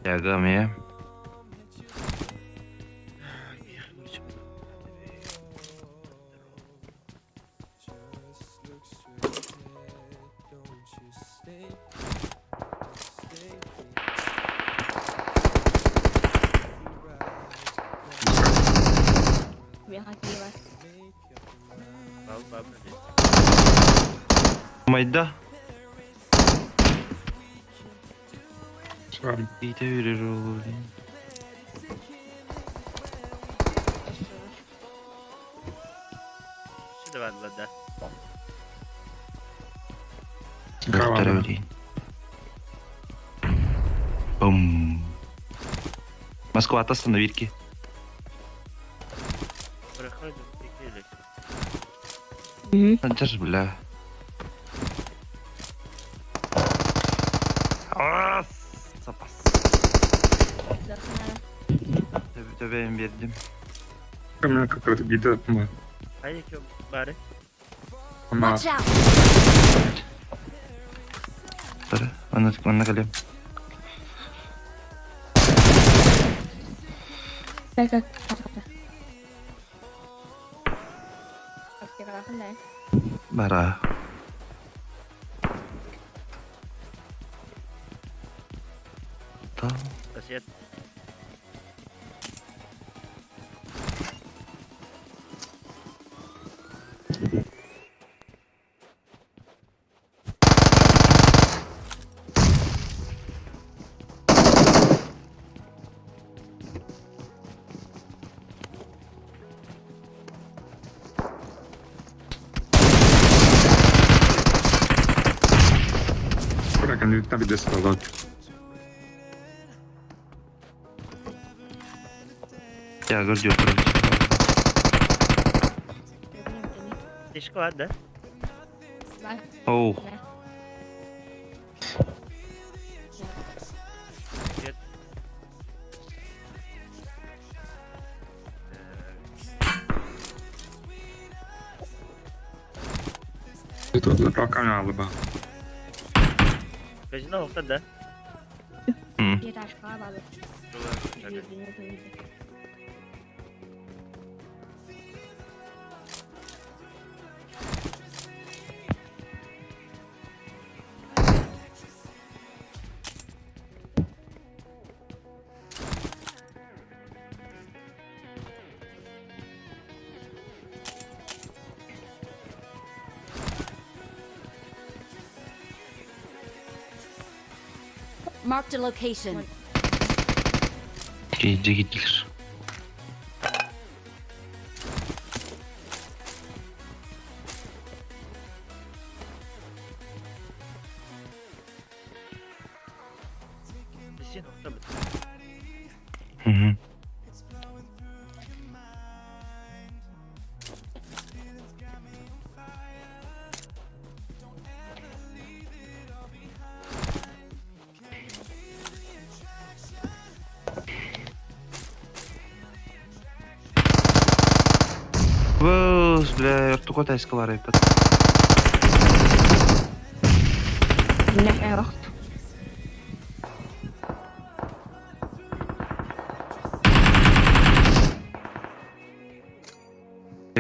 Ягами. Майда. Все. Иди вижу, блин. Сюда да. Второй Бум. Москва, остановки. Проходим, прикрыли. Держи, бля. А, Запас. Төбөйм бердим. У меня какой-то гида. Haydi ki bari. Ама Watch out! Ана ана калем. Бара. Та. Сосед. Кандидат на видео Я гордю. Тишко да? Оу. Это заправка алыба. Казино окта да. Marked a location. Gece gidilir. Син окта бит. Hı hı. Vız бля, ортуға тайска бар айпад.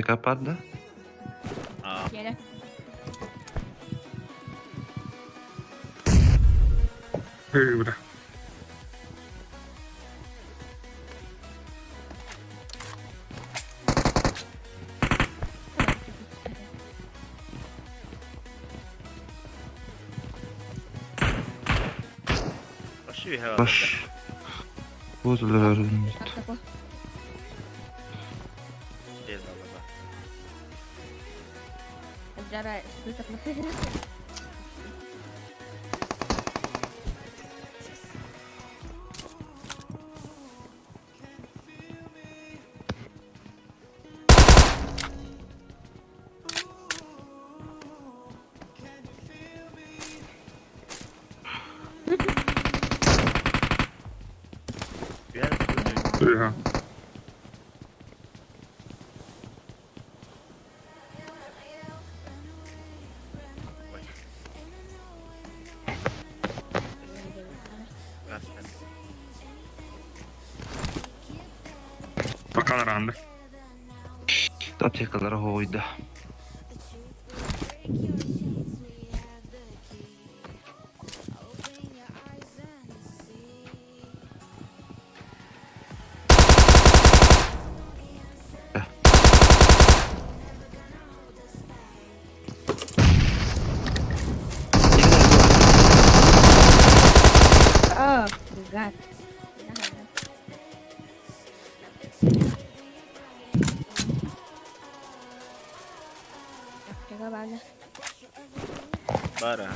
Капад, да? Киэнэ. Бля. Баш. Вот лөрүн. Тыга. Бакан аранды. Аптекалара хойда. Oh, God. Бара.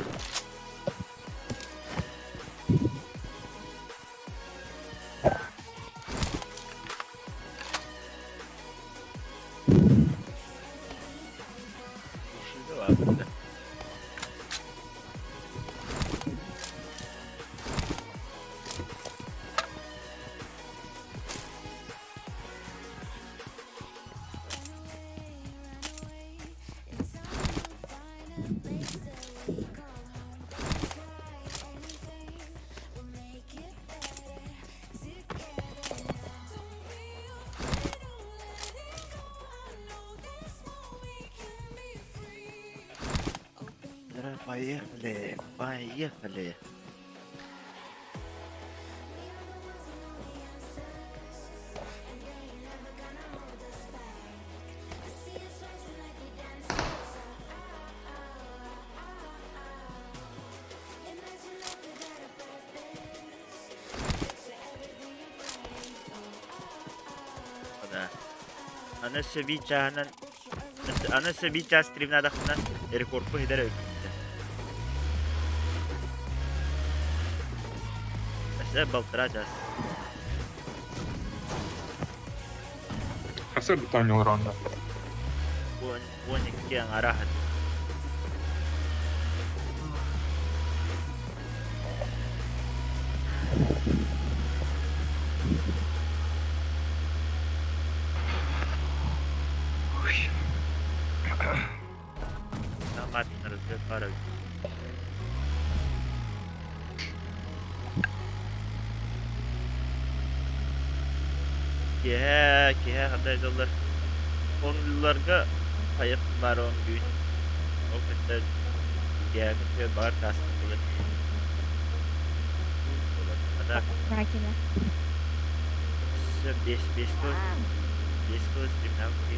Поехали, поехали. Аны сөби чааһынан аны сөби чаас стримнадахпына рекордпу хидер өйбүттэ. Өссө балтара чаас. Хасыр бутан ронда. 12 аҥара. Киэһэ, киэһэ ханна дьоллор оннуларга хайах баар он түүн ол кытта киэһэ кытта баар таастылар. А так все без без без стримнавки.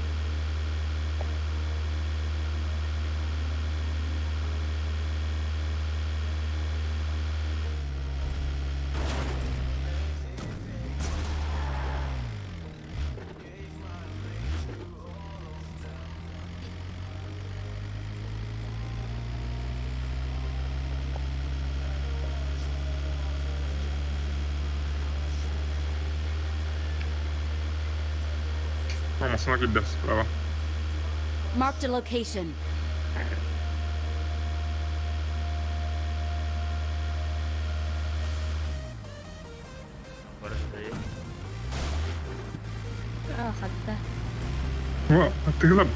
Мамасына килдэ справа. Marked a location. Тыгылап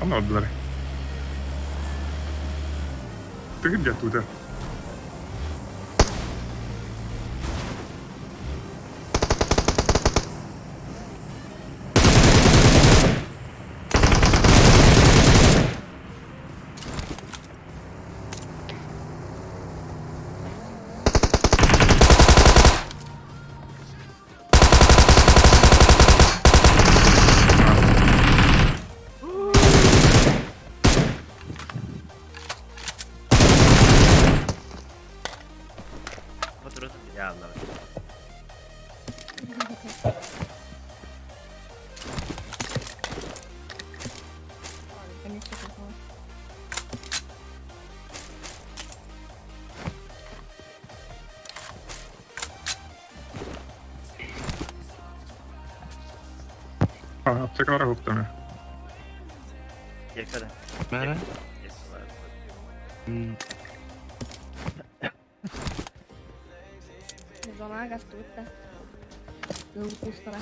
Ана олдулар. Тыгып жатууда. Хааллаҕа. Аптекалара хуктана. Yakala. Мара? Yakala. Зона гастута. Кустара.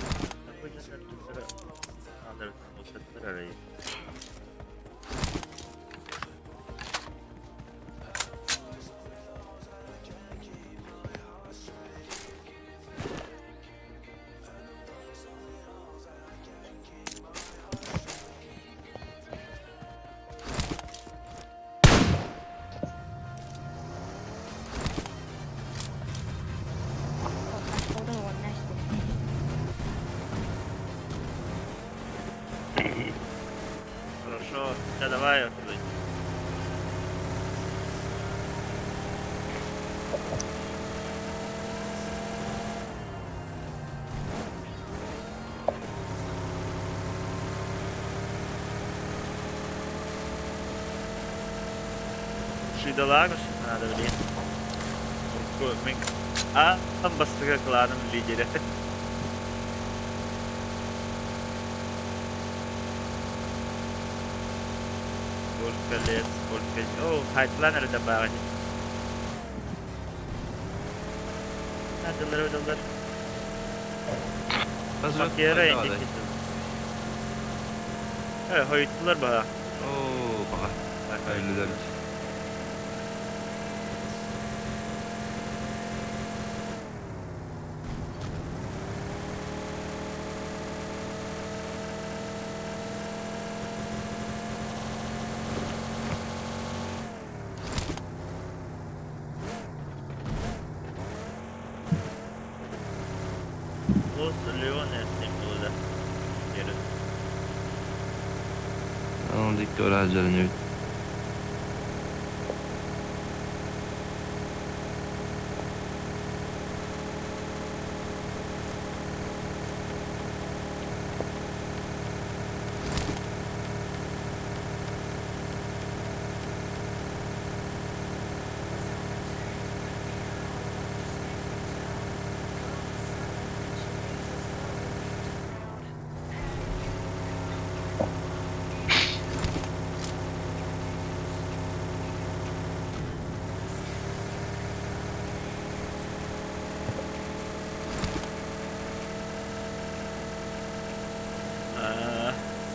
Хорошо, да давай. Шидалага надо, блин. А, там бастыга кланом лидере. Сколько лет, сколько... О, хайпланер добавили. Надо, надо. Макера инdik. Evet, hoyuttular bana. Оо, баҕа. Öyle Los Leones burada. Geri. Dik öğrencilerin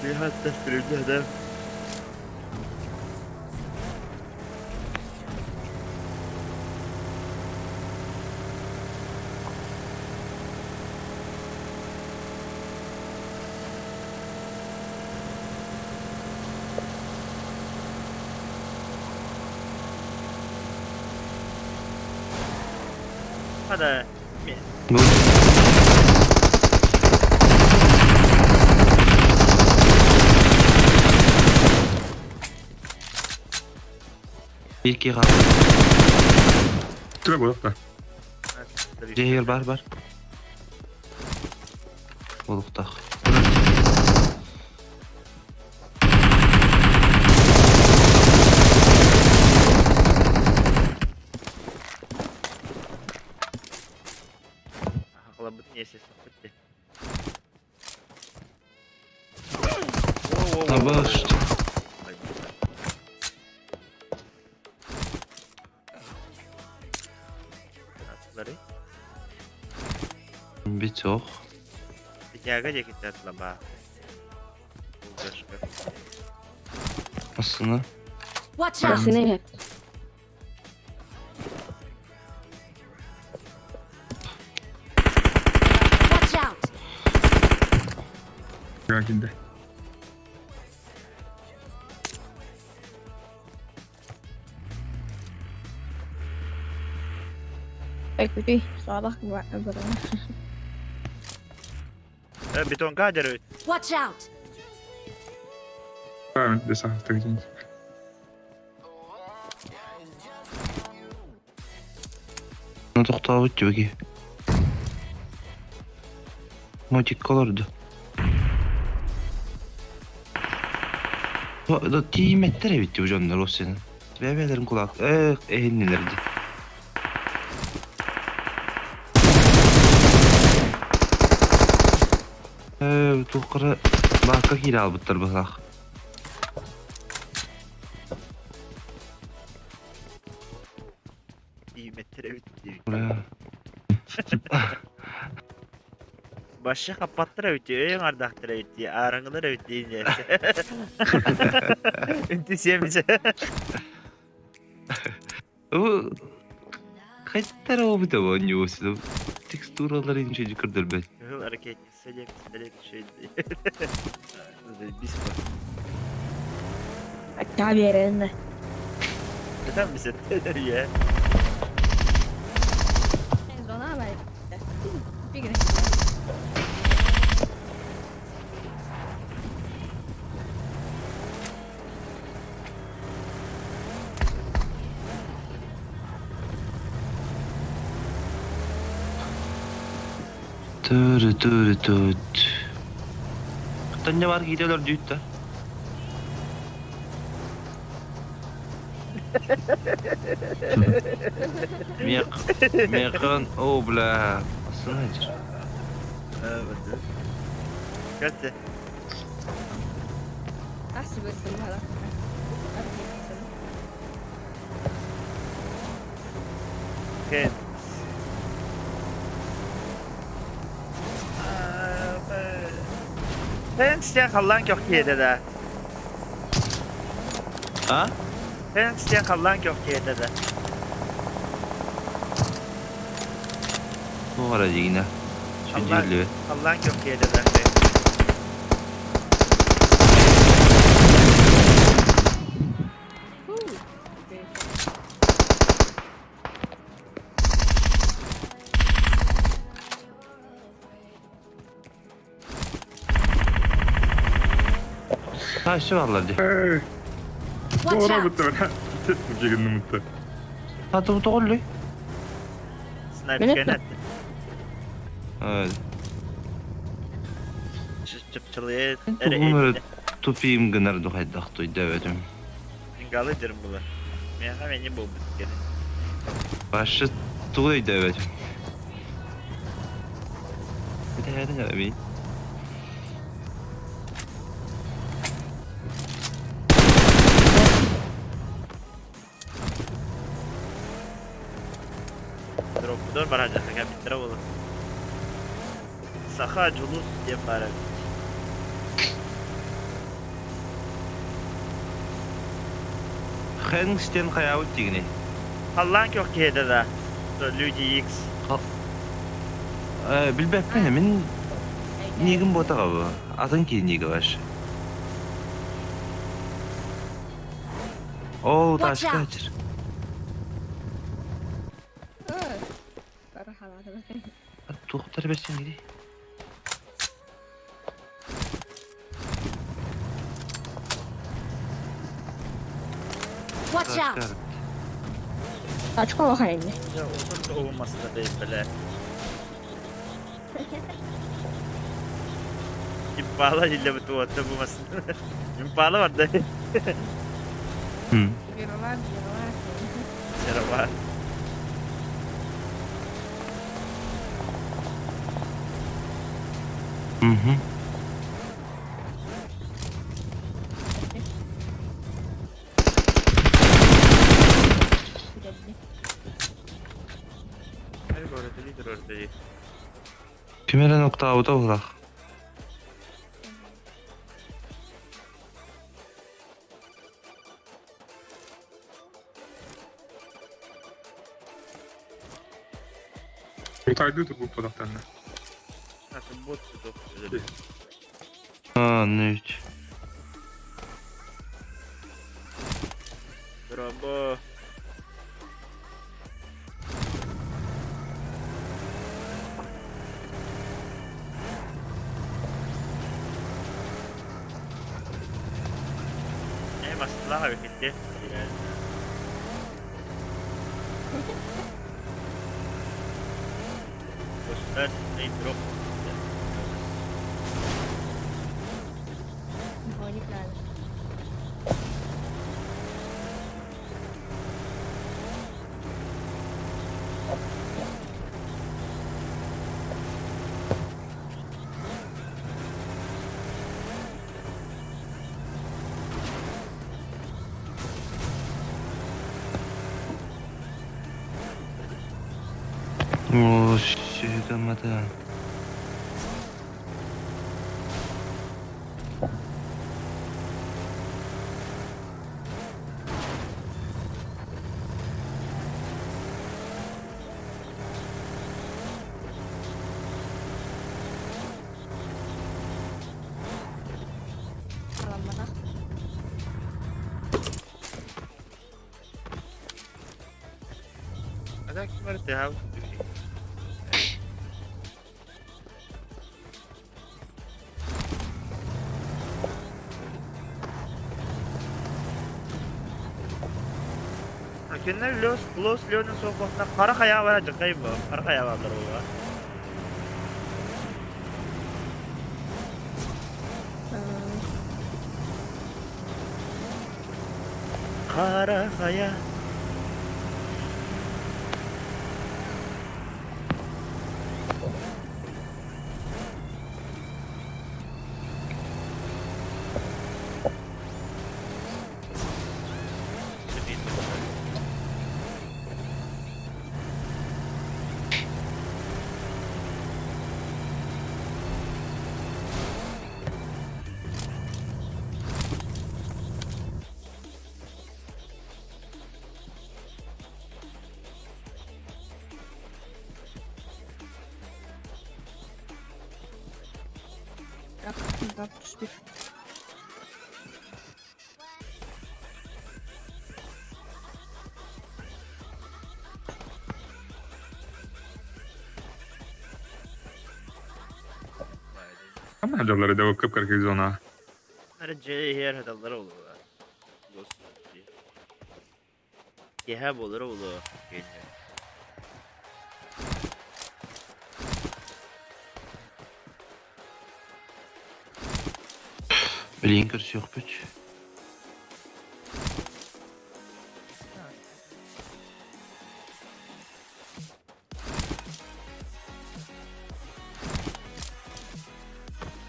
Bir hatta sürücü adam. Hadi. Bir ki kaldı. Түбэ буолуохта. Cehir бар бар. Болуктах. Халабыт не естественно. Табаш. Биток. Битяга декеттер лаба. Aslında. Watch out! Сине. Watch out! Кинде. Ой, Салах барана. Бетон кадер. Watch out! Правильно, десахтык. Тохтообут дьүөги. Мотикка олорду. Тиийиммэттэр эбит дии бу дьоннор уопсайынан. Бэйэ-бэйэлэрин кулаак эһиннилэр дии. Туоххара лаакка киирэ аалбыттар быһалаах. Тиийиммэттэр эбит дии. Башы хаппаттар эбит дии, өй аҥардаахтар эбит дии, аараҥылар эбит дии Үнтү сиэмисэ. Хайдах ообута оонньуусу текстуралары инче көрдөрбөт. Кыһыл ракетница диэн пистолет үчүгэй Бис Аччаа биэрэннэ. Там бисеттер Зона бар. Бигре. Төрү төрү төт. Тanya бар киитэ өлөрдүүт да. Механ, о бля, снайпер. Катя. Ken. Thanks диэн халлаан көх киһитэ да. А? Thanks диэн халлаан көх киһитэ да. Туох эрэ дьигинэ. Сүдьүллүбэт. Халлаан көх киһитэ да. Taşçı varlar дии. Watch out! Тату тоҕоллуй? Снайпер кэнэттэ. Чыпчылыйы Тугум тупиим гынар духайдах туйда өтүм. Ингалы дирим була. Миэхэ мени буолбут кини. Башы тугу өйдөөбөтүм. Бүтэһээтин эбии. Дроппудор бараадьахха кэбиттэрэ буолар. Саха Дьулус диэн баар эбит. Хэнкс диэн хайаабыт дигини. Халлаан күөх киһитэ да. Люди X. Билбэппин мин нигин буотаҕа бу. Атын киһи нига ваш. Ол Watch ташка out! ачыр. Туохтар берсин дири. Watch out! Очко хайны. Отун olmasına değil bile. Impala ille bu tuvatta bu masın. Impala var da. Merhaba. Hı. Кимэрэ нуктаабыта уһулах. Үч. Bravo. Maslak hareketi. Государственный дроп. Броник надо. О, сүгаммата. Аламматах. А так ким эрэ Кинилэр Лос Лос Леонун суоппахтан хара хайаа бара дьахай бу хара хайаа бааллар буолуо. Хара хайа. Түспүт. Ханна дьаллары да кып кыркы зона. Дьэ иһэр хаталлара буолуо. Киэһэ буолара буолуо. Билигин көрсүөхпүт.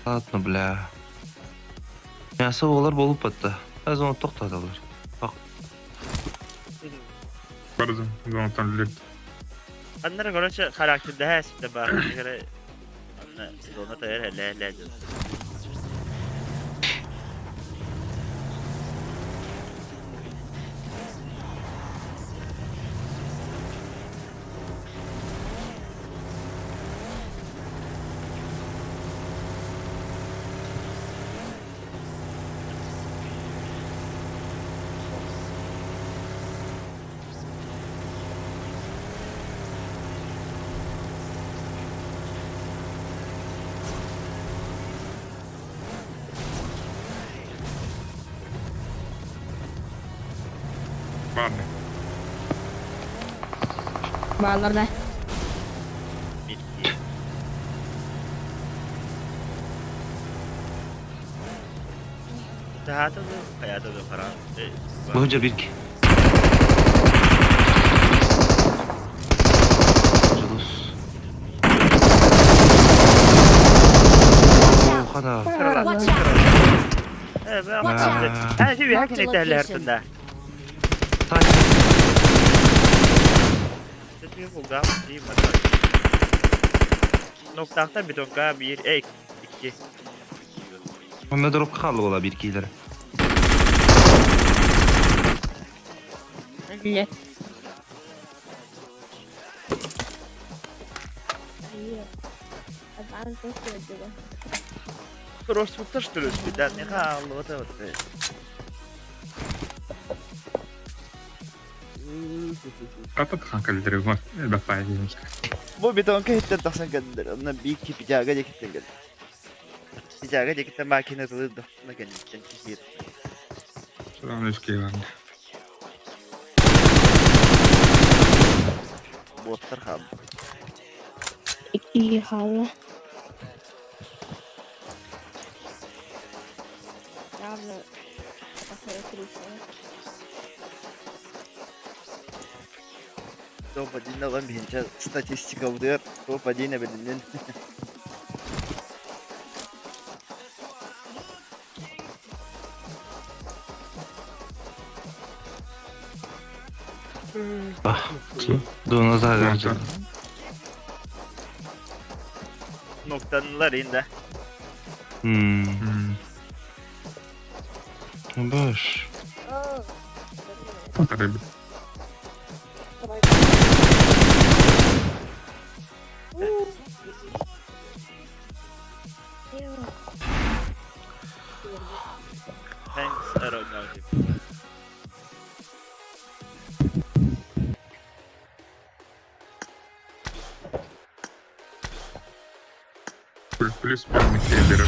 Ладно, бля. Мясо олар болуп батта. Зона тоқтаталар. Барзым, зонаттан үлет. Аннары короче характердэһэ ситэ баар. Анна зона тайар элэ элэ дьон. Баарны. Бааллар да. Битти. Таһаата ду, хайаата ду хараа. Быһыжа бирки. Жулус. Watch out! Хана. Watch out! Watch out! Һэ, үһэ Marked a кэлитээлэр location. тында. Тань. Ноктахта бетонка bir, ey, iki. Онна дроп қалды бола бир кейлер. Биле. Просто что ли, да, не хал, вот это вот. Катат калдыры бапай дейміз. Бу бетонка хиттен тахсан кэлдер, онна бик пижага декиттен кэлдер. Пижага декиттен макина тылы на кэнниттен кихир. Содан өске бар. Боттар хам. Икки хаалла. Явно крыса. Топ-1 алан биһинчэ статистика удыар. Топ-1 эбилиннин. Дуна загарчы. Noktanılar indi. Hmm. Boş. Арабит. Thanks Erol Navcı. Плюс первый хейдер.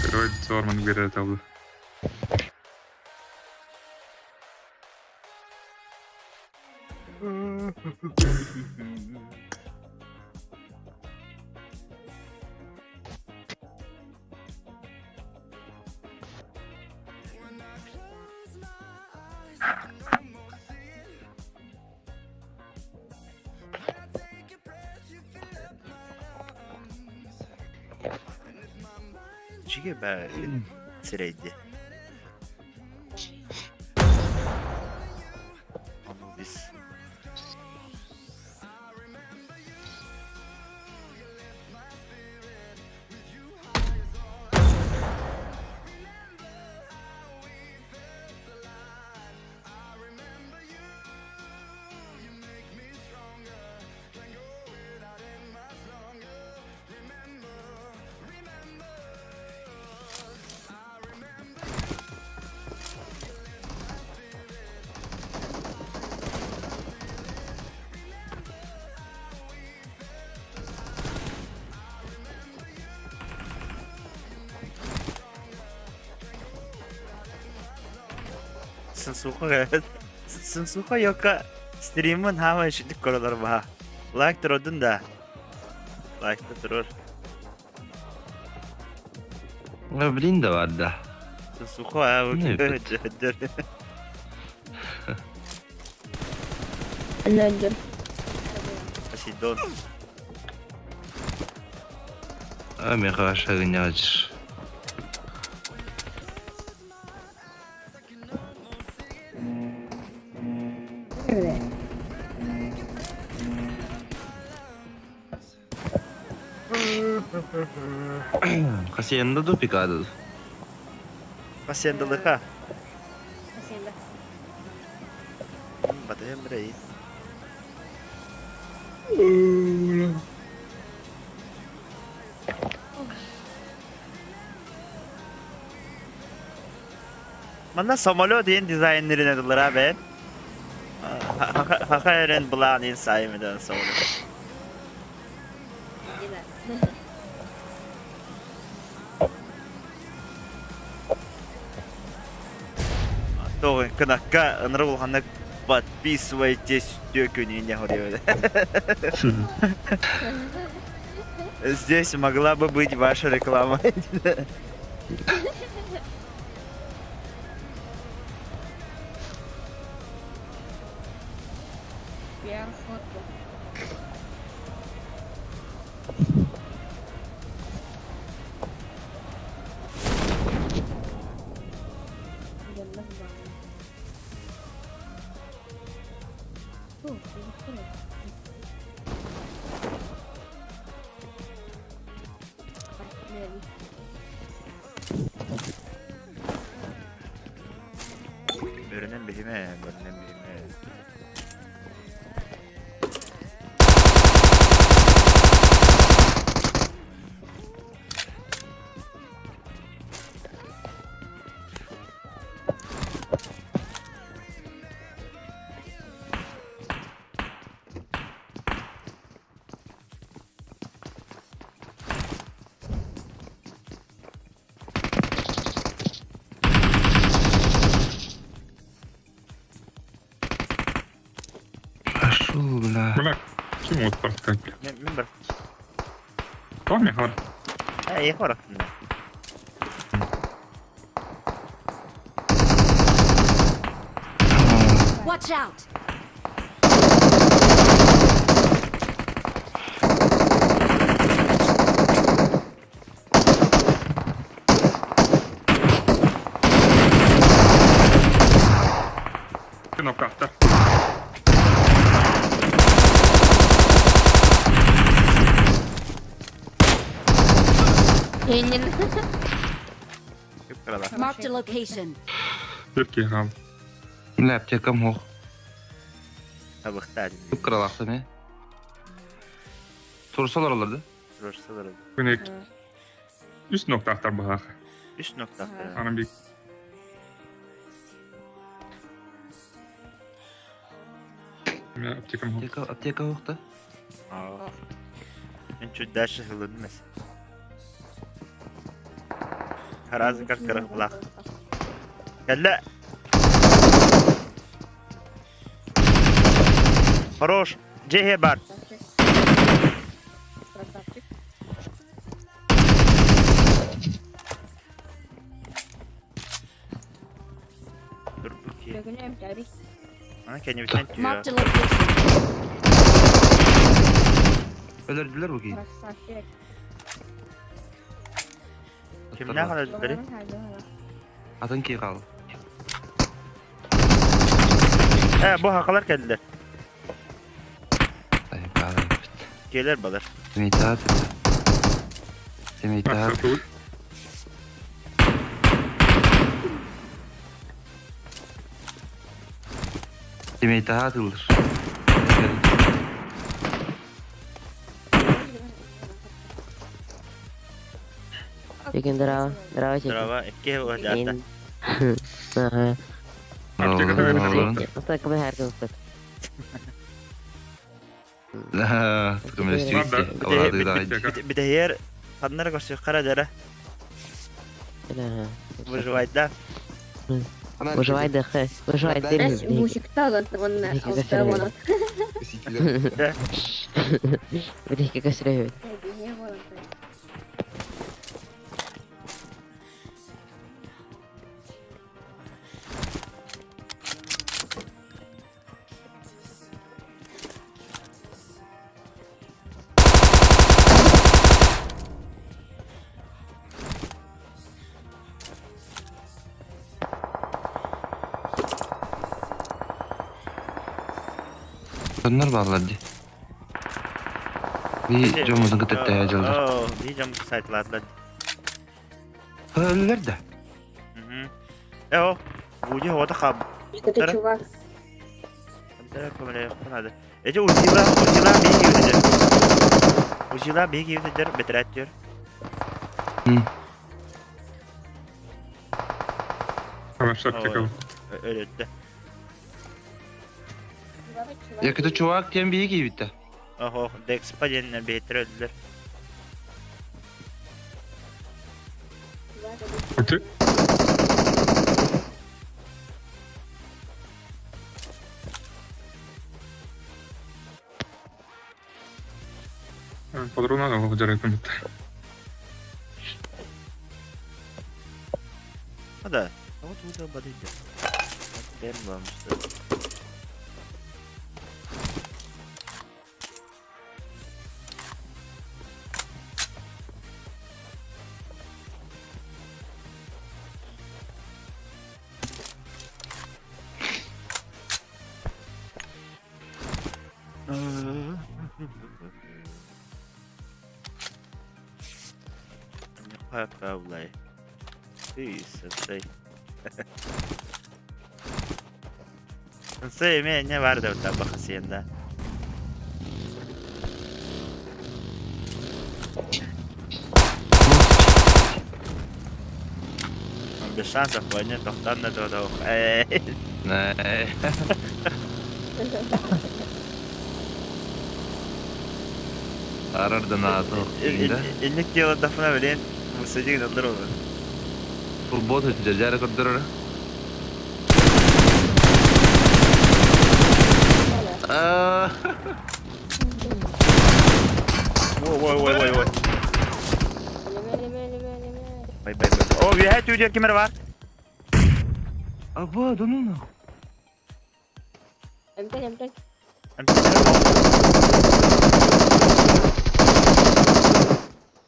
Первый Цорман берет алды. Чиге бә сирейди. Anubis. Сынсуха Сынсуха yoka stream'in hava eşitlik koralar baha. Like dururdun da. Like da durur. Блин да var da. Сынсуха ha bu Ne dur. Öldüm. Asidon. Ами хорошо гнячь. Hacienda do picado. Haciendalık ha. Hacienda. Batı Emre'yi. Manna самолет диэн дизайнерин эдилер abi. Хаха эрен булаан ин саймыдан самолет. Тоҕын кынакка ыныры булханнык подписывайтесь төкүнүне хорьёде. Здесь могла бы быть ваша реклама. Пиар фотку. Görünen bihime, görünen bihime. Пошел, бля. Бля. Ким вот просто Мин мин бар. Тоҕо миэхэ бар? Ээ, эйиэхэ бараттым. Watch out! Кнопкахтар. Ленин. Marked a location. Түркия хаал. Мин аптекам суох. Табыхтаа. Кыралаахтым ээ. Турса олороллор да? Турса олороллор. Күнүк үс ноктаахтар баһаах. Үс ноктаахтар. Анан бик Аптекам Аптека, аптека суох да? Мен чуть дальше хылынным эс. Харазы как кырых булах. Кэллэ! Хорош! Дьиэ бар! Красавчик. Догоняем Дарий. Ана кэннибиттэн түһүө. Marked a location. Өлөрдүлэр бу киһи. Красавчик. Кимнээх өлөрдүлэрий? Атын киһи хаалла. Ээ, бу хахалар кэллилэр. Киэлэр балар. Семейтаат. Семейтаат. Семейтаат ылыр. Чекин здорово. Здорово, Чекин. Здорово, икки уһаата. Ага. Аптеката Только мы харков. Бүтэһиэр ханнара көрсүөххэ дьара. Выживать да. Выживай да, выживай Знаешь, мусиктан вон Да. Бүтэһикке көсүрөбүт. Дьоннор бааллар дии. Бии дьоммутун кытта тэһэ дьыллар. Бии дьоммут сайтылаатылар. Өллөр да. Э, Буди хота хаб. Это чувак. Эти узила, узила биги үтәдер. Узила биги үтәдер, бетерәт дер. Хорошо, аптека. Өлөттө. Якыта чувак диэн биһиги киирбиттэ. Охо, Декспа диэннэр биһиттэр өлдүлэр. Патрона дьарыктан бүттэ. Ну да. Вот вот бадыйды. Бэм буламмыт. Павлай. Ты сенсей. Сенсей эмиэ не бар да бахасиенда. Без шансов войне тохтан да да Нэ. Арардан аатын да. Инник дело дафна билен мусадик налдар ол. Футбол жажара көрдөрөр. Аа. Ой, ой, ой, ой. Бай, бай, бай. О, үөһэ түүдүөр ким эрэ бар? Аба, да ну нахуй. Эмтэн, эмтэн.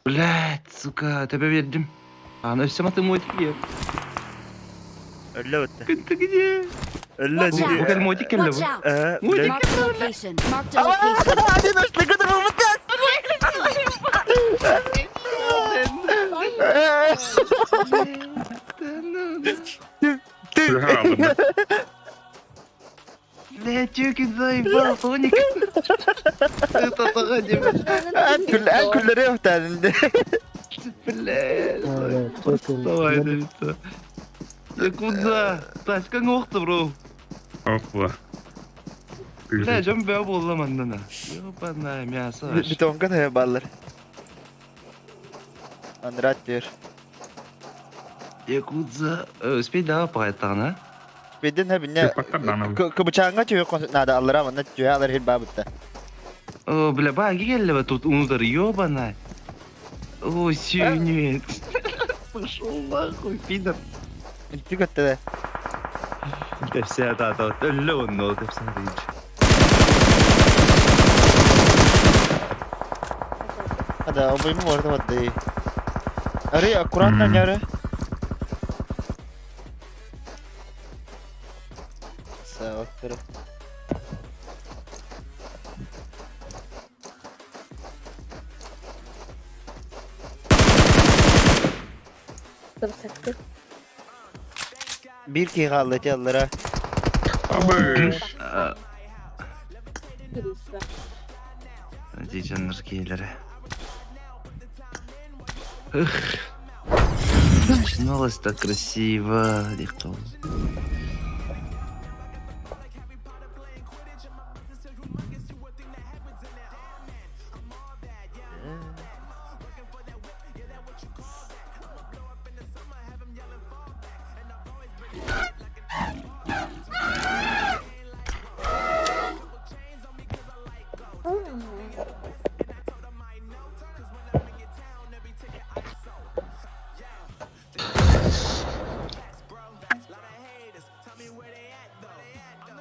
Блядь, сука, тебе бердим. Аны өссө маты мотик е. Өллө өттө. Ты где? Өллө Watch out. Бу кэл мотик келле Watch бу. out! Мотик. Marked a location. Marked a location. Один ушли, куда вы Блядь, чё ты заебал, Соник? Это Күлләре өтәнде. Блядь. Давай, Давид. Да куда? Тачка охты, бро. Опа. Бля, жон бә булла маннана. Ёбаная мясо. Бетонка да баллар. Андрат дер. Якудза. Успей да пайтана. Беден хәбинне кыбычаңга түйе надо аллара манна түйе алар хил бабытта. О, бля, баги келле тут ундар, ёбаная. О, сюнет. Пошел нахуй, пидор. Түгөттө. Тепсе да да, өллө онно тепсе дейч. Hadi обойму орда бадды. Ари аккуратно няре. Саоттыр. Тымсакты. Bir ki kaldı allara. Абы. Дейчаннар кейлері. Эх. Начиналось так красиво. Легко.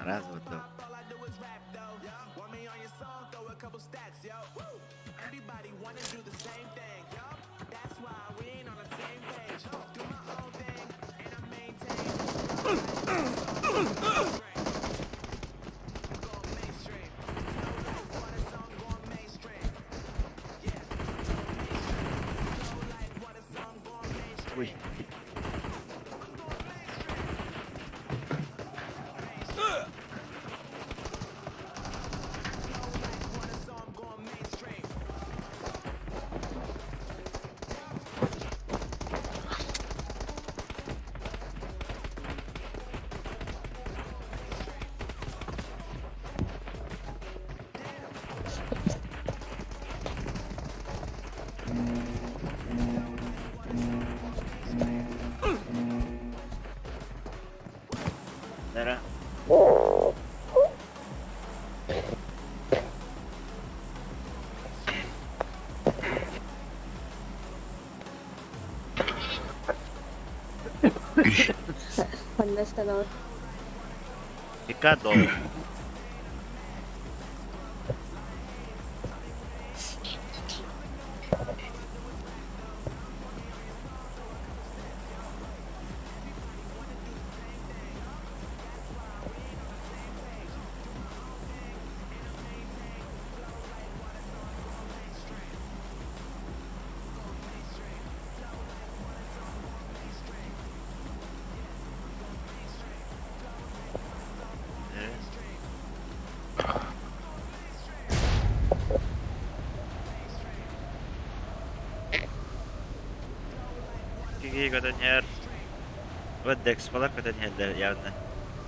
Раз вот да. Ой. Nere? Ханнастанар. Dikkat ol. Киги көтөн һэр. Вот Декспалар көтөн һэллэр явно.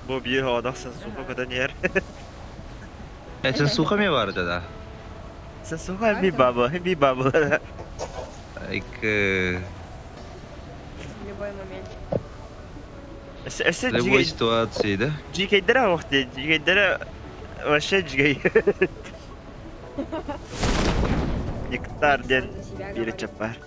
Бу биир оодох суха көтөн һэр. Sen суха mi vardı da? Sen суха би баба, би баба. Ik Любой момент. Өссө любой ситуации, да? Жикейдere вакыт, жикейдere вообще жигей. Нектар диэн За себя биир говорит. ыччат баар.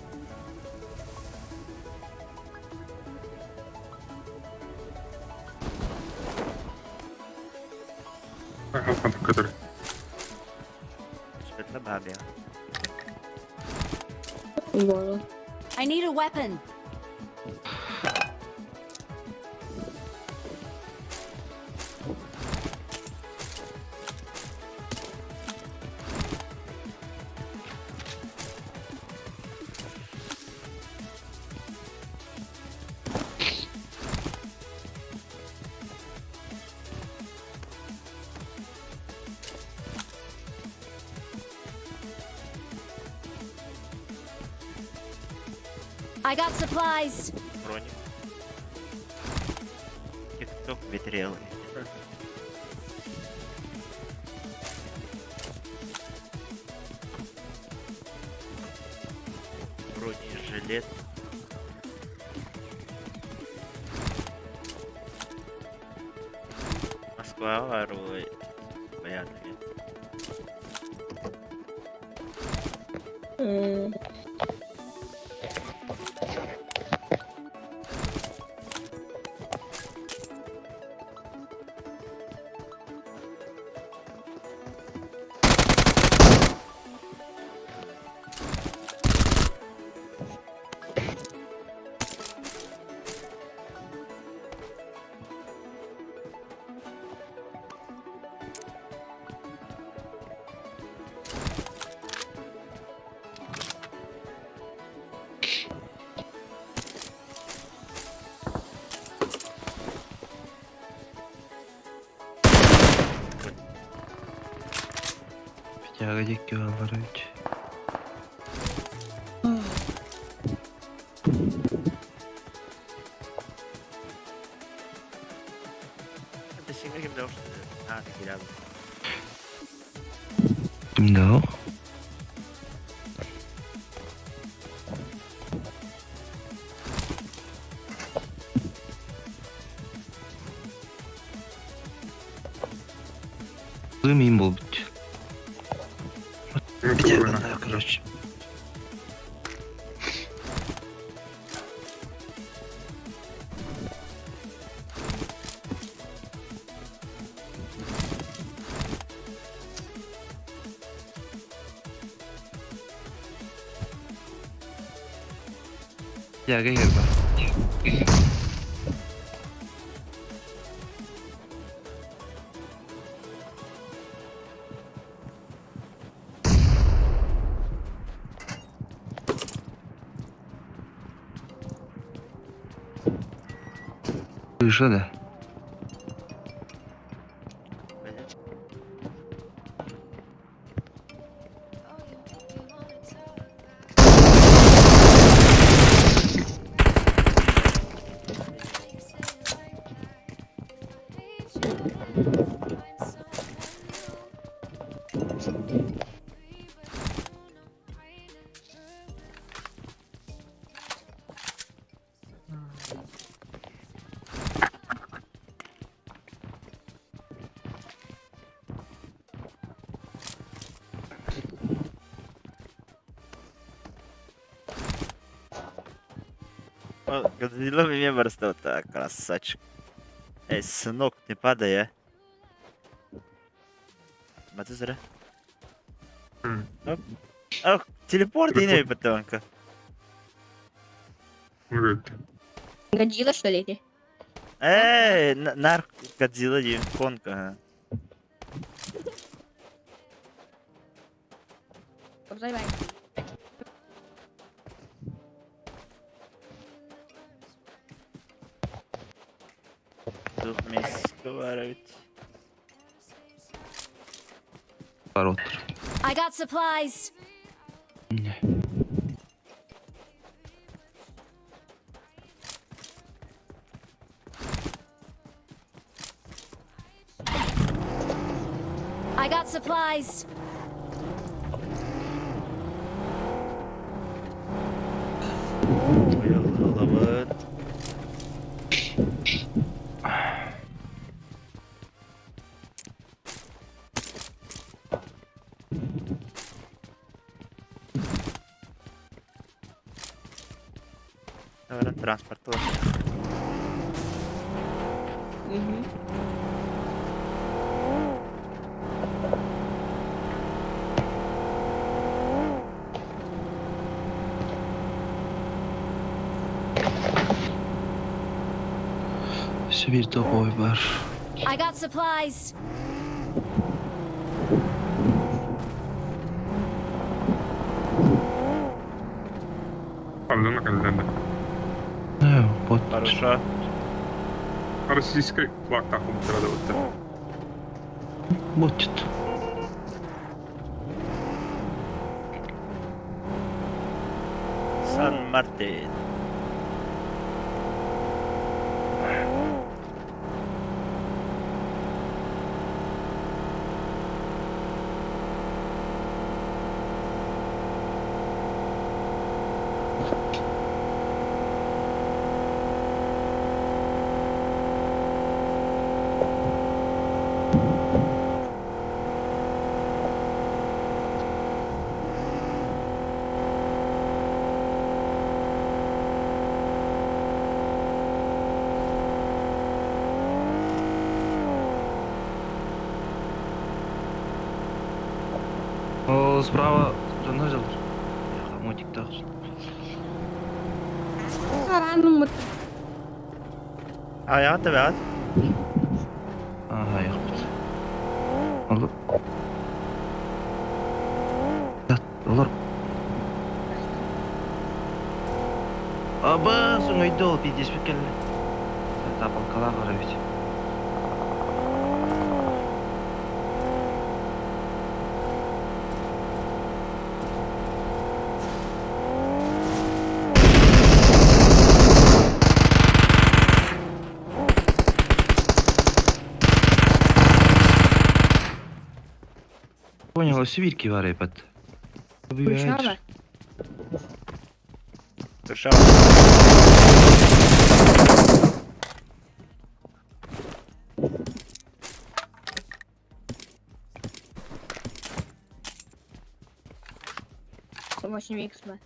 Который. Светла бабе. Боже. I need a weapon. I got supplies. Броник. Тикток ветрелый. Бронежилет. Москва орлы. Понятно. Тяга дикки аллар үч. Это сиңер кимде окшойт? А, кирабы. Кимде о? Мин болбут. Короче. Тяга герба. Крыша, да? Годзилла меня просто так, красавчик. Эй, сынок, не падай, а. Смотри, зря. Оп. Ох, телепорт и не потонка. Годзилла, что ли, эти? Эй, нар Годзилла и Конг, ага. Взорвай. Тут место Ворот. I got supplies. I got supplies. Ловит. Баран транспорт ылар. Өссө биир тоҕой бар. I got supplies. Аллана кэллэнэ. Вот. Хорошо. Российскай флагтаах умтара да бытта. Вот. Сан Мартин. О, справа дьоннор дьаллар. Мотиктаах. Харааныммыт. Аяҕа тэбэҕит. Ага, айахпыт. Олор. Олор. Аба, соҥойду ол пиздеспит кэллэ. Тапалкалаах бар эбит. Понял, свирки варепат. Куршава. Куршава. 8 икс б.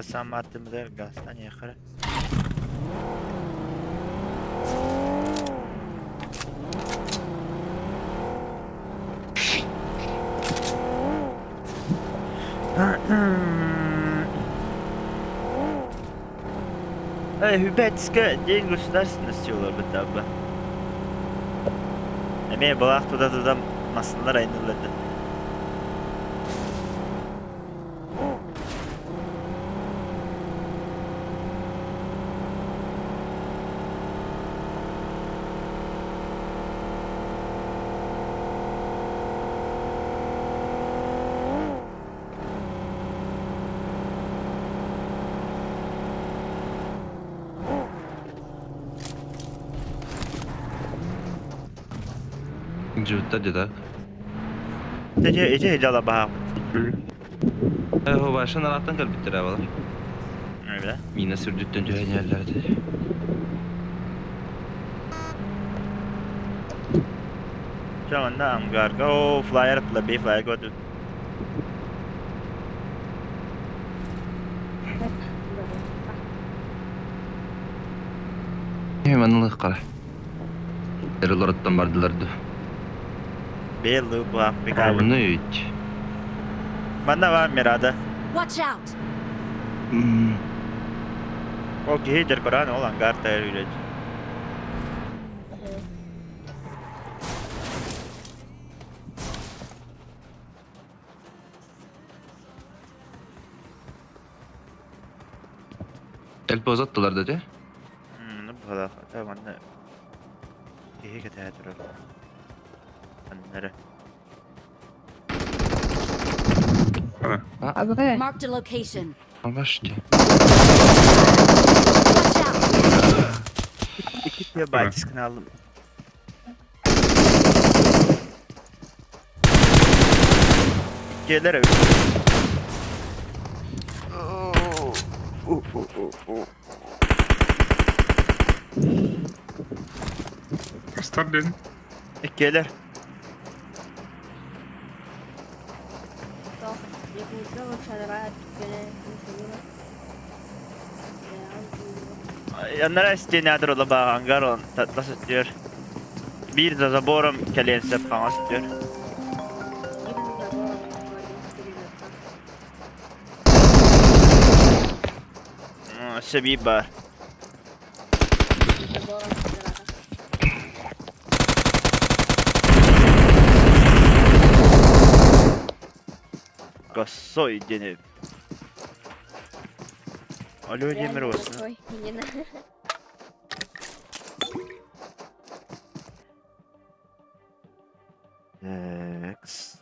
Сан Мартин газтан ехали. Hübetske день государственности олорбут Эмиэ былаах туда-туда массыналар айанныыллар этэ. Жуттар деді. Эти эти дьала баһаах. Башын араттан кэлбиттэр абалар. Öyle. Мина сүрдүттэн түһэнэллэр. Şu anda angarga o flyer atla bir flyer gördüm. Hemen қара. Эрелораттан бардыларды. Bir loop var bir kaldı. Bunu üç. Bende var Mirada. Watch out! O kihidir Kur'an ol angar tayar Элпе узаттылар dedi. Ну була. Tamam anne. Киһи кэтэһэ турар. Аннары. Абы. Marked a location. Башты. Watch out! İki tüye baytiskini aldım. Gelir evet. Астар ден. Иккиэлэр. Аннара стене ола бааҕангар он тас өттүгэр биир за забором кэлиэн сөп хаҥас өттүгэр. Өссө биир баар. Косой диэн Алло диэмэр уосна. Экс.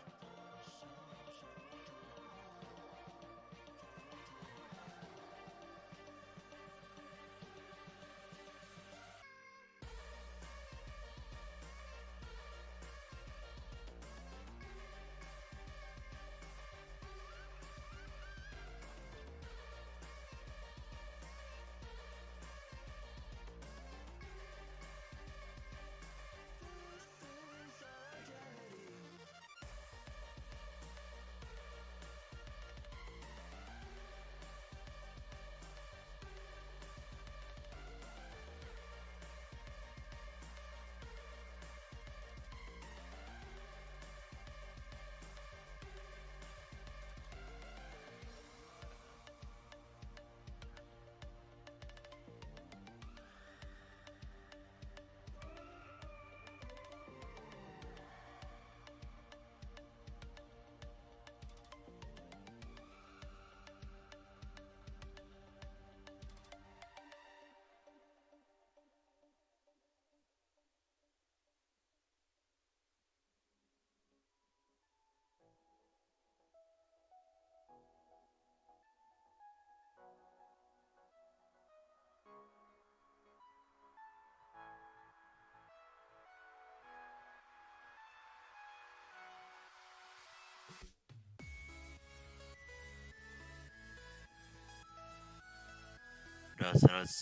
Раз, раз.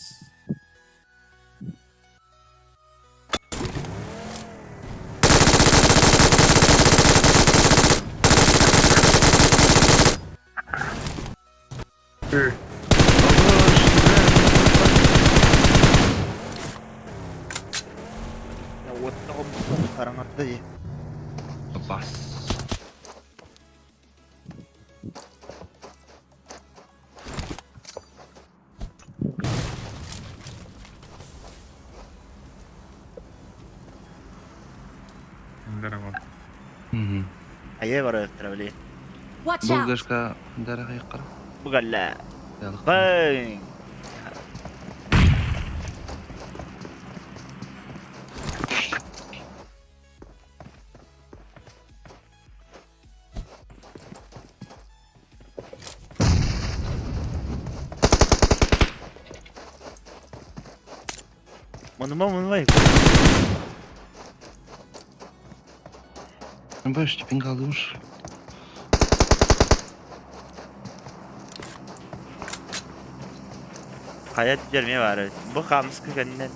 Хараҥарда дии. Бас. Здорово. Айа барыахтара били. Watch out! Булгашка дарахайкара. Бугалла. Бang! Мунума мунумай. Баш типин калдымыш. Hayat gelmeye var. Bu kamıskı kendinden.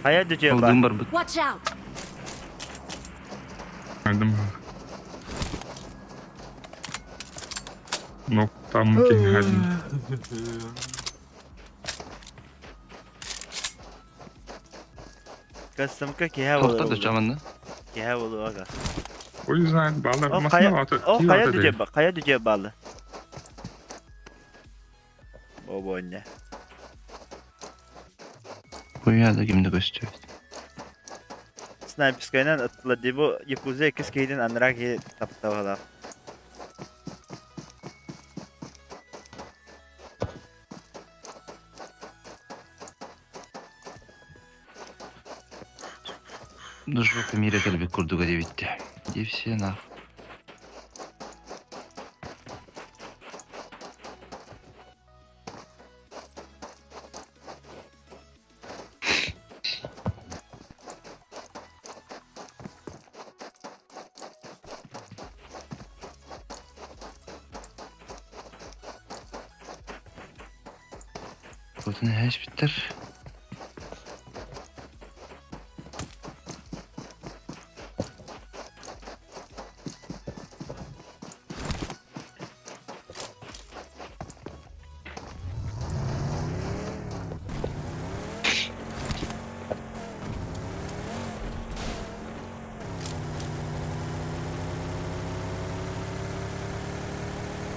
Hayat düşüyor bak. Алдым бар бит. Watch out! Алдым. Ноктам киһин. Кастымка киһэ Тоқта болur. да чаманны. Киһэ болur aga. Ой знает, балар О масына kaya аты. o kaya düşüyor bak. Kaya düşüyor bağlı. O boyunca. Хуя да кимди көстүбүт. Снайперскайынан ыттыла ди бу Якуза 2 кейден анырак таптабала. Жопа мире келбек курдуга дебитти. И все на. Отун эһэспиттэр.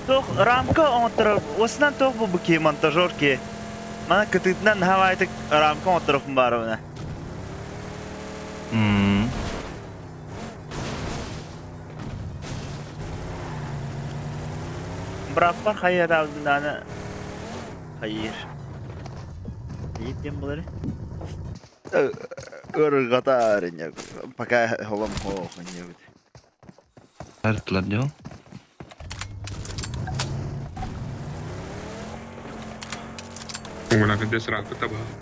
Туох рамка оҥотторор уосунан туох буолбут киһи монтажер киһи. Мана кытыытынан наһаа рамка оҥотторохпун баарыбына. Бырааппар хайыатаабытын хайыыр. Хайыыр диэн буолар. Ыарырҕатаар пока холом хоох инньэбит. Артылар дьон. Уҥунан дьэ сырааппыт табаһыт.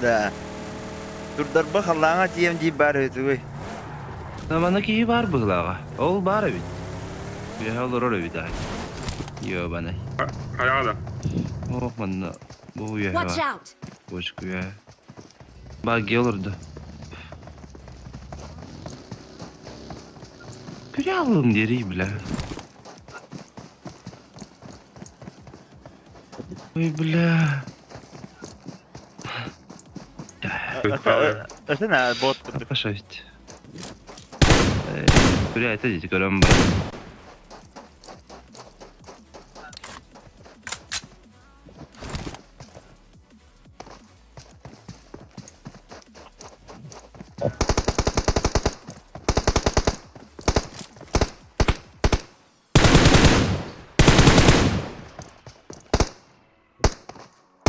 Да. Турдарба халлааҥа тиийэм дии баар үһү Манна киһи баар быһыылааҕа. Ол баар эбит. Үөһэ олорор эбит аай. Ёбаный. Хайаҕа да? Ох, манна бу үөһэ Watch баар. out! Бочка үөһэ. Багги олордо. Күрэ диэрий бля. Ой, бля. Это на бот курдук. Пошавить. Бля, это дети көрөн бар.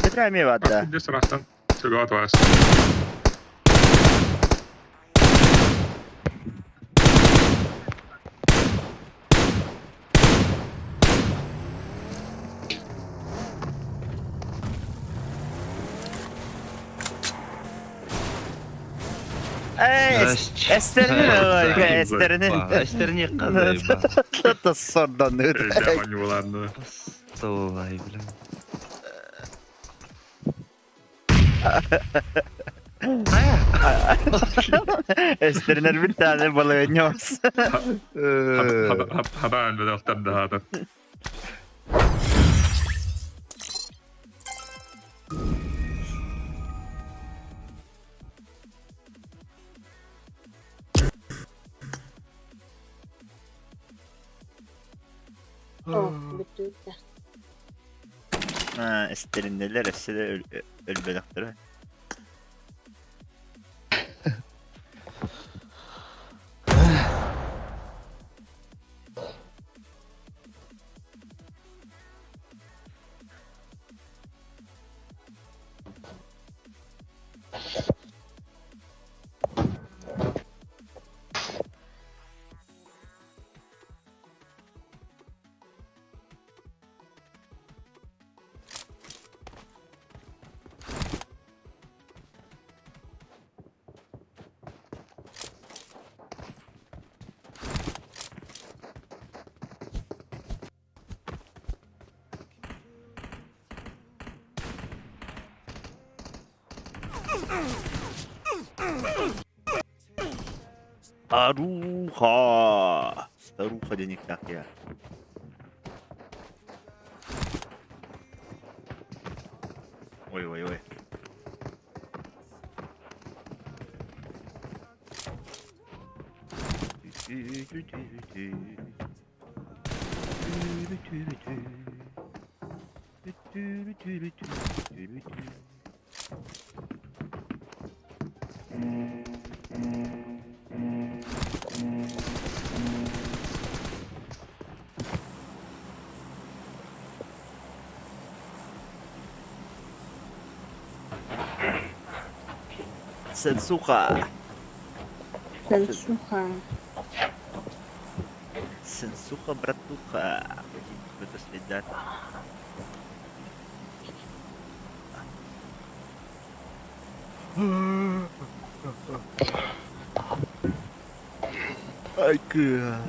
Петра эмиэ баар да. Дьэ сыраастан сыгаат вас. Эй, Здрасте. эстерин эстерин. Эстерин казай ба. Это сордан. Ладно. Столай, бля. Эстеринер bir tane балыгынньос. Хабаан бедохтар да. О, бүтүттэ. Эстериннелер өссө да өлбөдөхтөрө. Старуха! Старуха денег так я. Ой-ой-ой. Сенсуха. Сенсуха. Сенсуха, братуха. Это следят. Ай, кыа.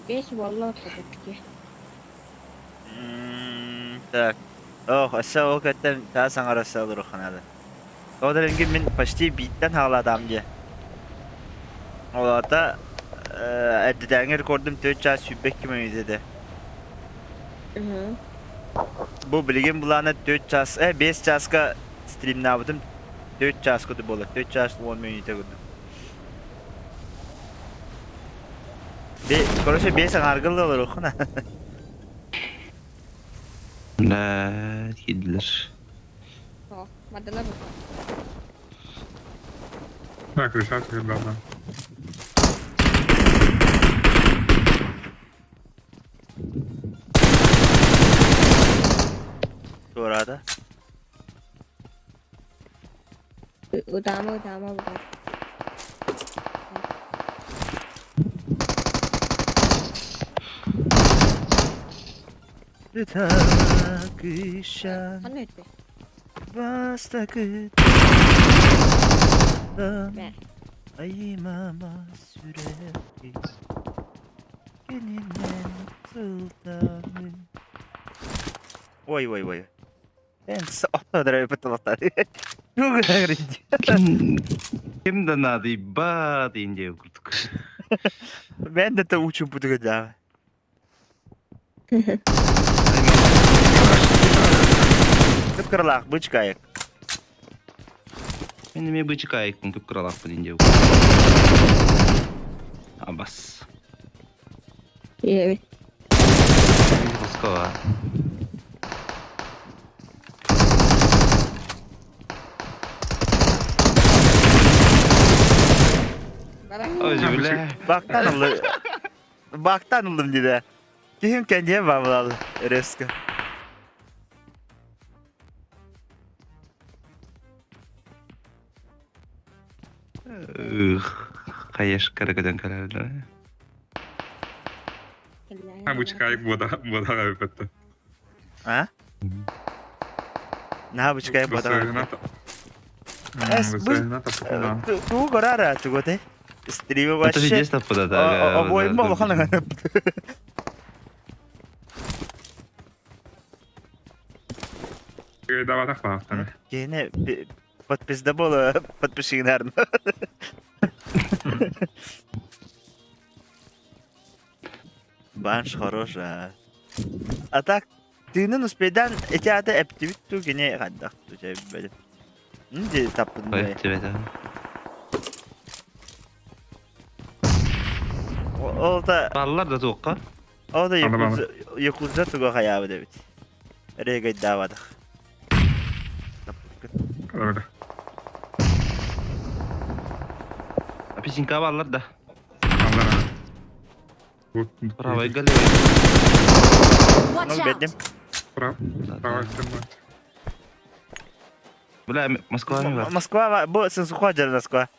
Бэс буолла отто Так. Ох, өссө ол кэттэн таа саҥара олоруохха наада. Ол эрэнги мин почти бииртэн хаалаатаам диэ. Ол аата эрдэтээҥи рекордум 4 чаас 22 мүнүүтэ этэ. Бу билигин былаана 4 чаас, 5 чааска стримнаабытым 4 чаас курдук буолар. 4 чаас 10 мүнүүтэ курдук. Короче, 5 аҥаарга олоруоххуна. Да, киирдилэр. О, мадала бу. Так, решать ребята. Туораата. Ытаама, ытаама баар. Кыша Ханна өттө? бастакы Бэ. Айымама сүрэхи кининэн сылтаҕын. Ой, ой, ой. Эн Ким ким да наадыйбат диэн курдук. Мен да учумпутуга да. Кып-кыралаах бычкайык. Мен эмиэ бычыкаайыкпын кып-кыралаахпын диэн Абас. Ийэбит. Москва. Ой, бля. Бактан ыллым. Бактан ыллым диде. Киһим кэнниэ баабылалы резко. Ых, хаешкара көтөн кэлэллэр. Бычкайык буода эбэтэ. А? Наһаа бычкайык буода. Тугу көрөр тугу Стримы вообще. Обоим улахан Даватах баахтаны. Киһини подписда буола подписчигинарны. Банш хорош, а. А так, тыынын успейдан эти аты эптибит ту кини хайдах ту чэйбэдим. Нди таппын Ол да Баллар да туохха. Ол да Якудза туга хайаабыт эбит. Регайдаабатах. Апельсинка баллар да. Баллар. Правый левый. Watch out! Правый Бля, Москва ми бар. Москва, бу сенсухва жар Москва.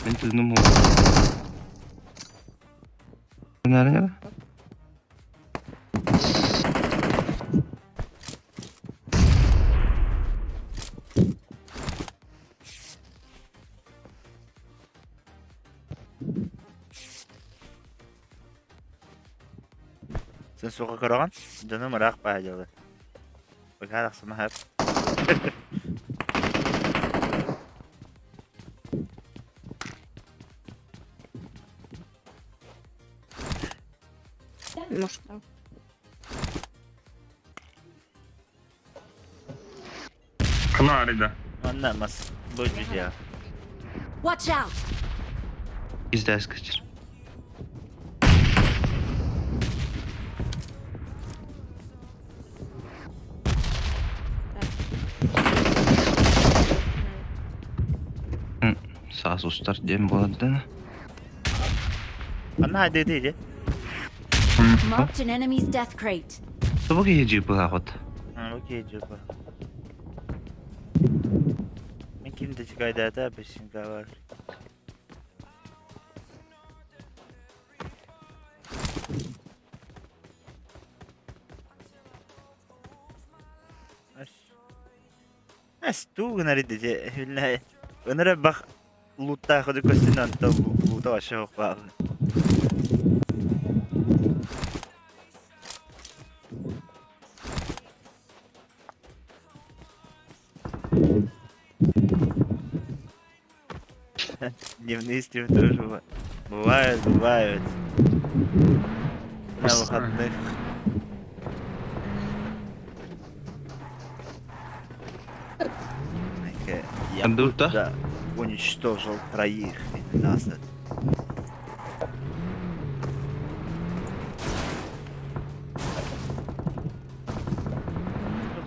Мен тыыным Нары Сен суға көрөҕүн? Дьонум ыраах баа дьылы. Быһаар ахсымаһар. Может. Хана Манна мас бу дьиэ. Watch out! Издээс качыр. Саас устар диэн буолар Манна хайдыы дии. Marked an enemy's death crate. Тобу киһи жыыппылаахыт. Окей, жыыпа. Мен ким да чыкайдаата бесинка бар. Эс туу гынар иди. Ыныры бах луттаах көстүн онто лута вообще баалын. Дневные стримы тоже бывают. Бывают, бывают. На выходных. Я будто уничтожил троих назад.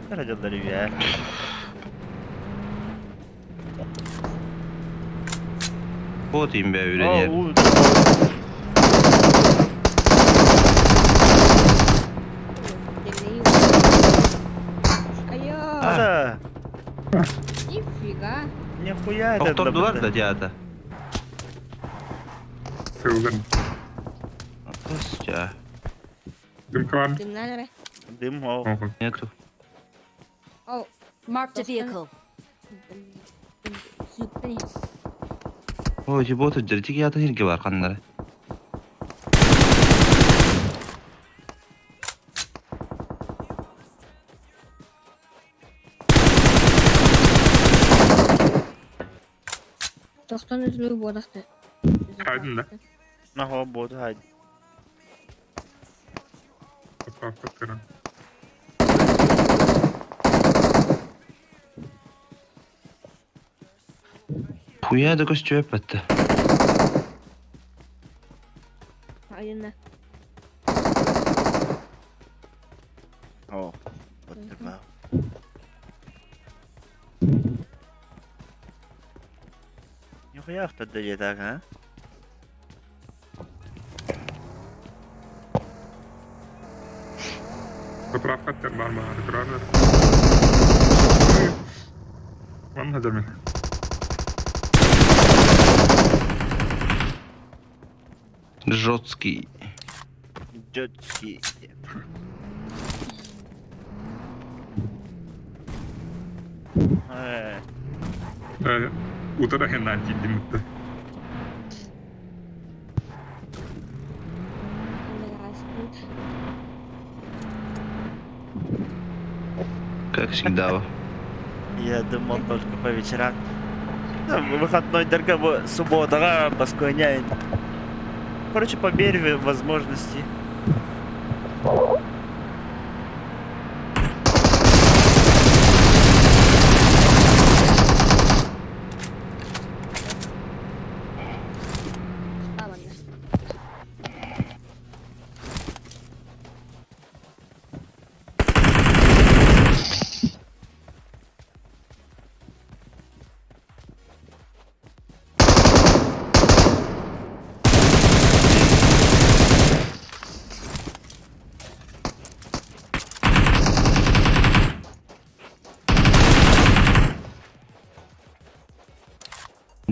Дьоннор Bot be öğreniyor. Да. Нифига. Нихуя это. Doktordular da театр. Тылгын. Костя. Дым калан. Дымнан Дым о. Нету. Marked a vehicle. О, боты диртик ята хирге бар каннары. Тохтон үзлүгү буодахты. Хайдын да. Нахо боду хайд. Заправка Хуя да көстү өпөттү. Айына. О, вот Нихуя авто так, а? Заправка бар ма? Вон хадами. Жесткий. Жесткий. Утара хеннан тидимитте. Как всегда. Я думал только по вечерам. Выходной только суббота, посконяет. Короче, по мере возможности.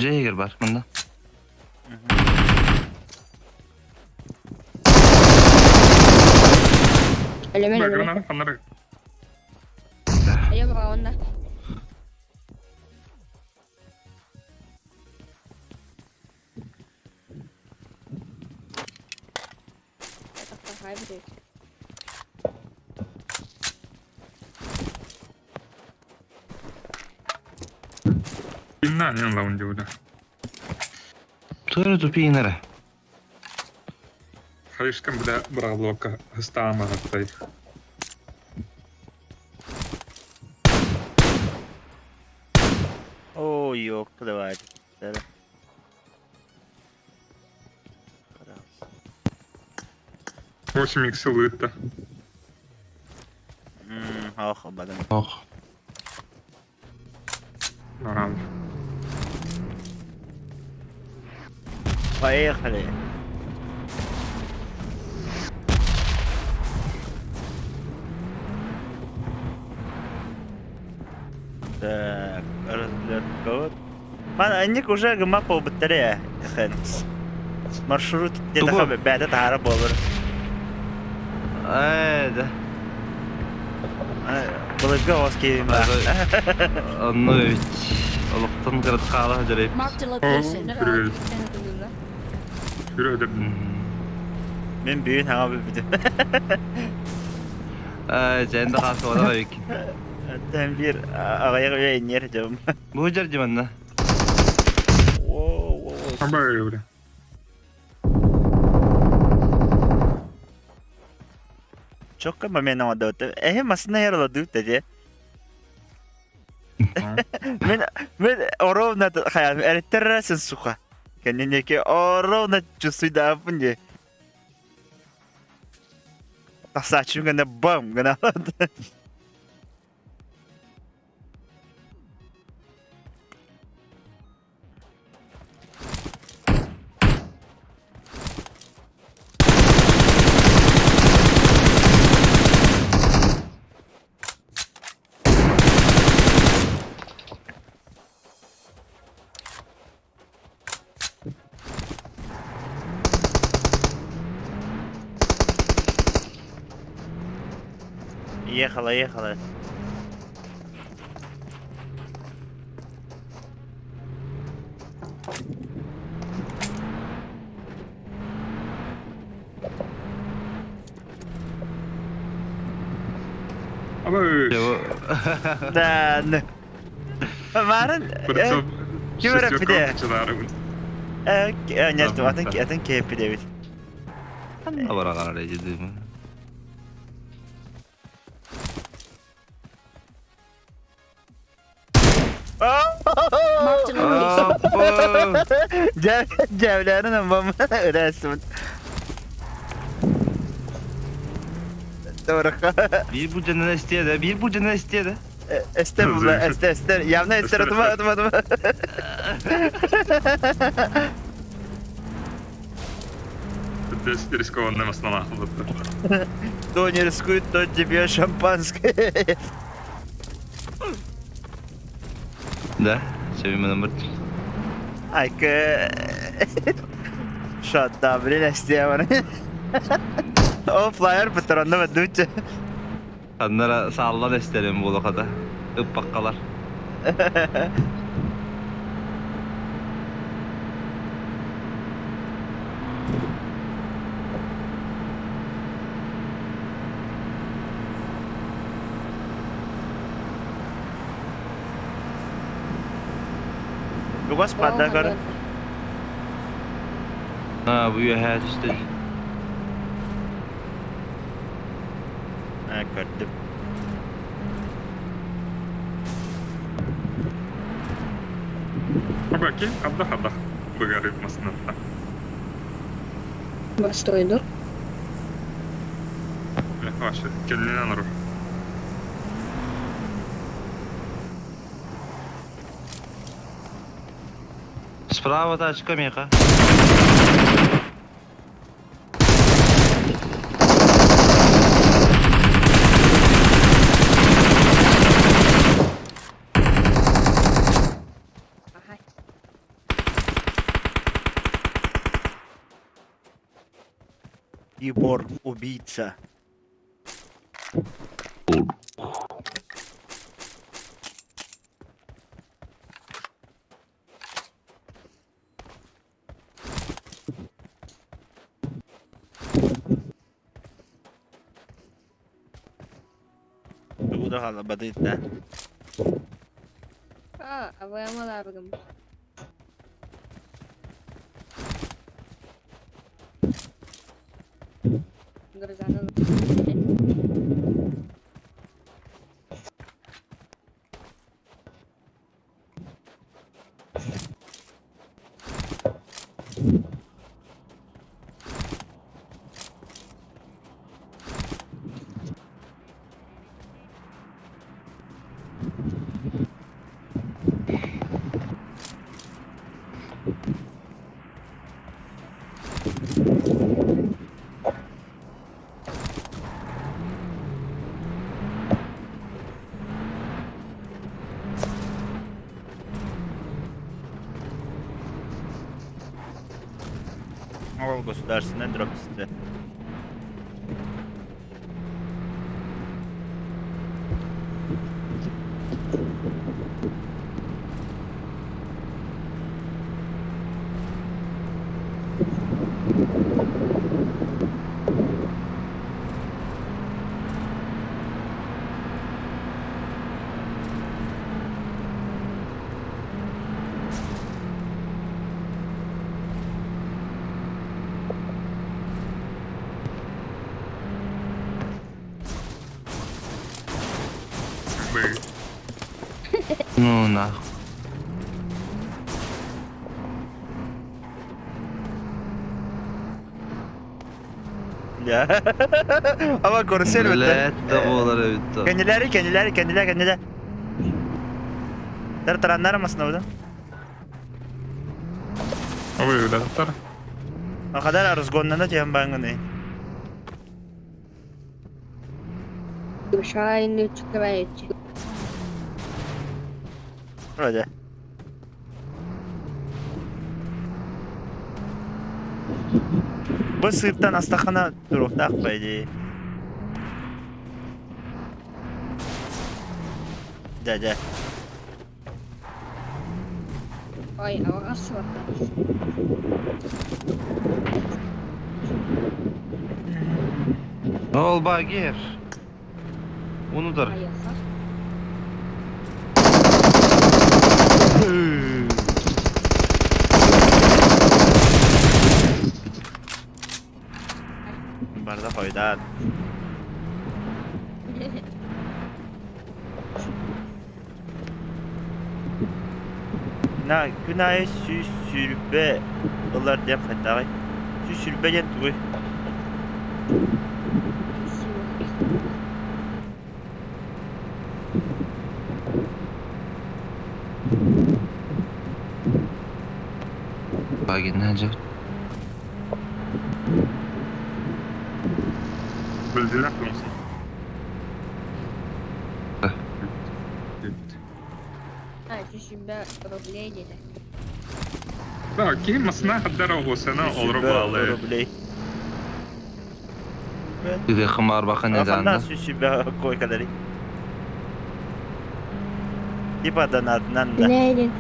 Jäger бар мында. Элемен элемен. Айо бага онда. Инна не лаунди Тура тупинера. Слишком бля бралока стама оттай. О, ёк, давай. 8 икс лытта. Ох, бадам. Ох. Нормально. Поехали. Так, разгляд кого? Ман, анник уже гмапа батарея. Хэнкс. Маршрут где-то хабе, бәдә тара болыр. Да. Былыргы оски Онно ведь. Олохтон кырат хаала сылдьар. Marked a location. Мен бүгүн хаҥа билбитим. Дьэн да хаасыбатах эбиккин. Тэн биир аҕыйах үйэ инньэр дьом. Бу дьэр манна. Чокка момент оҥордубут. Эһи массыына ярыладыыт дии. Мен ровно хайаан эриттерресин суха. Кэннинеки ровно чувствуйдааппын дии. Тахсааччым гына бам гына. Ехала, ехала. Да, ну. Марын, ким эрэ Нет, атын кепи дебит. Абараҕар эрэ дьидим. Marked a location. Дьэвлэрин амбам өрәсмин. Doğru. Bir bu canına isteye de, bir bu canına isteye de. Ester bunlar, Ester, Ester. Явно Ester atma, atma, atma. Рискованная основа. Кто не рискует, тот тебе шампанское. Да, sevimden bir. Айка. Шатта, блин, Ester var. О, флайер патронны бадуча. Аннара sağlan isterim bu lokada. Ippak kalar. Lugas pada kar. Ha bu üye işte. Ha, gördüm. Абаки, абдах, абдах. Быгары масната. Бастой dur. Ваша, келлена наруш. Справа тачка меха. Aha. Ибор, убийца. Тугу да халабадыт да. Aa, avayamalarım. Грозану. Ол государственный дропсты. Бы. Ну нахуй. Ama korusu elbette. Блядь, да буолар эбит то. Kendileri kendileri kendileri kendileri. Тар тараннар масына будан. Ой, да, тар. O kadar arızgonlarına diyen ben bunu. Шайны чукрайчи. Вроде. Bu sırttan астахана туруктаах по идее. Дядя. Ой, алҕас Ол багер. Уну дар. Барда хойдаат. На күн аайы сүүс сүүрбэ ылар диэн хайдаҕый? Сүүс сүүрбэ диэн тугуй? Багин дьэ. Bildiler olsun. А, рублей диэтэ. Да, ким масна хаддар оҕусана олоро баалы. Рублей. Үгэ хымар бахан Ханна эданда. сүүс сүүрбэ койкалары. Типа донатынан да. Нэ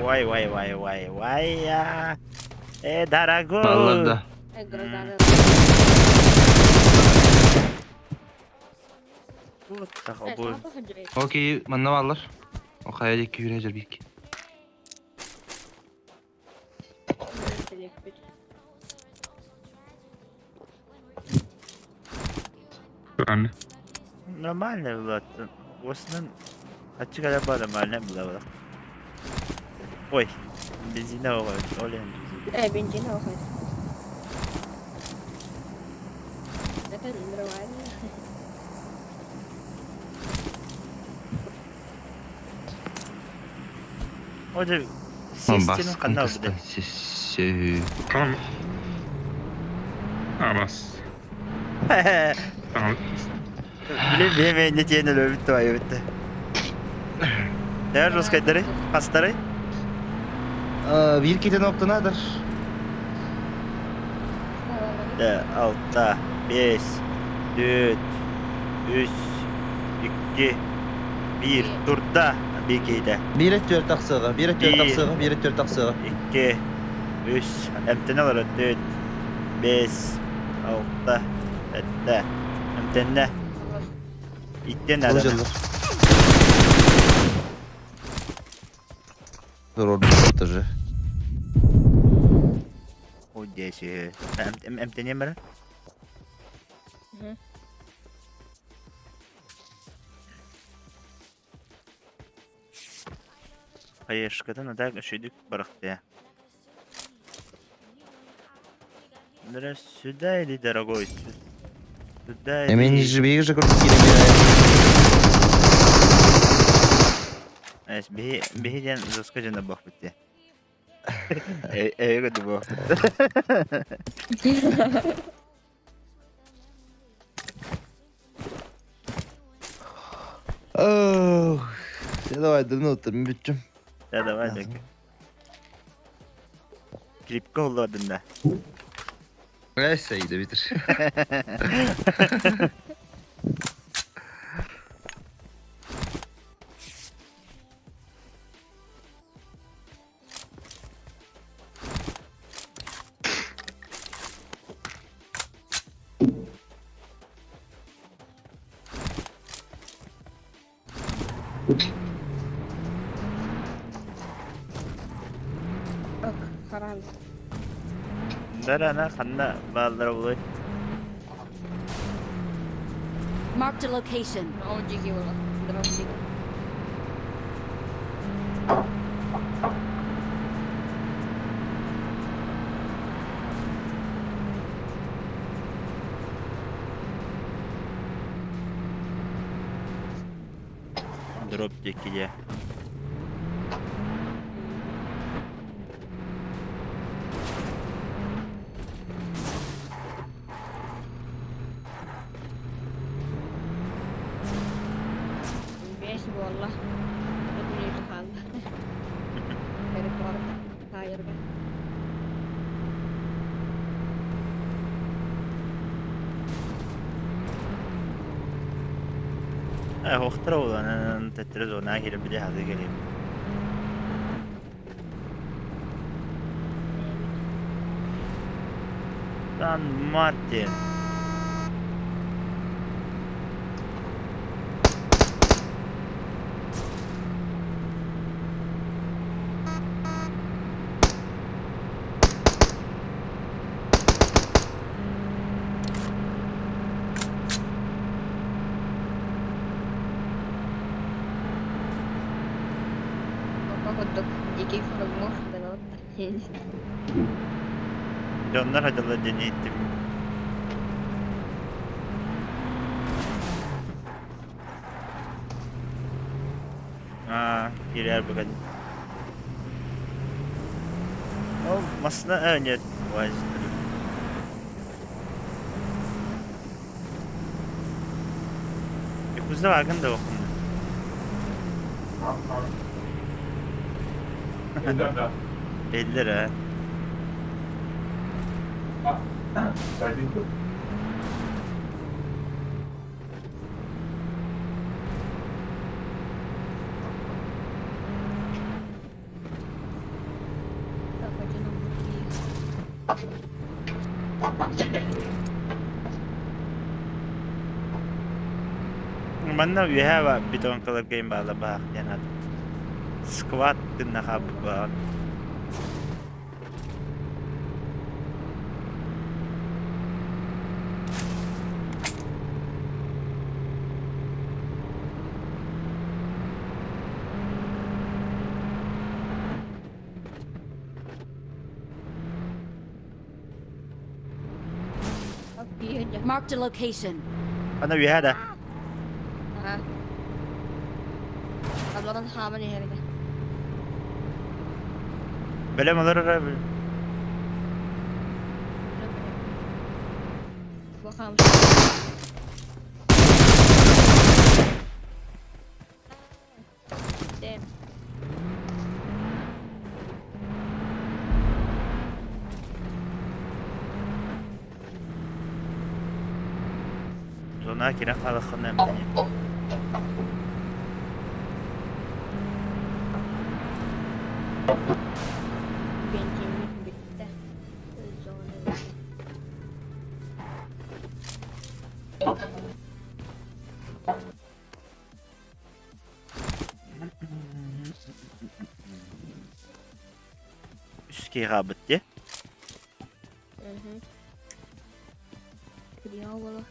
Вай, вай, вай, вай, вай, я. Э, дорогой. Баллар да. Такой. Окей, манна баллар. О хайа дикки хүрэ бик. Туран. Нормально было. В основном, ачык араба нормально было. Ой, бензина ой, олен. Э, бензин уходит. Это нормально. Ой, система канал буде. Там. А, бас. Там. Блин, беме не тені лөбүт твою битте. Ne жесткайдары? Хастары? Бир кетен оптунадыр. Алта, бес, төрт, үс, икки, бир. Турда бикейде. Бире төрт тақсыға, бире төрт тақсыға, бире төрт тақсыға. Икки, үс, эмтене олар төрт, бес, алта, этте, эмтене. Иттен адам. Тоже. О, десе. Эмтене бара? Хаешкадан ада шүйдік барықты. Сюда иди, дорогой. Сюда иди. Мен же бейгі же көріп келем. Эс, бихи бихи диэн жестко жана бах битте. Э, э, көтү бу. Ох, давай, давно там бүттүм. Да, давай, так. Клипке олладын да. Neyse iyi de bitir. Дарана ханна бааллара буолуой? Marked a location. Ол дьиги буолар. Дровсик. Дроп диэки дьэ. Бэс буолла. Бүтүннүү хаалла. Рекорд таайарга. Охтара буолан төттөрү зона киирбит хаты кэлиим. Сан Мартин. Курдук дикий фрагмов гынан Дьоннор хадылар диэн иһиттим. Аа, киирээр бүгэн. Ол масына э, нет, УАЗ. Якуза агын да окун. Belli ha. Манна үөһээ бетонкаларга баала баах диэн аат. Сквад гыннаха баҕан. Marked a location. Ана үөһээ да. Аха. Abladan хааман иһэргэ. Бэлэм олорор Бу хаам. Damn. Зона кирэн хаалаххына эмтэниэ. Бензиниммит бүттэ. Зона бүттэ. Үс киһи хаалбыт дии. Мгм. Дьявола.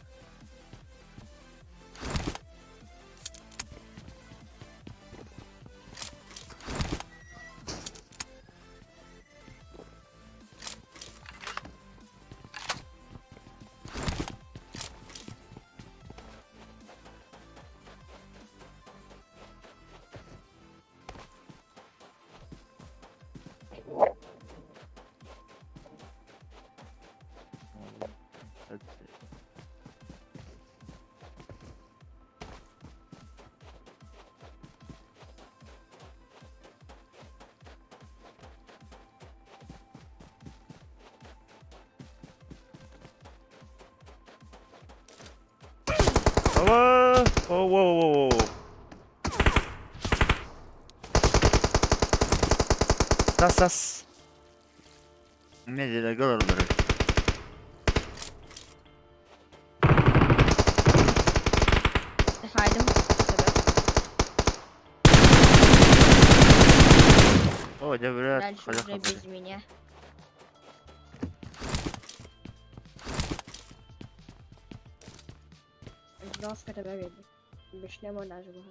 О, о, о, о, Тас тас. Медиа олорор. Хайдым. О, дьэ, брат, Дальше халя уже без меня. Жестко тебя видно. Без шлема даже было.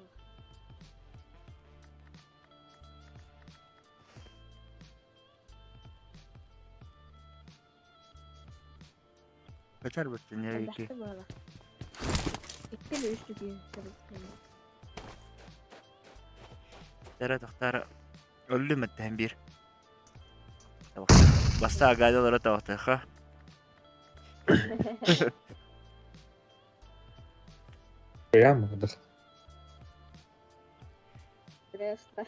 Kaçar bıttın ya iki. Элбэхтэ буолла. Икки үс түгү Тara тахтара өллүм эттэһэн биир. Баста агадалара тавахтаха. Прямо да. Просто.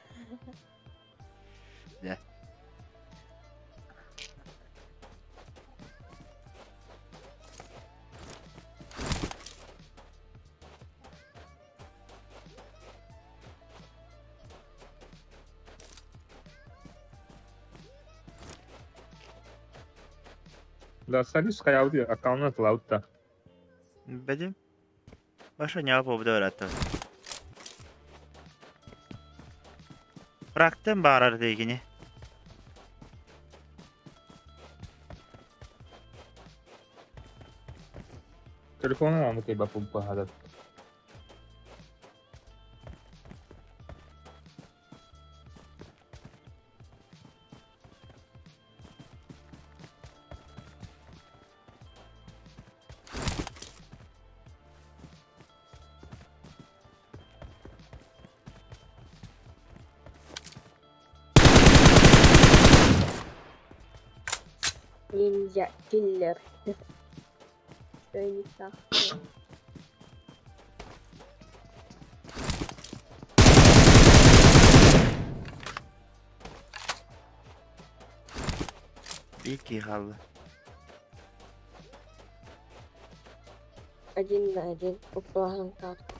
Да. Да, Салюс хайауди аккаунт лаутта. Бедим. Баша не побуду рата. Bıraktım bağırar дегini. Телефона аны кайба пумпа хадат. Ниндзя киллер. Что не так? Bir ki kaldı. Один на один. Уплажен карту.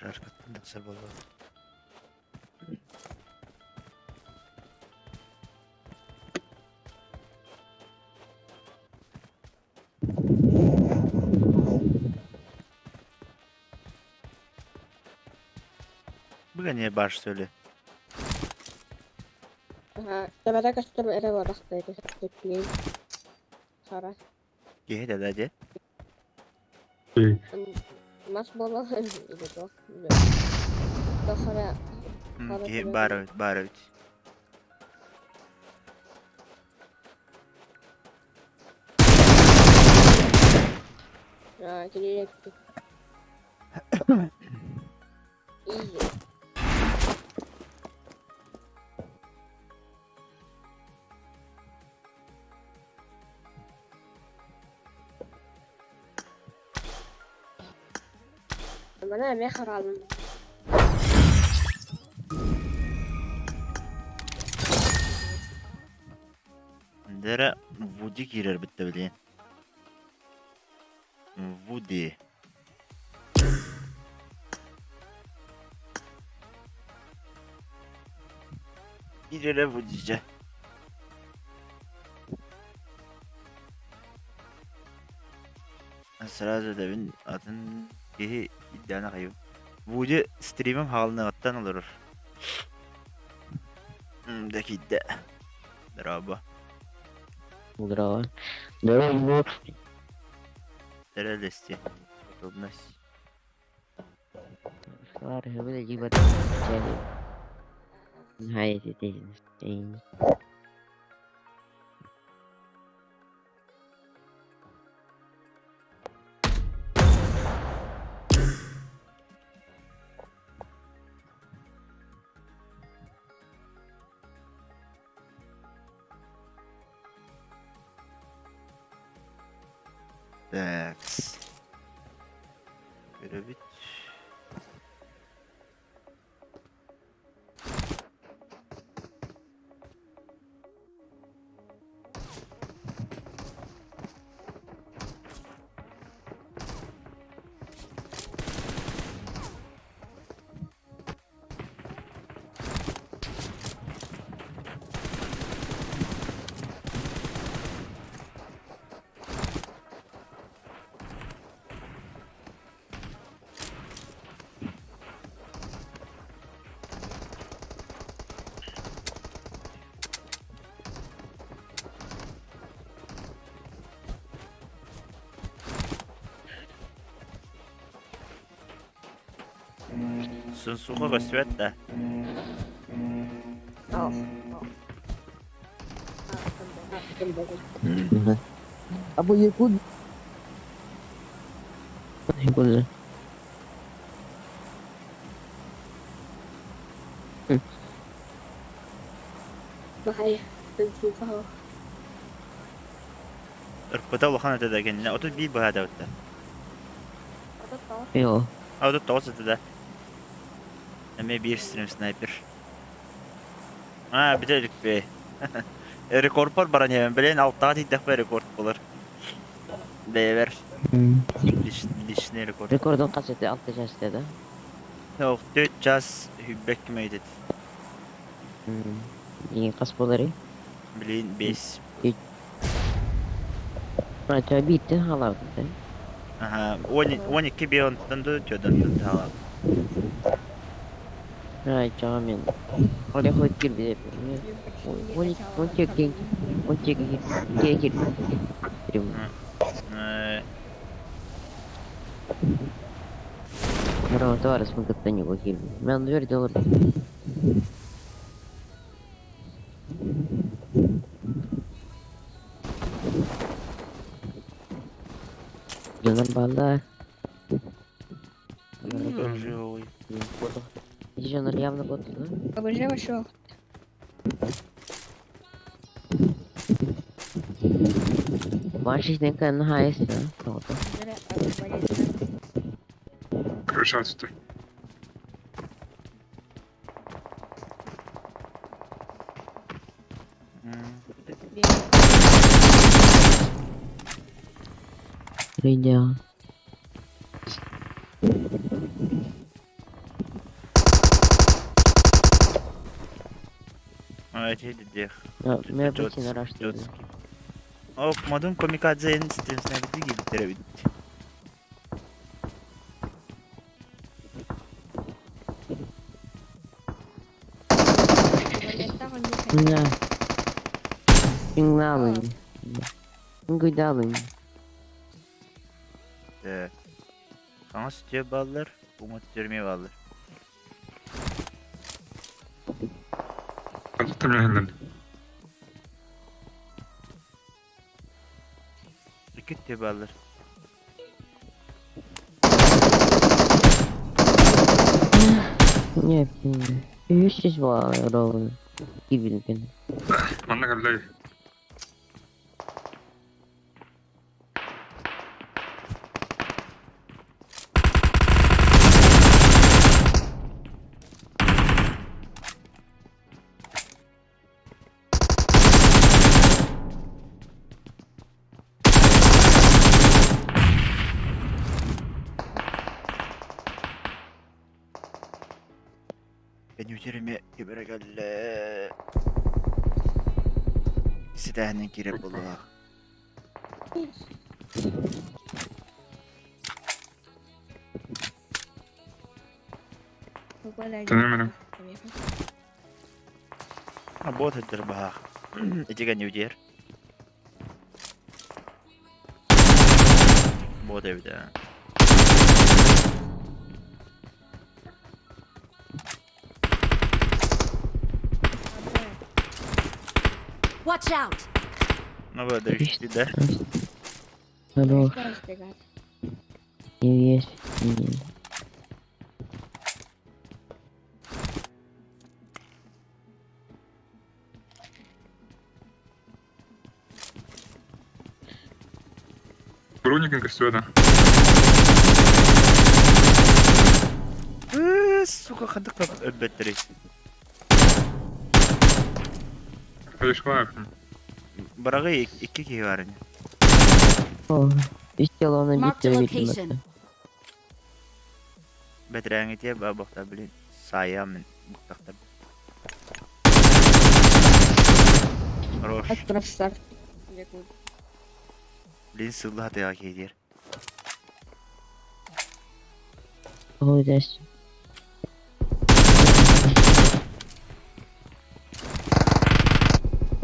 Başka nasıl oldu? Bugün niye baş söyle? Ага, давай костюм этого Хара. Геhe de de. Мас бола или то. Хара. Геhe бар бар. А, директ. Изи. Bana ne karalım? Dere Woody girer bitti bileyim. Woody. Girere Woody'ce. Сразу да мин атын киһи иддээнэ хайым. Woody стримим хаалыныгыттан олорор. Да киирдэ. Дорообо. Здорово. Здорово. Тэрэлэсти. Удобность. Так. Көрөбүт. Сунсуха көстүбэт да. Абы якут. Якут. Баай, сунсуха. Ырпыта улахан этэ да кэннэ 31 быһаатабыттар. Йоо. 39 этэ да. Эмиэ биир стрим снайпер. Аа, бүтэ иликпи. Рекордпар баран иһэбин. Билин алтаҕа тиийдэхпэ рекорд буолар. Бэйэбэр личный рекорд. Рекордун хас этэ? Алта час этэ да? Yok, 4 час хүббэк кимэйдит. Билин хас буоларый? Билин 5. А, бииртэн хаалаабыт да? Аха, 12 бионтан да төдөн хаалаабыт. Ай, чаҕа мен. Оля хоть кирбит. Он тек он тек кир. Бро, товарищ, мы как-то не кирби. Мен дверь доллар. Дьонор бааллар. Дьонор явно боты, да? Обожаю вошел. Ваших наһаа эс Крышастый. Видео. Мен бутин araştırdım. Оп, модун комикадзен стрим снайпер гибтеребит. Да. Сигналы. Гуйдалы. Так. Хаҥас үтүө бааллар, уҥа өттүгэр бааллар. Тымыһыннан. Икки өттүө бааллар. Не, үс баар ровно. Кибилген. Манна кэллэй. Beni üzerime кибере кэллэ. Ситээһинэн киирэр буоллаах. Тэнэмэнэ. Бот өттөр баһаах. Итигэн үдиэр. Бот эбит ээ. Watch out! Ну вот, да. Хорош. Есть. Броникин көстүбэтэ. Сука, хандык өлбөттөрүй. Хайышкалаах. Барагы икки киһи бар ини. Үс телоны Marked a биттер location. Бэтэрээҥитиэ ба бохта блин саайаамын буктахтар. Хорош. Блин сылла хатыга киһи Ой, десь.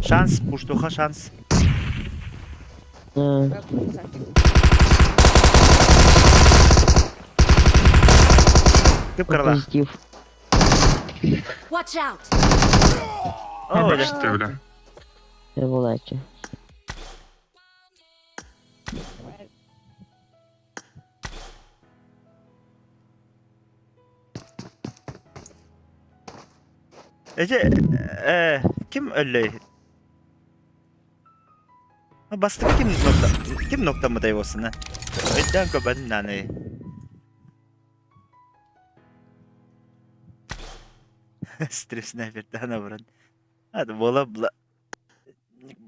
Шанс, пуштуха шанс. Кып кыралаах. Позитив. Watch out! Оо, дьэ. Бачты, бля. Э, буолааччы. Эти, ким өллөй? Бастакы ким нокта ким ноктаммытай буолсуна? Өйдөөн көбөтүн нааны. Стресснэ бердаана баран. Ады буола бла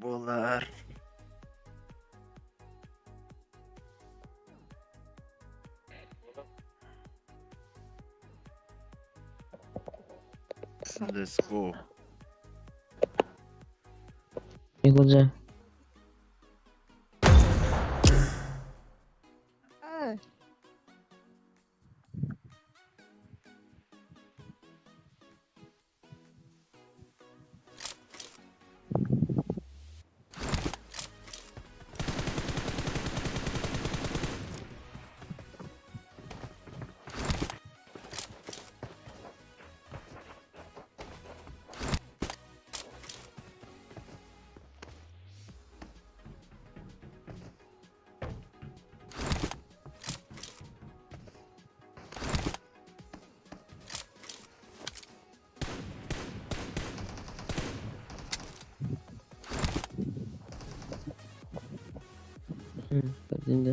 буолар. Let's go. Никуда. Көрдүм да.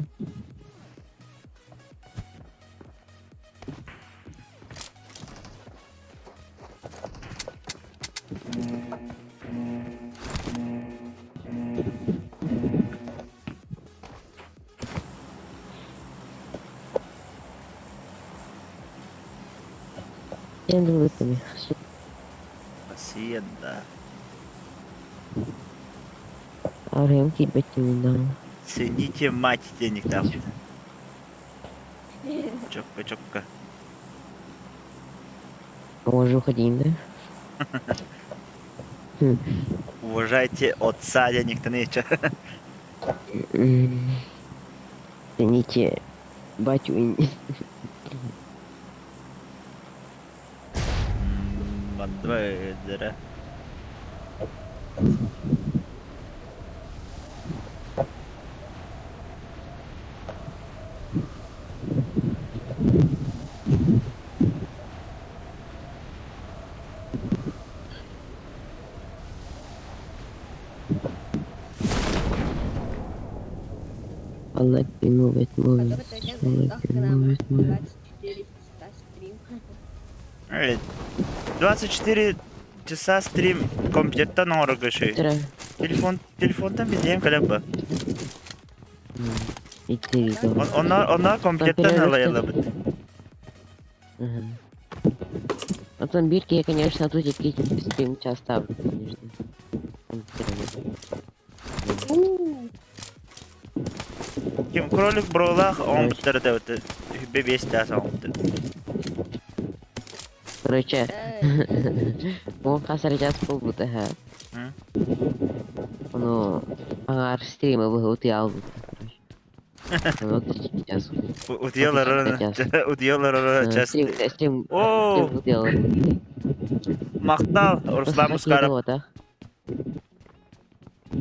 Енді өтіме. Hacienda. Арыйым киирбэттим даҕаны. Цените мать денег там. Чокко, чокко. Уважуха дейм да? Уважайте отца денег тыныча. Цените батю и... Бандвай дыра. I like to move it, move it. I like to move it, move it. 24 часа стрим. 24 часа стрим компьютертан оҥорорго үчүгэй. Телефон телефонтан билиэм кэлэн ба. Онно онно компьютертан ылайылабыт. Оттон биир киһи, конечно, тут икки стрим частаабыт, конечно. Ким кролик бролах оҥбуттар да үбэ биэс таас оҥбуттар. Короче, он хас час буолбута ха. Ону аҥаар стрима быһа утуйа короче. Утуйалар утуйалар час. Стрим О! утуйалар. Махтал, Руслан Мускаров.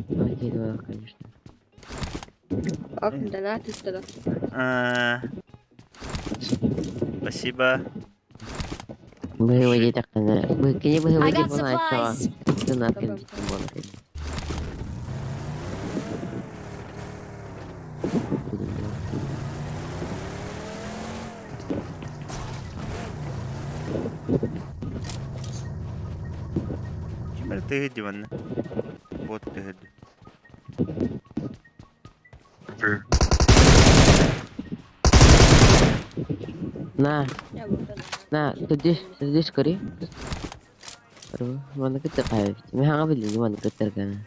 Окей, давай, конечно. Ок, донаты тогда. Спасибо. Быһыва диэтэххинэ, кини быһыва I got буолааччыга supplies. донат кэлбит буолар. Ким эрэ тыһы диванна. Вот тыһы. На, на, туди скори. Манна кытта хаайбыт. Мин хаҥа билин манна кыттаргана.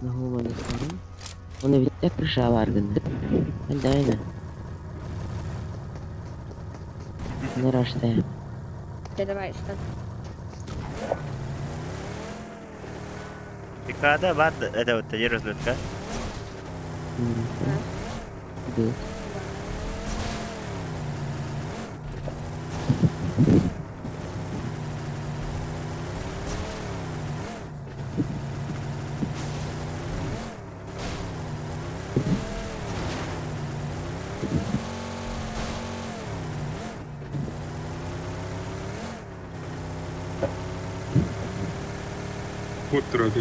Наһуу манна көрүм. Оны биттэ крыша бар гына. Дайна. Нараштай. Да давай, что? Декада бар это вот разведка. Бил. Вот дурак.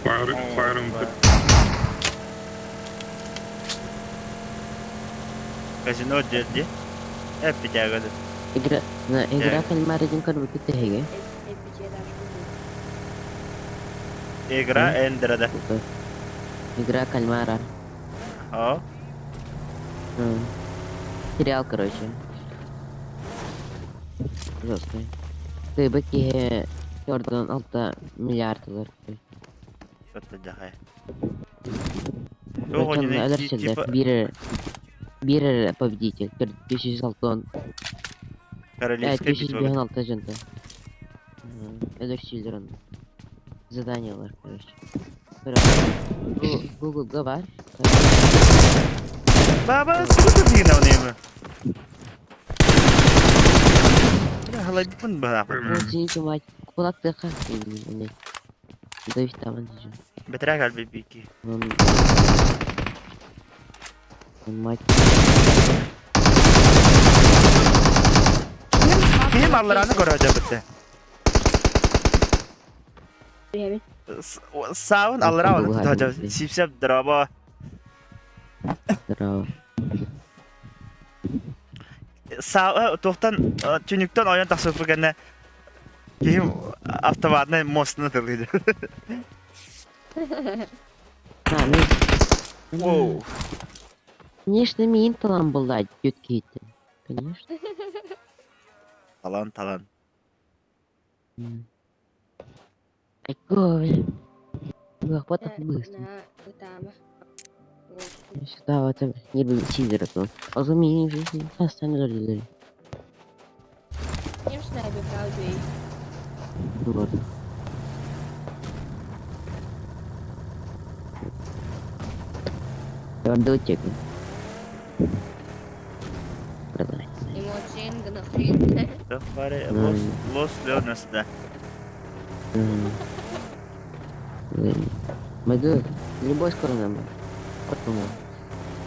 Fire, fire Казино дии. Эппитээгэли. Игра, на игра кальмара диэн көрбүккүт тэһиги. Игра Эндера да. Игра кальмара. О. Сериал, короче. Жесткий. Кыйбыт киһи төрдөн алта миллиард ылар. Дьахай. Өлөр Биир биир победитель. 460. Королевская битва. 456 жонто. Өлөр силдер оны. Заданиялар, короче. Google-га бар. Баба, сколько ты на нем? Халайбын ба. Извините, мать. Кулак тыха. Давид там же. Бетрак албибики. Мать. Ким аллараны көрөдө битте. Саун аллара оны тутажа. Сипсеп драба. Здорово. Саа тохтан түнүктөн оян тахсып кэннэ киһим автоматный мостуна тылыйды. Воу. Конечно, мин талан булла дьүт киһитин. Конечно. Талан, талан. Айко, Лохпатов быстро. Сюда вот не был сидер, то. А за меня жизнь остановили. Вот. Ордотик. Лос, Лос Леонес, да. Могу. Любой скоро нам. Потом.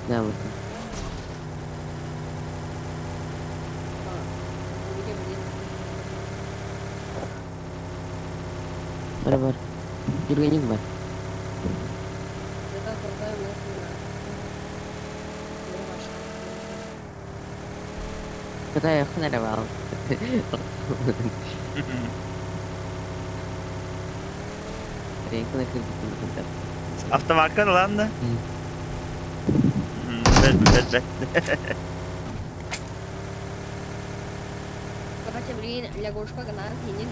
Да, вот. Бар бар. Жүргенік бар. Куда я хнарвал? Автоматка ладно? Бет, бет, бет. Короче, блин, лягушка гнар кинет.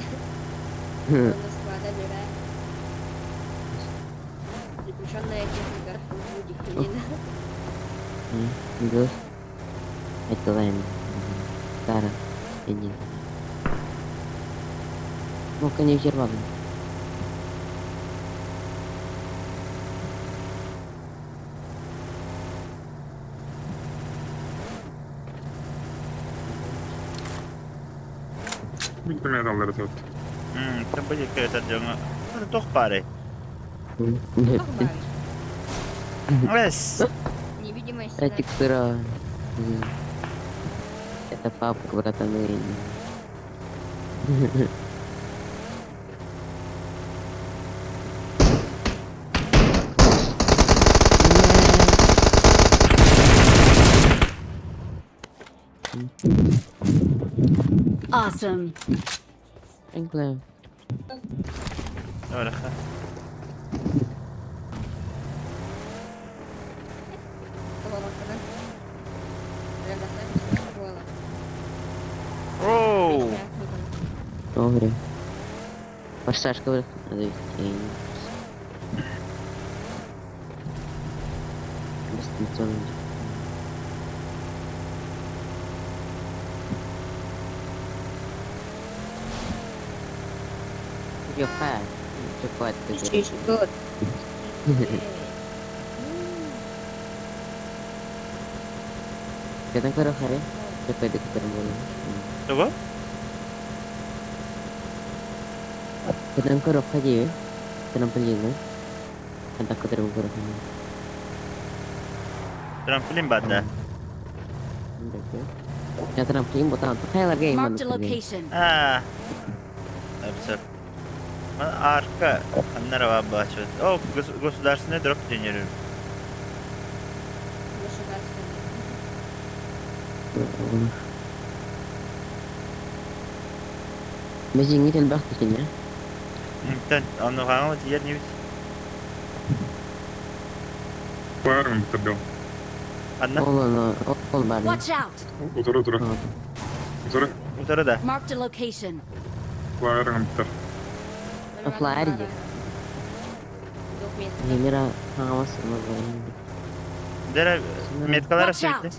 Запрещенная техника. Да. Это лайм. Тара. Иди. Ну, конечно, рваный. Бүтүмэ аллары тут. Там будет какая-то дела. Это тох пары. Эс. Невидимая стена. Текстура. Это папка, братаны. Awesome. Enklave. Ora. Оу. Добре. Форсаж говорит, надо. Yok ha. Çok kolay. Good. Кэтэн көрө харе. Чөкөйдө көтөрүм буолуо. Тугу? Кэтэн көрүөххэ диэби. Трамплины. Хантан көтөрүм көрүөххэ. Trampolin баар да? Я трамплин бутан. Хайаларга Marked a иман. location. Аа. Сөп. Арка ханнара баар бааччы. О, государственный дроп дэнэр. Государственный. Бэжиҥҥит элбэх тикинэ. Онтон ону хаҥыл тиийэр ньибит. Баарым бутырдым. Анна Ол ону ол баар. Watch out! Утары утары. Утары. утары да. Marked a location. Баарым бутыр. Флайер дии. Документ. Мира хаҥамас Дэрэ меткалара Watch сөйтө. out!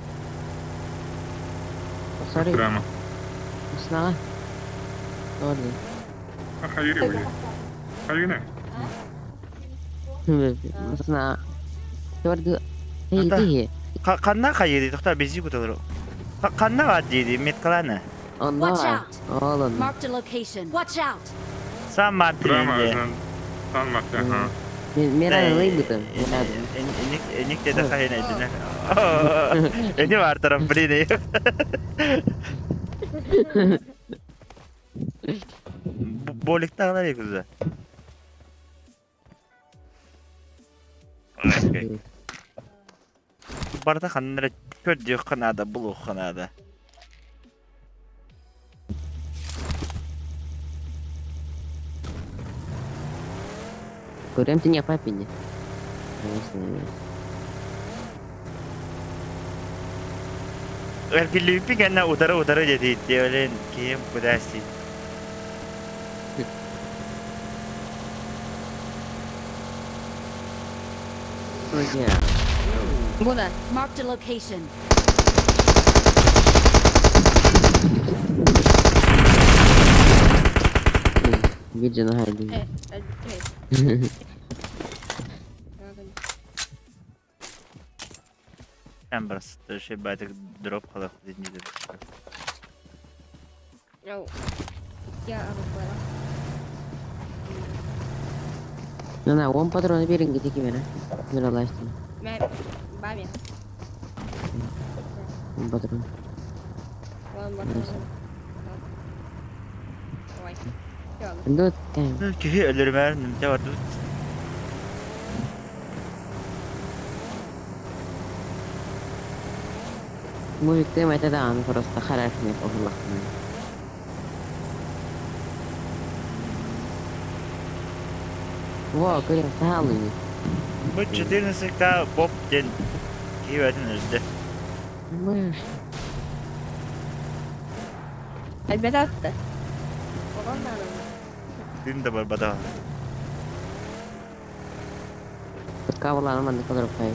Sorry. Прямо. Уснаҕа. Sorry. Хайыр уйа. Хайына. Уснаҕа. Sorry. Hey Ата. дии. Ханна хайыр тохта бизи куталар. Ханна баар дии меткаланы. Онно Watch баар. out! Ол онно. Marked a location. Watch out! Сан Мартин Прямо. дии. Сан Мартин. Ха. Мира ылыйбытым. Мира. Эник эник деде хайын эдинер. Эни бар трамплин. Боликтагылар якуза. Барда ханнара көрдүөх ханада булуох ханада. Көрөм тине папине. Эркиллиппи кэннэ утары утары дэтиитти олен киһим кудасти. Куда? Marked a location. Виджи хайди. Э, Эн барасты шей байтык дроп халах дедин. Ау. Я АВП. На, он патроны берин где кимера. Мира ластин. Мә, бами. Он патрон. Вон патрон. Ой. Тут. Киһи өлөрүмээр нэмтэ бар дут. Мужик, ты это да, он просто хорош мне похлах. Во, көрүм саалыны. Бу 14К боп ден киһи бэтин өлдө. Мыш. Әлбәттә. Оған да Дин да бар бада. Каваланы манны кадыр кай.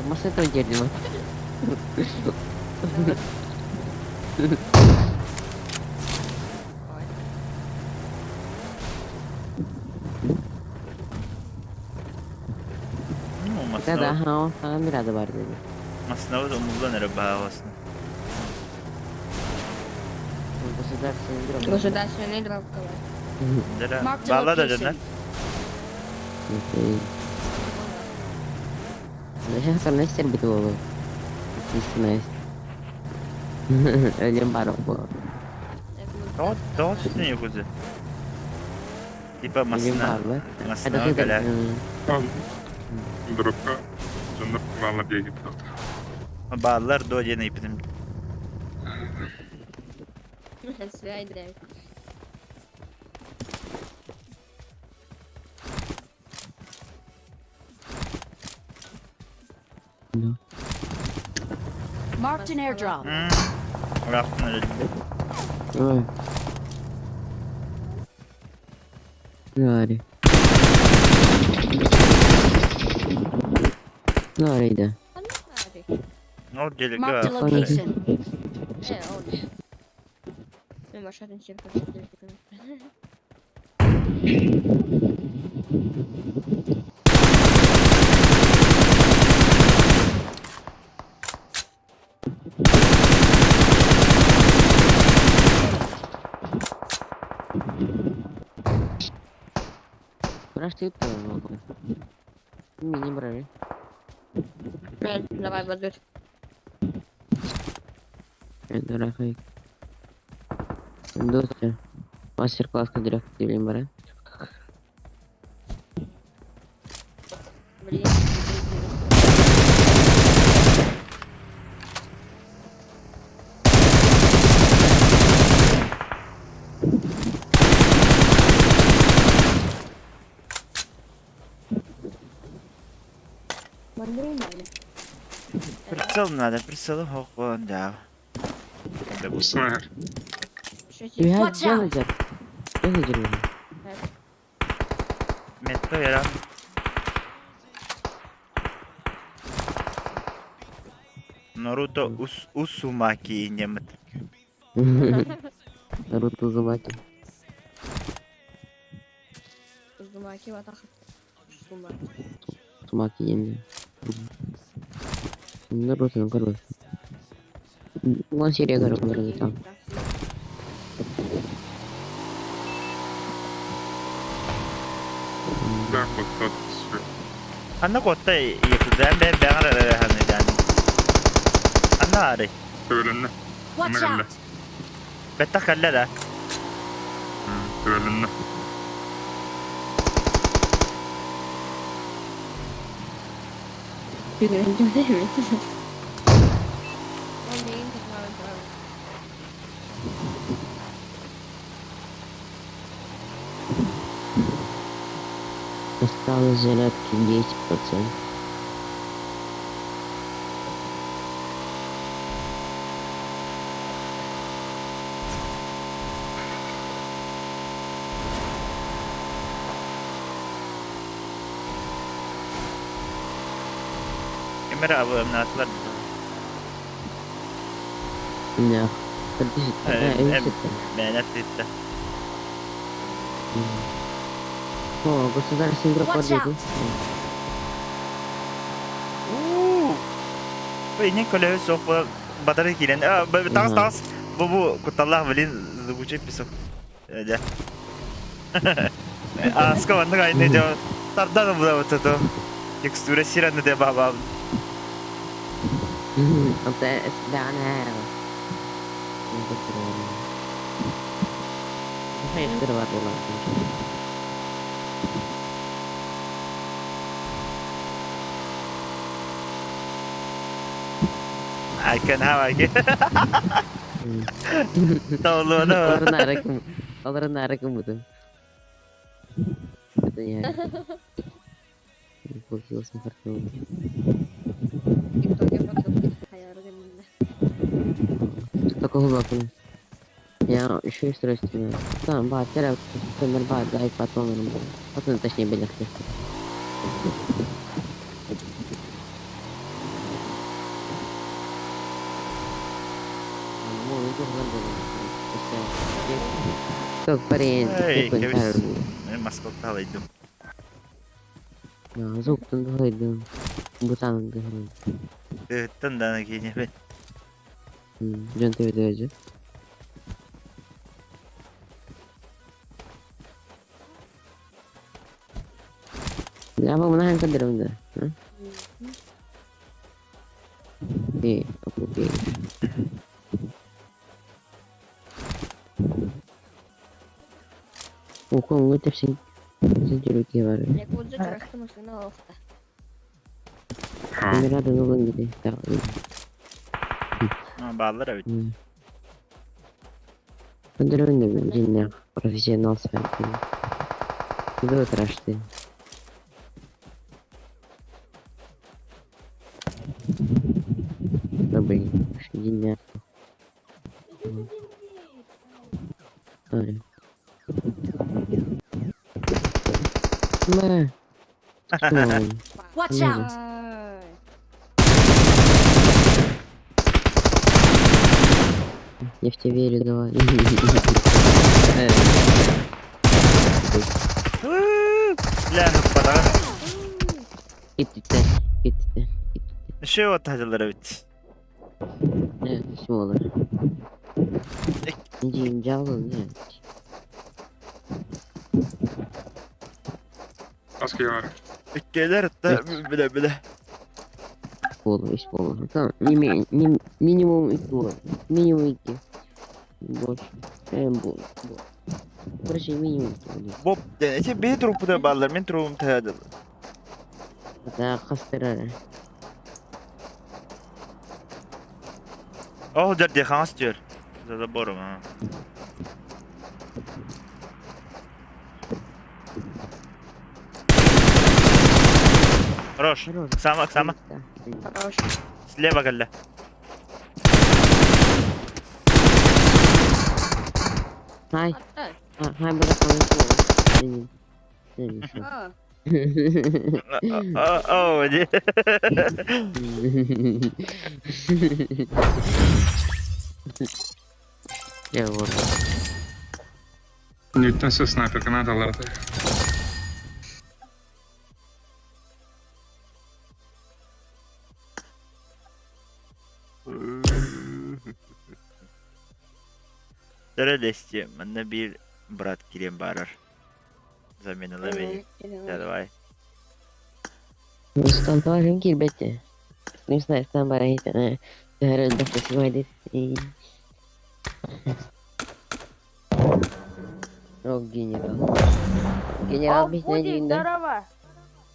Машина там дернема. Ну, Да, масна. ха, ха, мирада бар деди. Масна умулдан эрэ баавасны. Государственный дроп. Государственный дроп. Дера Marked a баала да дьоннор. location. Сейчас бит болу. Естественно. Өлем бар бу. Тоҕо тоҕо түстүн якуза. Типа Өлем масна. бар бу. Масна кэлэ. Дропка. Дьоннор баалар диэки Бааллар до диэн ыйпытым. Связь Marked an airdrop. Ыраахтан өлдө. Ой. Говори. Nereydi? Ол Marked a делеге. location. Э, ол. Мен машатын сен көрсетіп. Браш ты там. Мини брали. Мен, давай, бадыр. Это рахай. Доста. Мастер-класс кадрах делим бара. Блин. Прицел надо, прицел хохон да. Снайпер. Я Watch out. делай. Делай, Метро яра. Наруто Ус Усумаки немет. Наруто Узумаки. Узумаки ватах. Узумаки. Узумаки енді. Наруто, ну короче. Вон серия короче, там. Да, вот тот. Анна котта якудам бен бен ханы жан. Анна ари. Төбөлөннө. Watch Анна out! Бетта калла да. Төбөлөннө. Ол мейін технология туралы. Осталось зарядки 10%. Эмер абы натлар. Да. Подожди, Мен атты. О, государственный игрок Watch победы. Уу. Бу не коле сок батарей килен. А, тагыс тагыс. Бу бу куталлах блин звучит песок. Да. А, скованды гайны жо. Тардан бу вот это. Текстура сираны де баба. Это да, наверное. I can have I can. Толу да. Олар буду. Это я. Получилось не фартануло. ТикТокер потом. Хаяры Только глубоко. Я еще и устройство. Там, ба, теря, ба, дай потом. Потом, точнее, беляхты. Эй, кебис. Мен Москвада алайдым. Звуктан дохайдым. Бутанын дохайдым. Тын дана кейне. Жон тебе өзү. Я бы мына кадырым да. Э, окей. Окон өтепсин. Сен бар. Якудза чурахты машина оохта. Камерада нолан где. Баалар эбит. Кадырым да жинна профессионал сайт. Куда трашты? Да блин, жинна. Sorry. Мэ. Watch out! Я в тебя верю, давай. Бля, хаппатаҕа. Gitti. Gitti. Еще вот хадьалар эбит. Все olur. Дим, дьявол, нет. Аскиар. Иккилэр да билэ-билэ. Болу, үс болу. Tamam, minimum iki olur. Minimum iki. Больше. Bu, bu. Короче, минимум iki oluyor. Боп, эти бии труппута бааллар, мин трубум тыһадыл. Hatta kastırır. Ол дьэр хаҥас түөр. За забором, а. Хорош. Сама, сама. Хорош. Слева кэллэ. Хай. Хай, бырахамын. О, не. Я вот. Нүттэн сө снайперкана талараты. Дөрөлести, манна биир брат кириэн баарар. Заменила мени. Давай. Стантоварым кирбете. Не знаю, там барайт. О, генерал. Генерал О, да? здорово!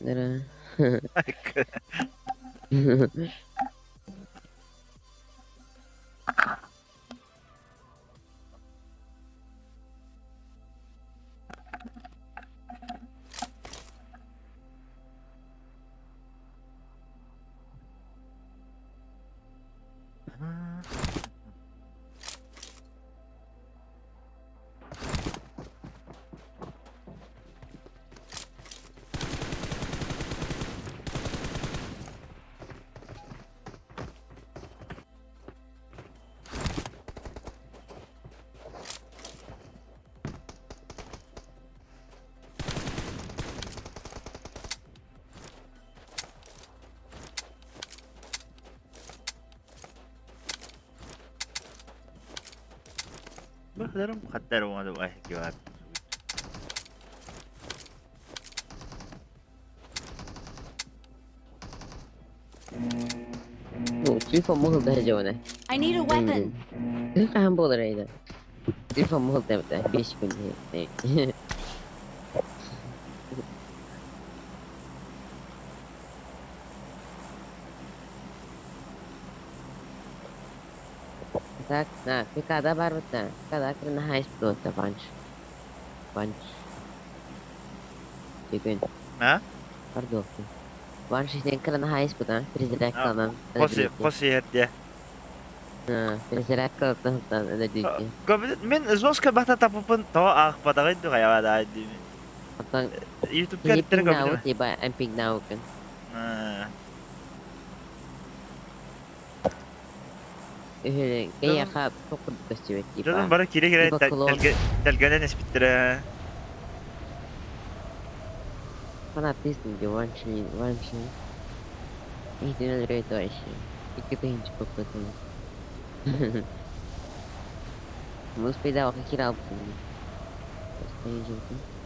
Здорово. Бахдарым хаттар уону айхгивар. Ну, телефон могут даже делать. I need a weapon. Хаан буолар эйда. Телефон могут да 5 күн. Так, на, ПК-да бар вот на. ПК-да кырна хайс просто панч. Панч. Тегün. А? Pardon. Ванш сен кырна хайс бута. Перезарядкаланан. Коси, коси ерде. Перезарядкаланан öyle Мен жестко бата тапыпын, то ах падагай дугая да дим. YouTube кеттер көбү. Тиба эмпинг наукен. Кая тоқыр көстүбөт типа. Жодон бары кире кире телгенен эспиттере. Фанатизм де ванши ванши. Ихтин рейт вообще. Икки тыгынчы көпөтүн. Муспейда кира алыптым.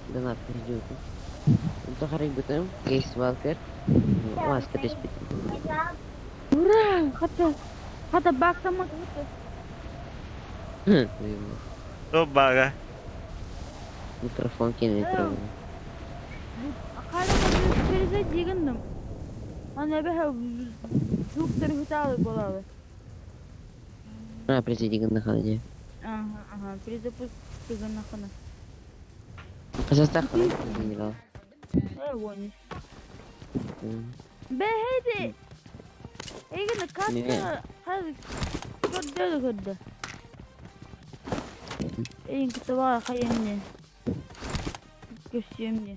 Донат жутум. Тохарыг бутым. Гейс Валкер. Маска теспитим. Ура! Хата, хата баксама. То бага. Микрофон кенет. Перезайди Ана бэхэ звуктар хыталы болалы. А, перезайди гынны Ага, ага, перезапуск гынны хана. Казахстан хана генерал. Э, вон. Бэхэди. Эгин катта хаз көрдө көрдө. Эйин кытыба хайымне. Көсүмне.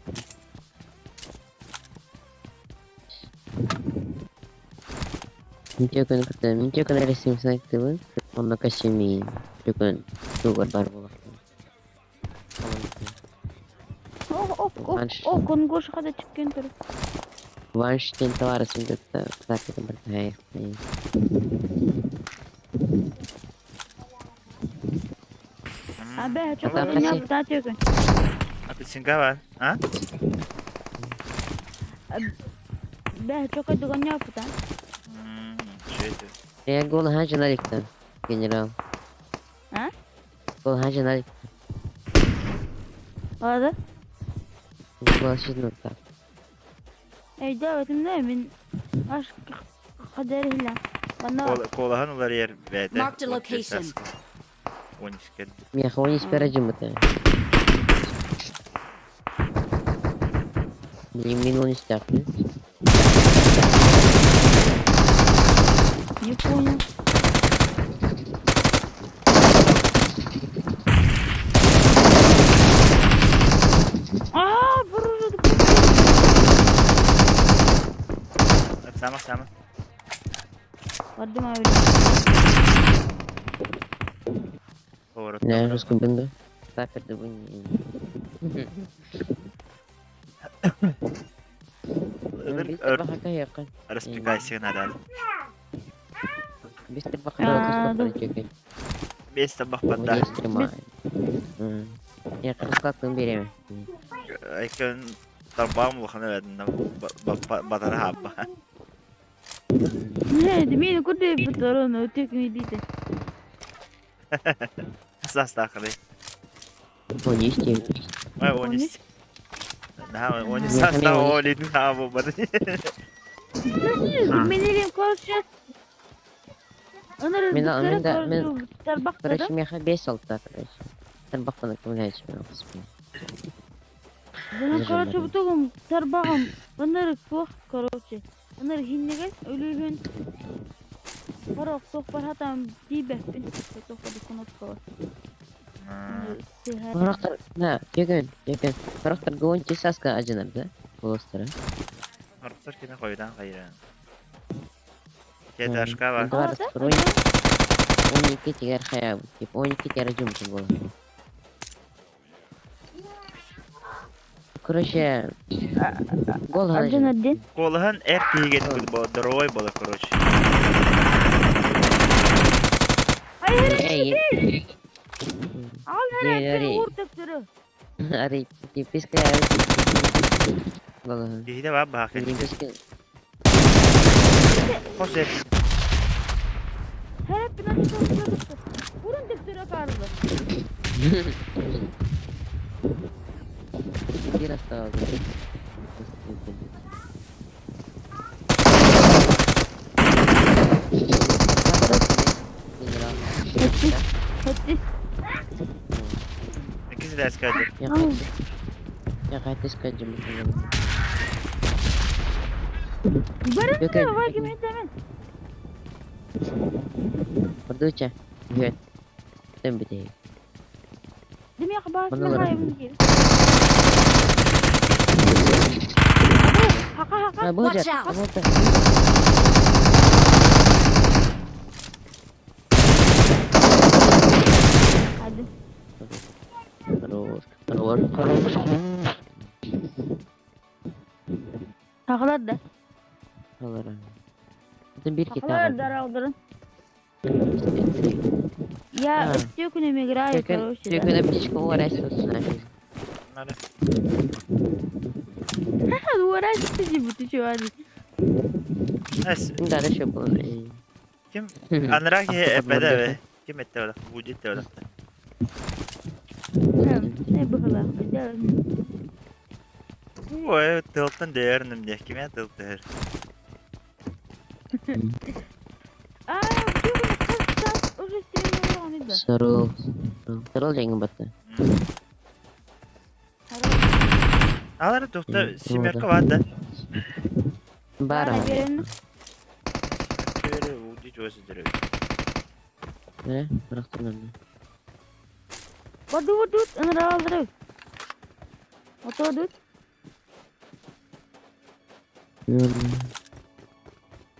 Мин кытта мин түөкүн эрэ симсайктыбын, онно костюмиин түөкүн тугар бар буолар. О, о, о, о, конгош хада чыккен тур. Ванштин товарысын кытта кытааккытын бартаһайахтайын. Абе, чоко Ата дуня хаси. бутаа түөкүн. Апельсинка бар. А? Бе, чоко дуня бутаа. Что это? Я гол хаджи генерал. А? Гол хаджи Ада? Гол так. Эй, да, өтүмдө мен аш кадер хила. Бана Колахан улар ер бәді. Marked a location. Он искер. Меха, он испера жымыты. Блин, мин он истяпны. не понял. А, буружу. Сама, сама. Бардым abi. Поворот. Не, русский бенду. Сапер да бу. Распекайся надо. Бистер баха Бес табах подда. Я кырыслаттым береме. Айкын тарбам улаханы бәдін батара хабба. Не, мен күрде бутарон өтөкүн дейт. Састақыры. Онисти. Ой, онисти. Да, онисти саста олин хабу бады. Мен элем короче. Мен мен да мен короче меха бес алта короче. Тарбактан кымляч мен Мен короче бутугум тарбагым. Өнөр кох короче. Өнөр хиннеге өлүгүн. Хорок тох бар хатам дибеппин. Тох бар кнопка бар. Хорохтар, на, тегін, тегін. Хорохтар гончи саска ажынар да? Болостара. Хорохтар кене койдан кайран. Кедашка бар. Бар, 12 тигер хая, тип 12 тигер жумтун бол. Короче, гол Один. Колахан эр тиген бу дорой бола короче. Эй, Ал Не, уртак түрү. Ари, типиска Гол. Дихде ба бак. Типиска. Хосе. Хереп бина Урун деп түрү карды. Бир осталось. Хетти. İkisi de eski. Я хочу сказать, Барын ваги мен мен. Продуча. Нет. Там битей. Деми хабар Мана хай мен. Хака хака. Watch out. Hadi. Хорош, хорош, хорош. Хакалар да. Хорош. Это бир Хакалар китап. да алдырын. Я стекунем играю, короче. да. Только аптечку уворачиваться нафиг. Надо. Уворачиваться не буду, чё, Али. Эс. Да, да, еще было. Ким? Анраки эпеде Ким этте ола? Будет ола. Не бахала. Ой, тылтын дерним де. Киме тылтыр? А, уже стрельнула, да. Сарыл. Сарыл деген батты. Алар тухта семерка бар да. Бар. Беремин. Бери, уди жосу дерек. Не, бірақ тұрмын. Ваду ваду, ынра алдырып. Ото ваду.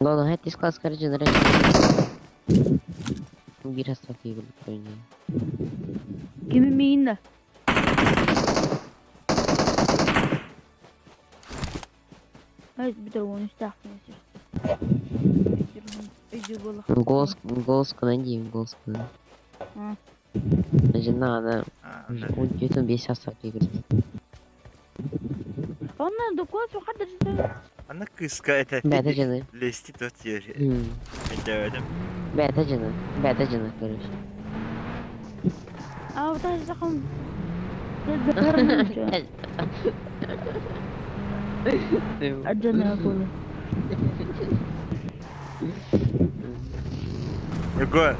Главное, это склад скорже Биир астаки курдук Кими миин да? Hayır bir de onu işte Голос, голос найди, голос Жена, она он весь астаки курдук. Онна докуат сухадыр Ана кыска это. Бэдэ жена. Лести тот yer. Ödemedim. Бэдэ жена. Бэдэ жена, короче. А вот это закон. Аджана акула. Его.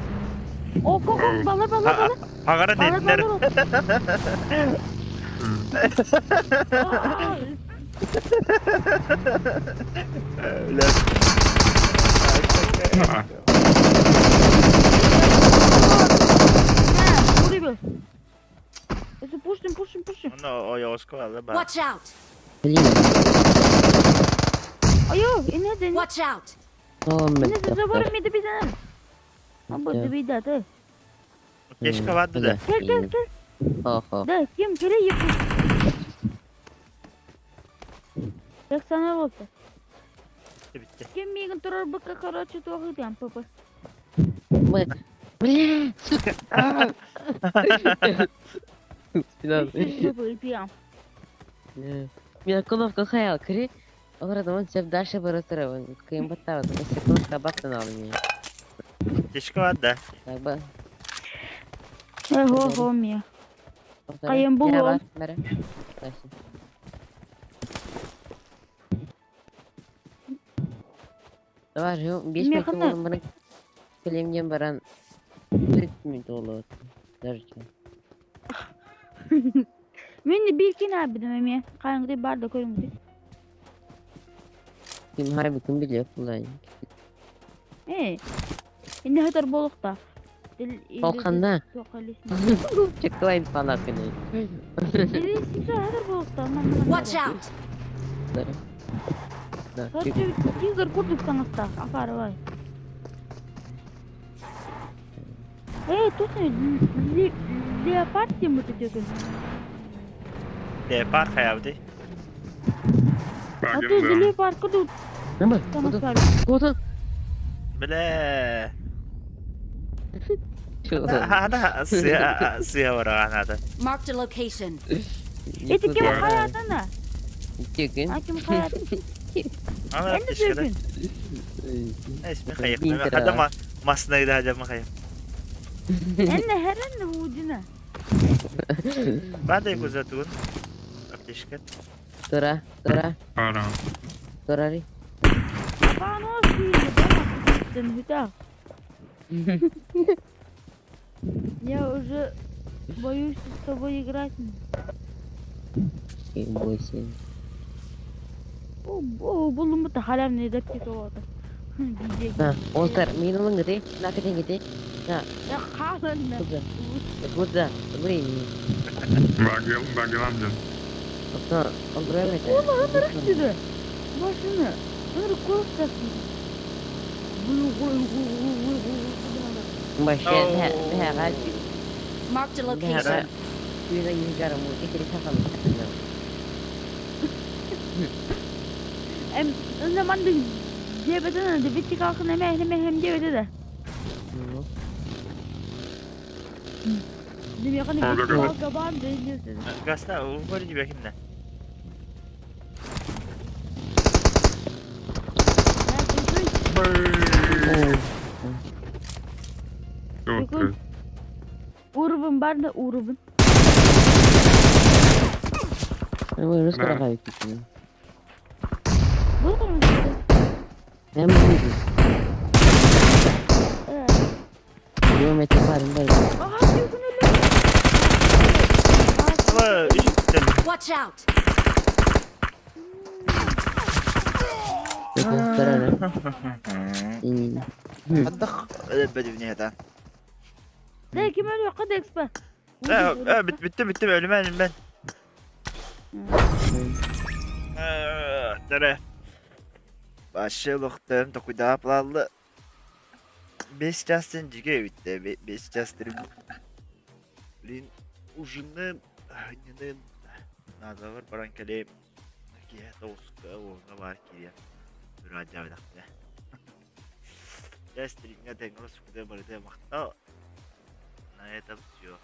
О, ко, бала, бала, бала. Агара Бала, dediler. бала. Öyle. Burayı Пушим, пушим, пушим. Onu o yavaş kovaldı bak. Watch out! Блин. Ayo, inedin. Watch out! İnedin zabarım yedi bizden. Ama bu bir de de. Keşke vardı da. Gel gel gel. Oho. Да, ким kere yapın. Так sana oldu. Bitti bitti. Ким мигин турар быка короче туохытан папа. Мы... Бля, сука. Спина. Меня кнопка хаял, кри. Олар он сеп дальше баратыр. Кыйын баттар. Кнопка баттан ал меня. Keşke vardı. Так ба. Хо хо ми. Кайын булуом. Давай, 5 Мен минут қандай? болым баран келемген баран 4 минут болот. Даже Мен биркин абидим эме. Кайыңды бар да көрүңдү. Ким харби ким билет булай. Э. Инде хатар болукта. Полканда. Чеклайн палакыны. Watch out! Да. Тигр курдук саңаста. Апарыбай. Эй, точно леопард дем өтөтөгөн. Leopard hayaldi. А ты леопард курдук Нема? саңаста. Куда? Бля. Hada siyah siyah var anada. Marked a location. Эти ким хаятына? Тегин. А ким хаят? Ana Энди keşke de. жүргүн. Ismi kayıp. Hada ma masnaydı hada ma kayıp. Энди херен вудина. Ben de kuzatun. Keşke. Тура, тура, Ара. турари. Я уже боюсь с тобой играть. Бойся. О, булумбута халям не деп кетип атат. На, олтар, мен алың гите, на кетен гите. На, Я халан. куда? Куда? Времени. Багил, багиланден. Ото, олдура это. Ола ынырык Башыны. Ынырык көрүп Баше, бе, бе, Marked a location. Бе, Эм, ында дебетен дебетти калкын эме эме хем дебете да. Деме каны габан дейсиз. Gasta o böyle gibi kimde? Тут. Урубун бар да урубун. Мы раскрываем. Бул Ben buydum. Geometri var var. Ama işte Watch out! Hatta bedivni hata. Да ким ölüyor кад экспа. Bitti bitti bitti ölüm ben. Tere. Вообще олохтоом токуйдаап лаалла. Бес частен дьигэ эбит ээ, бес частерым. Блин, ужинным, нины наадалар баран кэлиэм. Киэһэ тоҕуска уоҥҥа баар киириэм. Ыраадьаабатахпына. Дьэ, стриҥҥэ тэҥҥэ сукута барыта махтал. На этом все.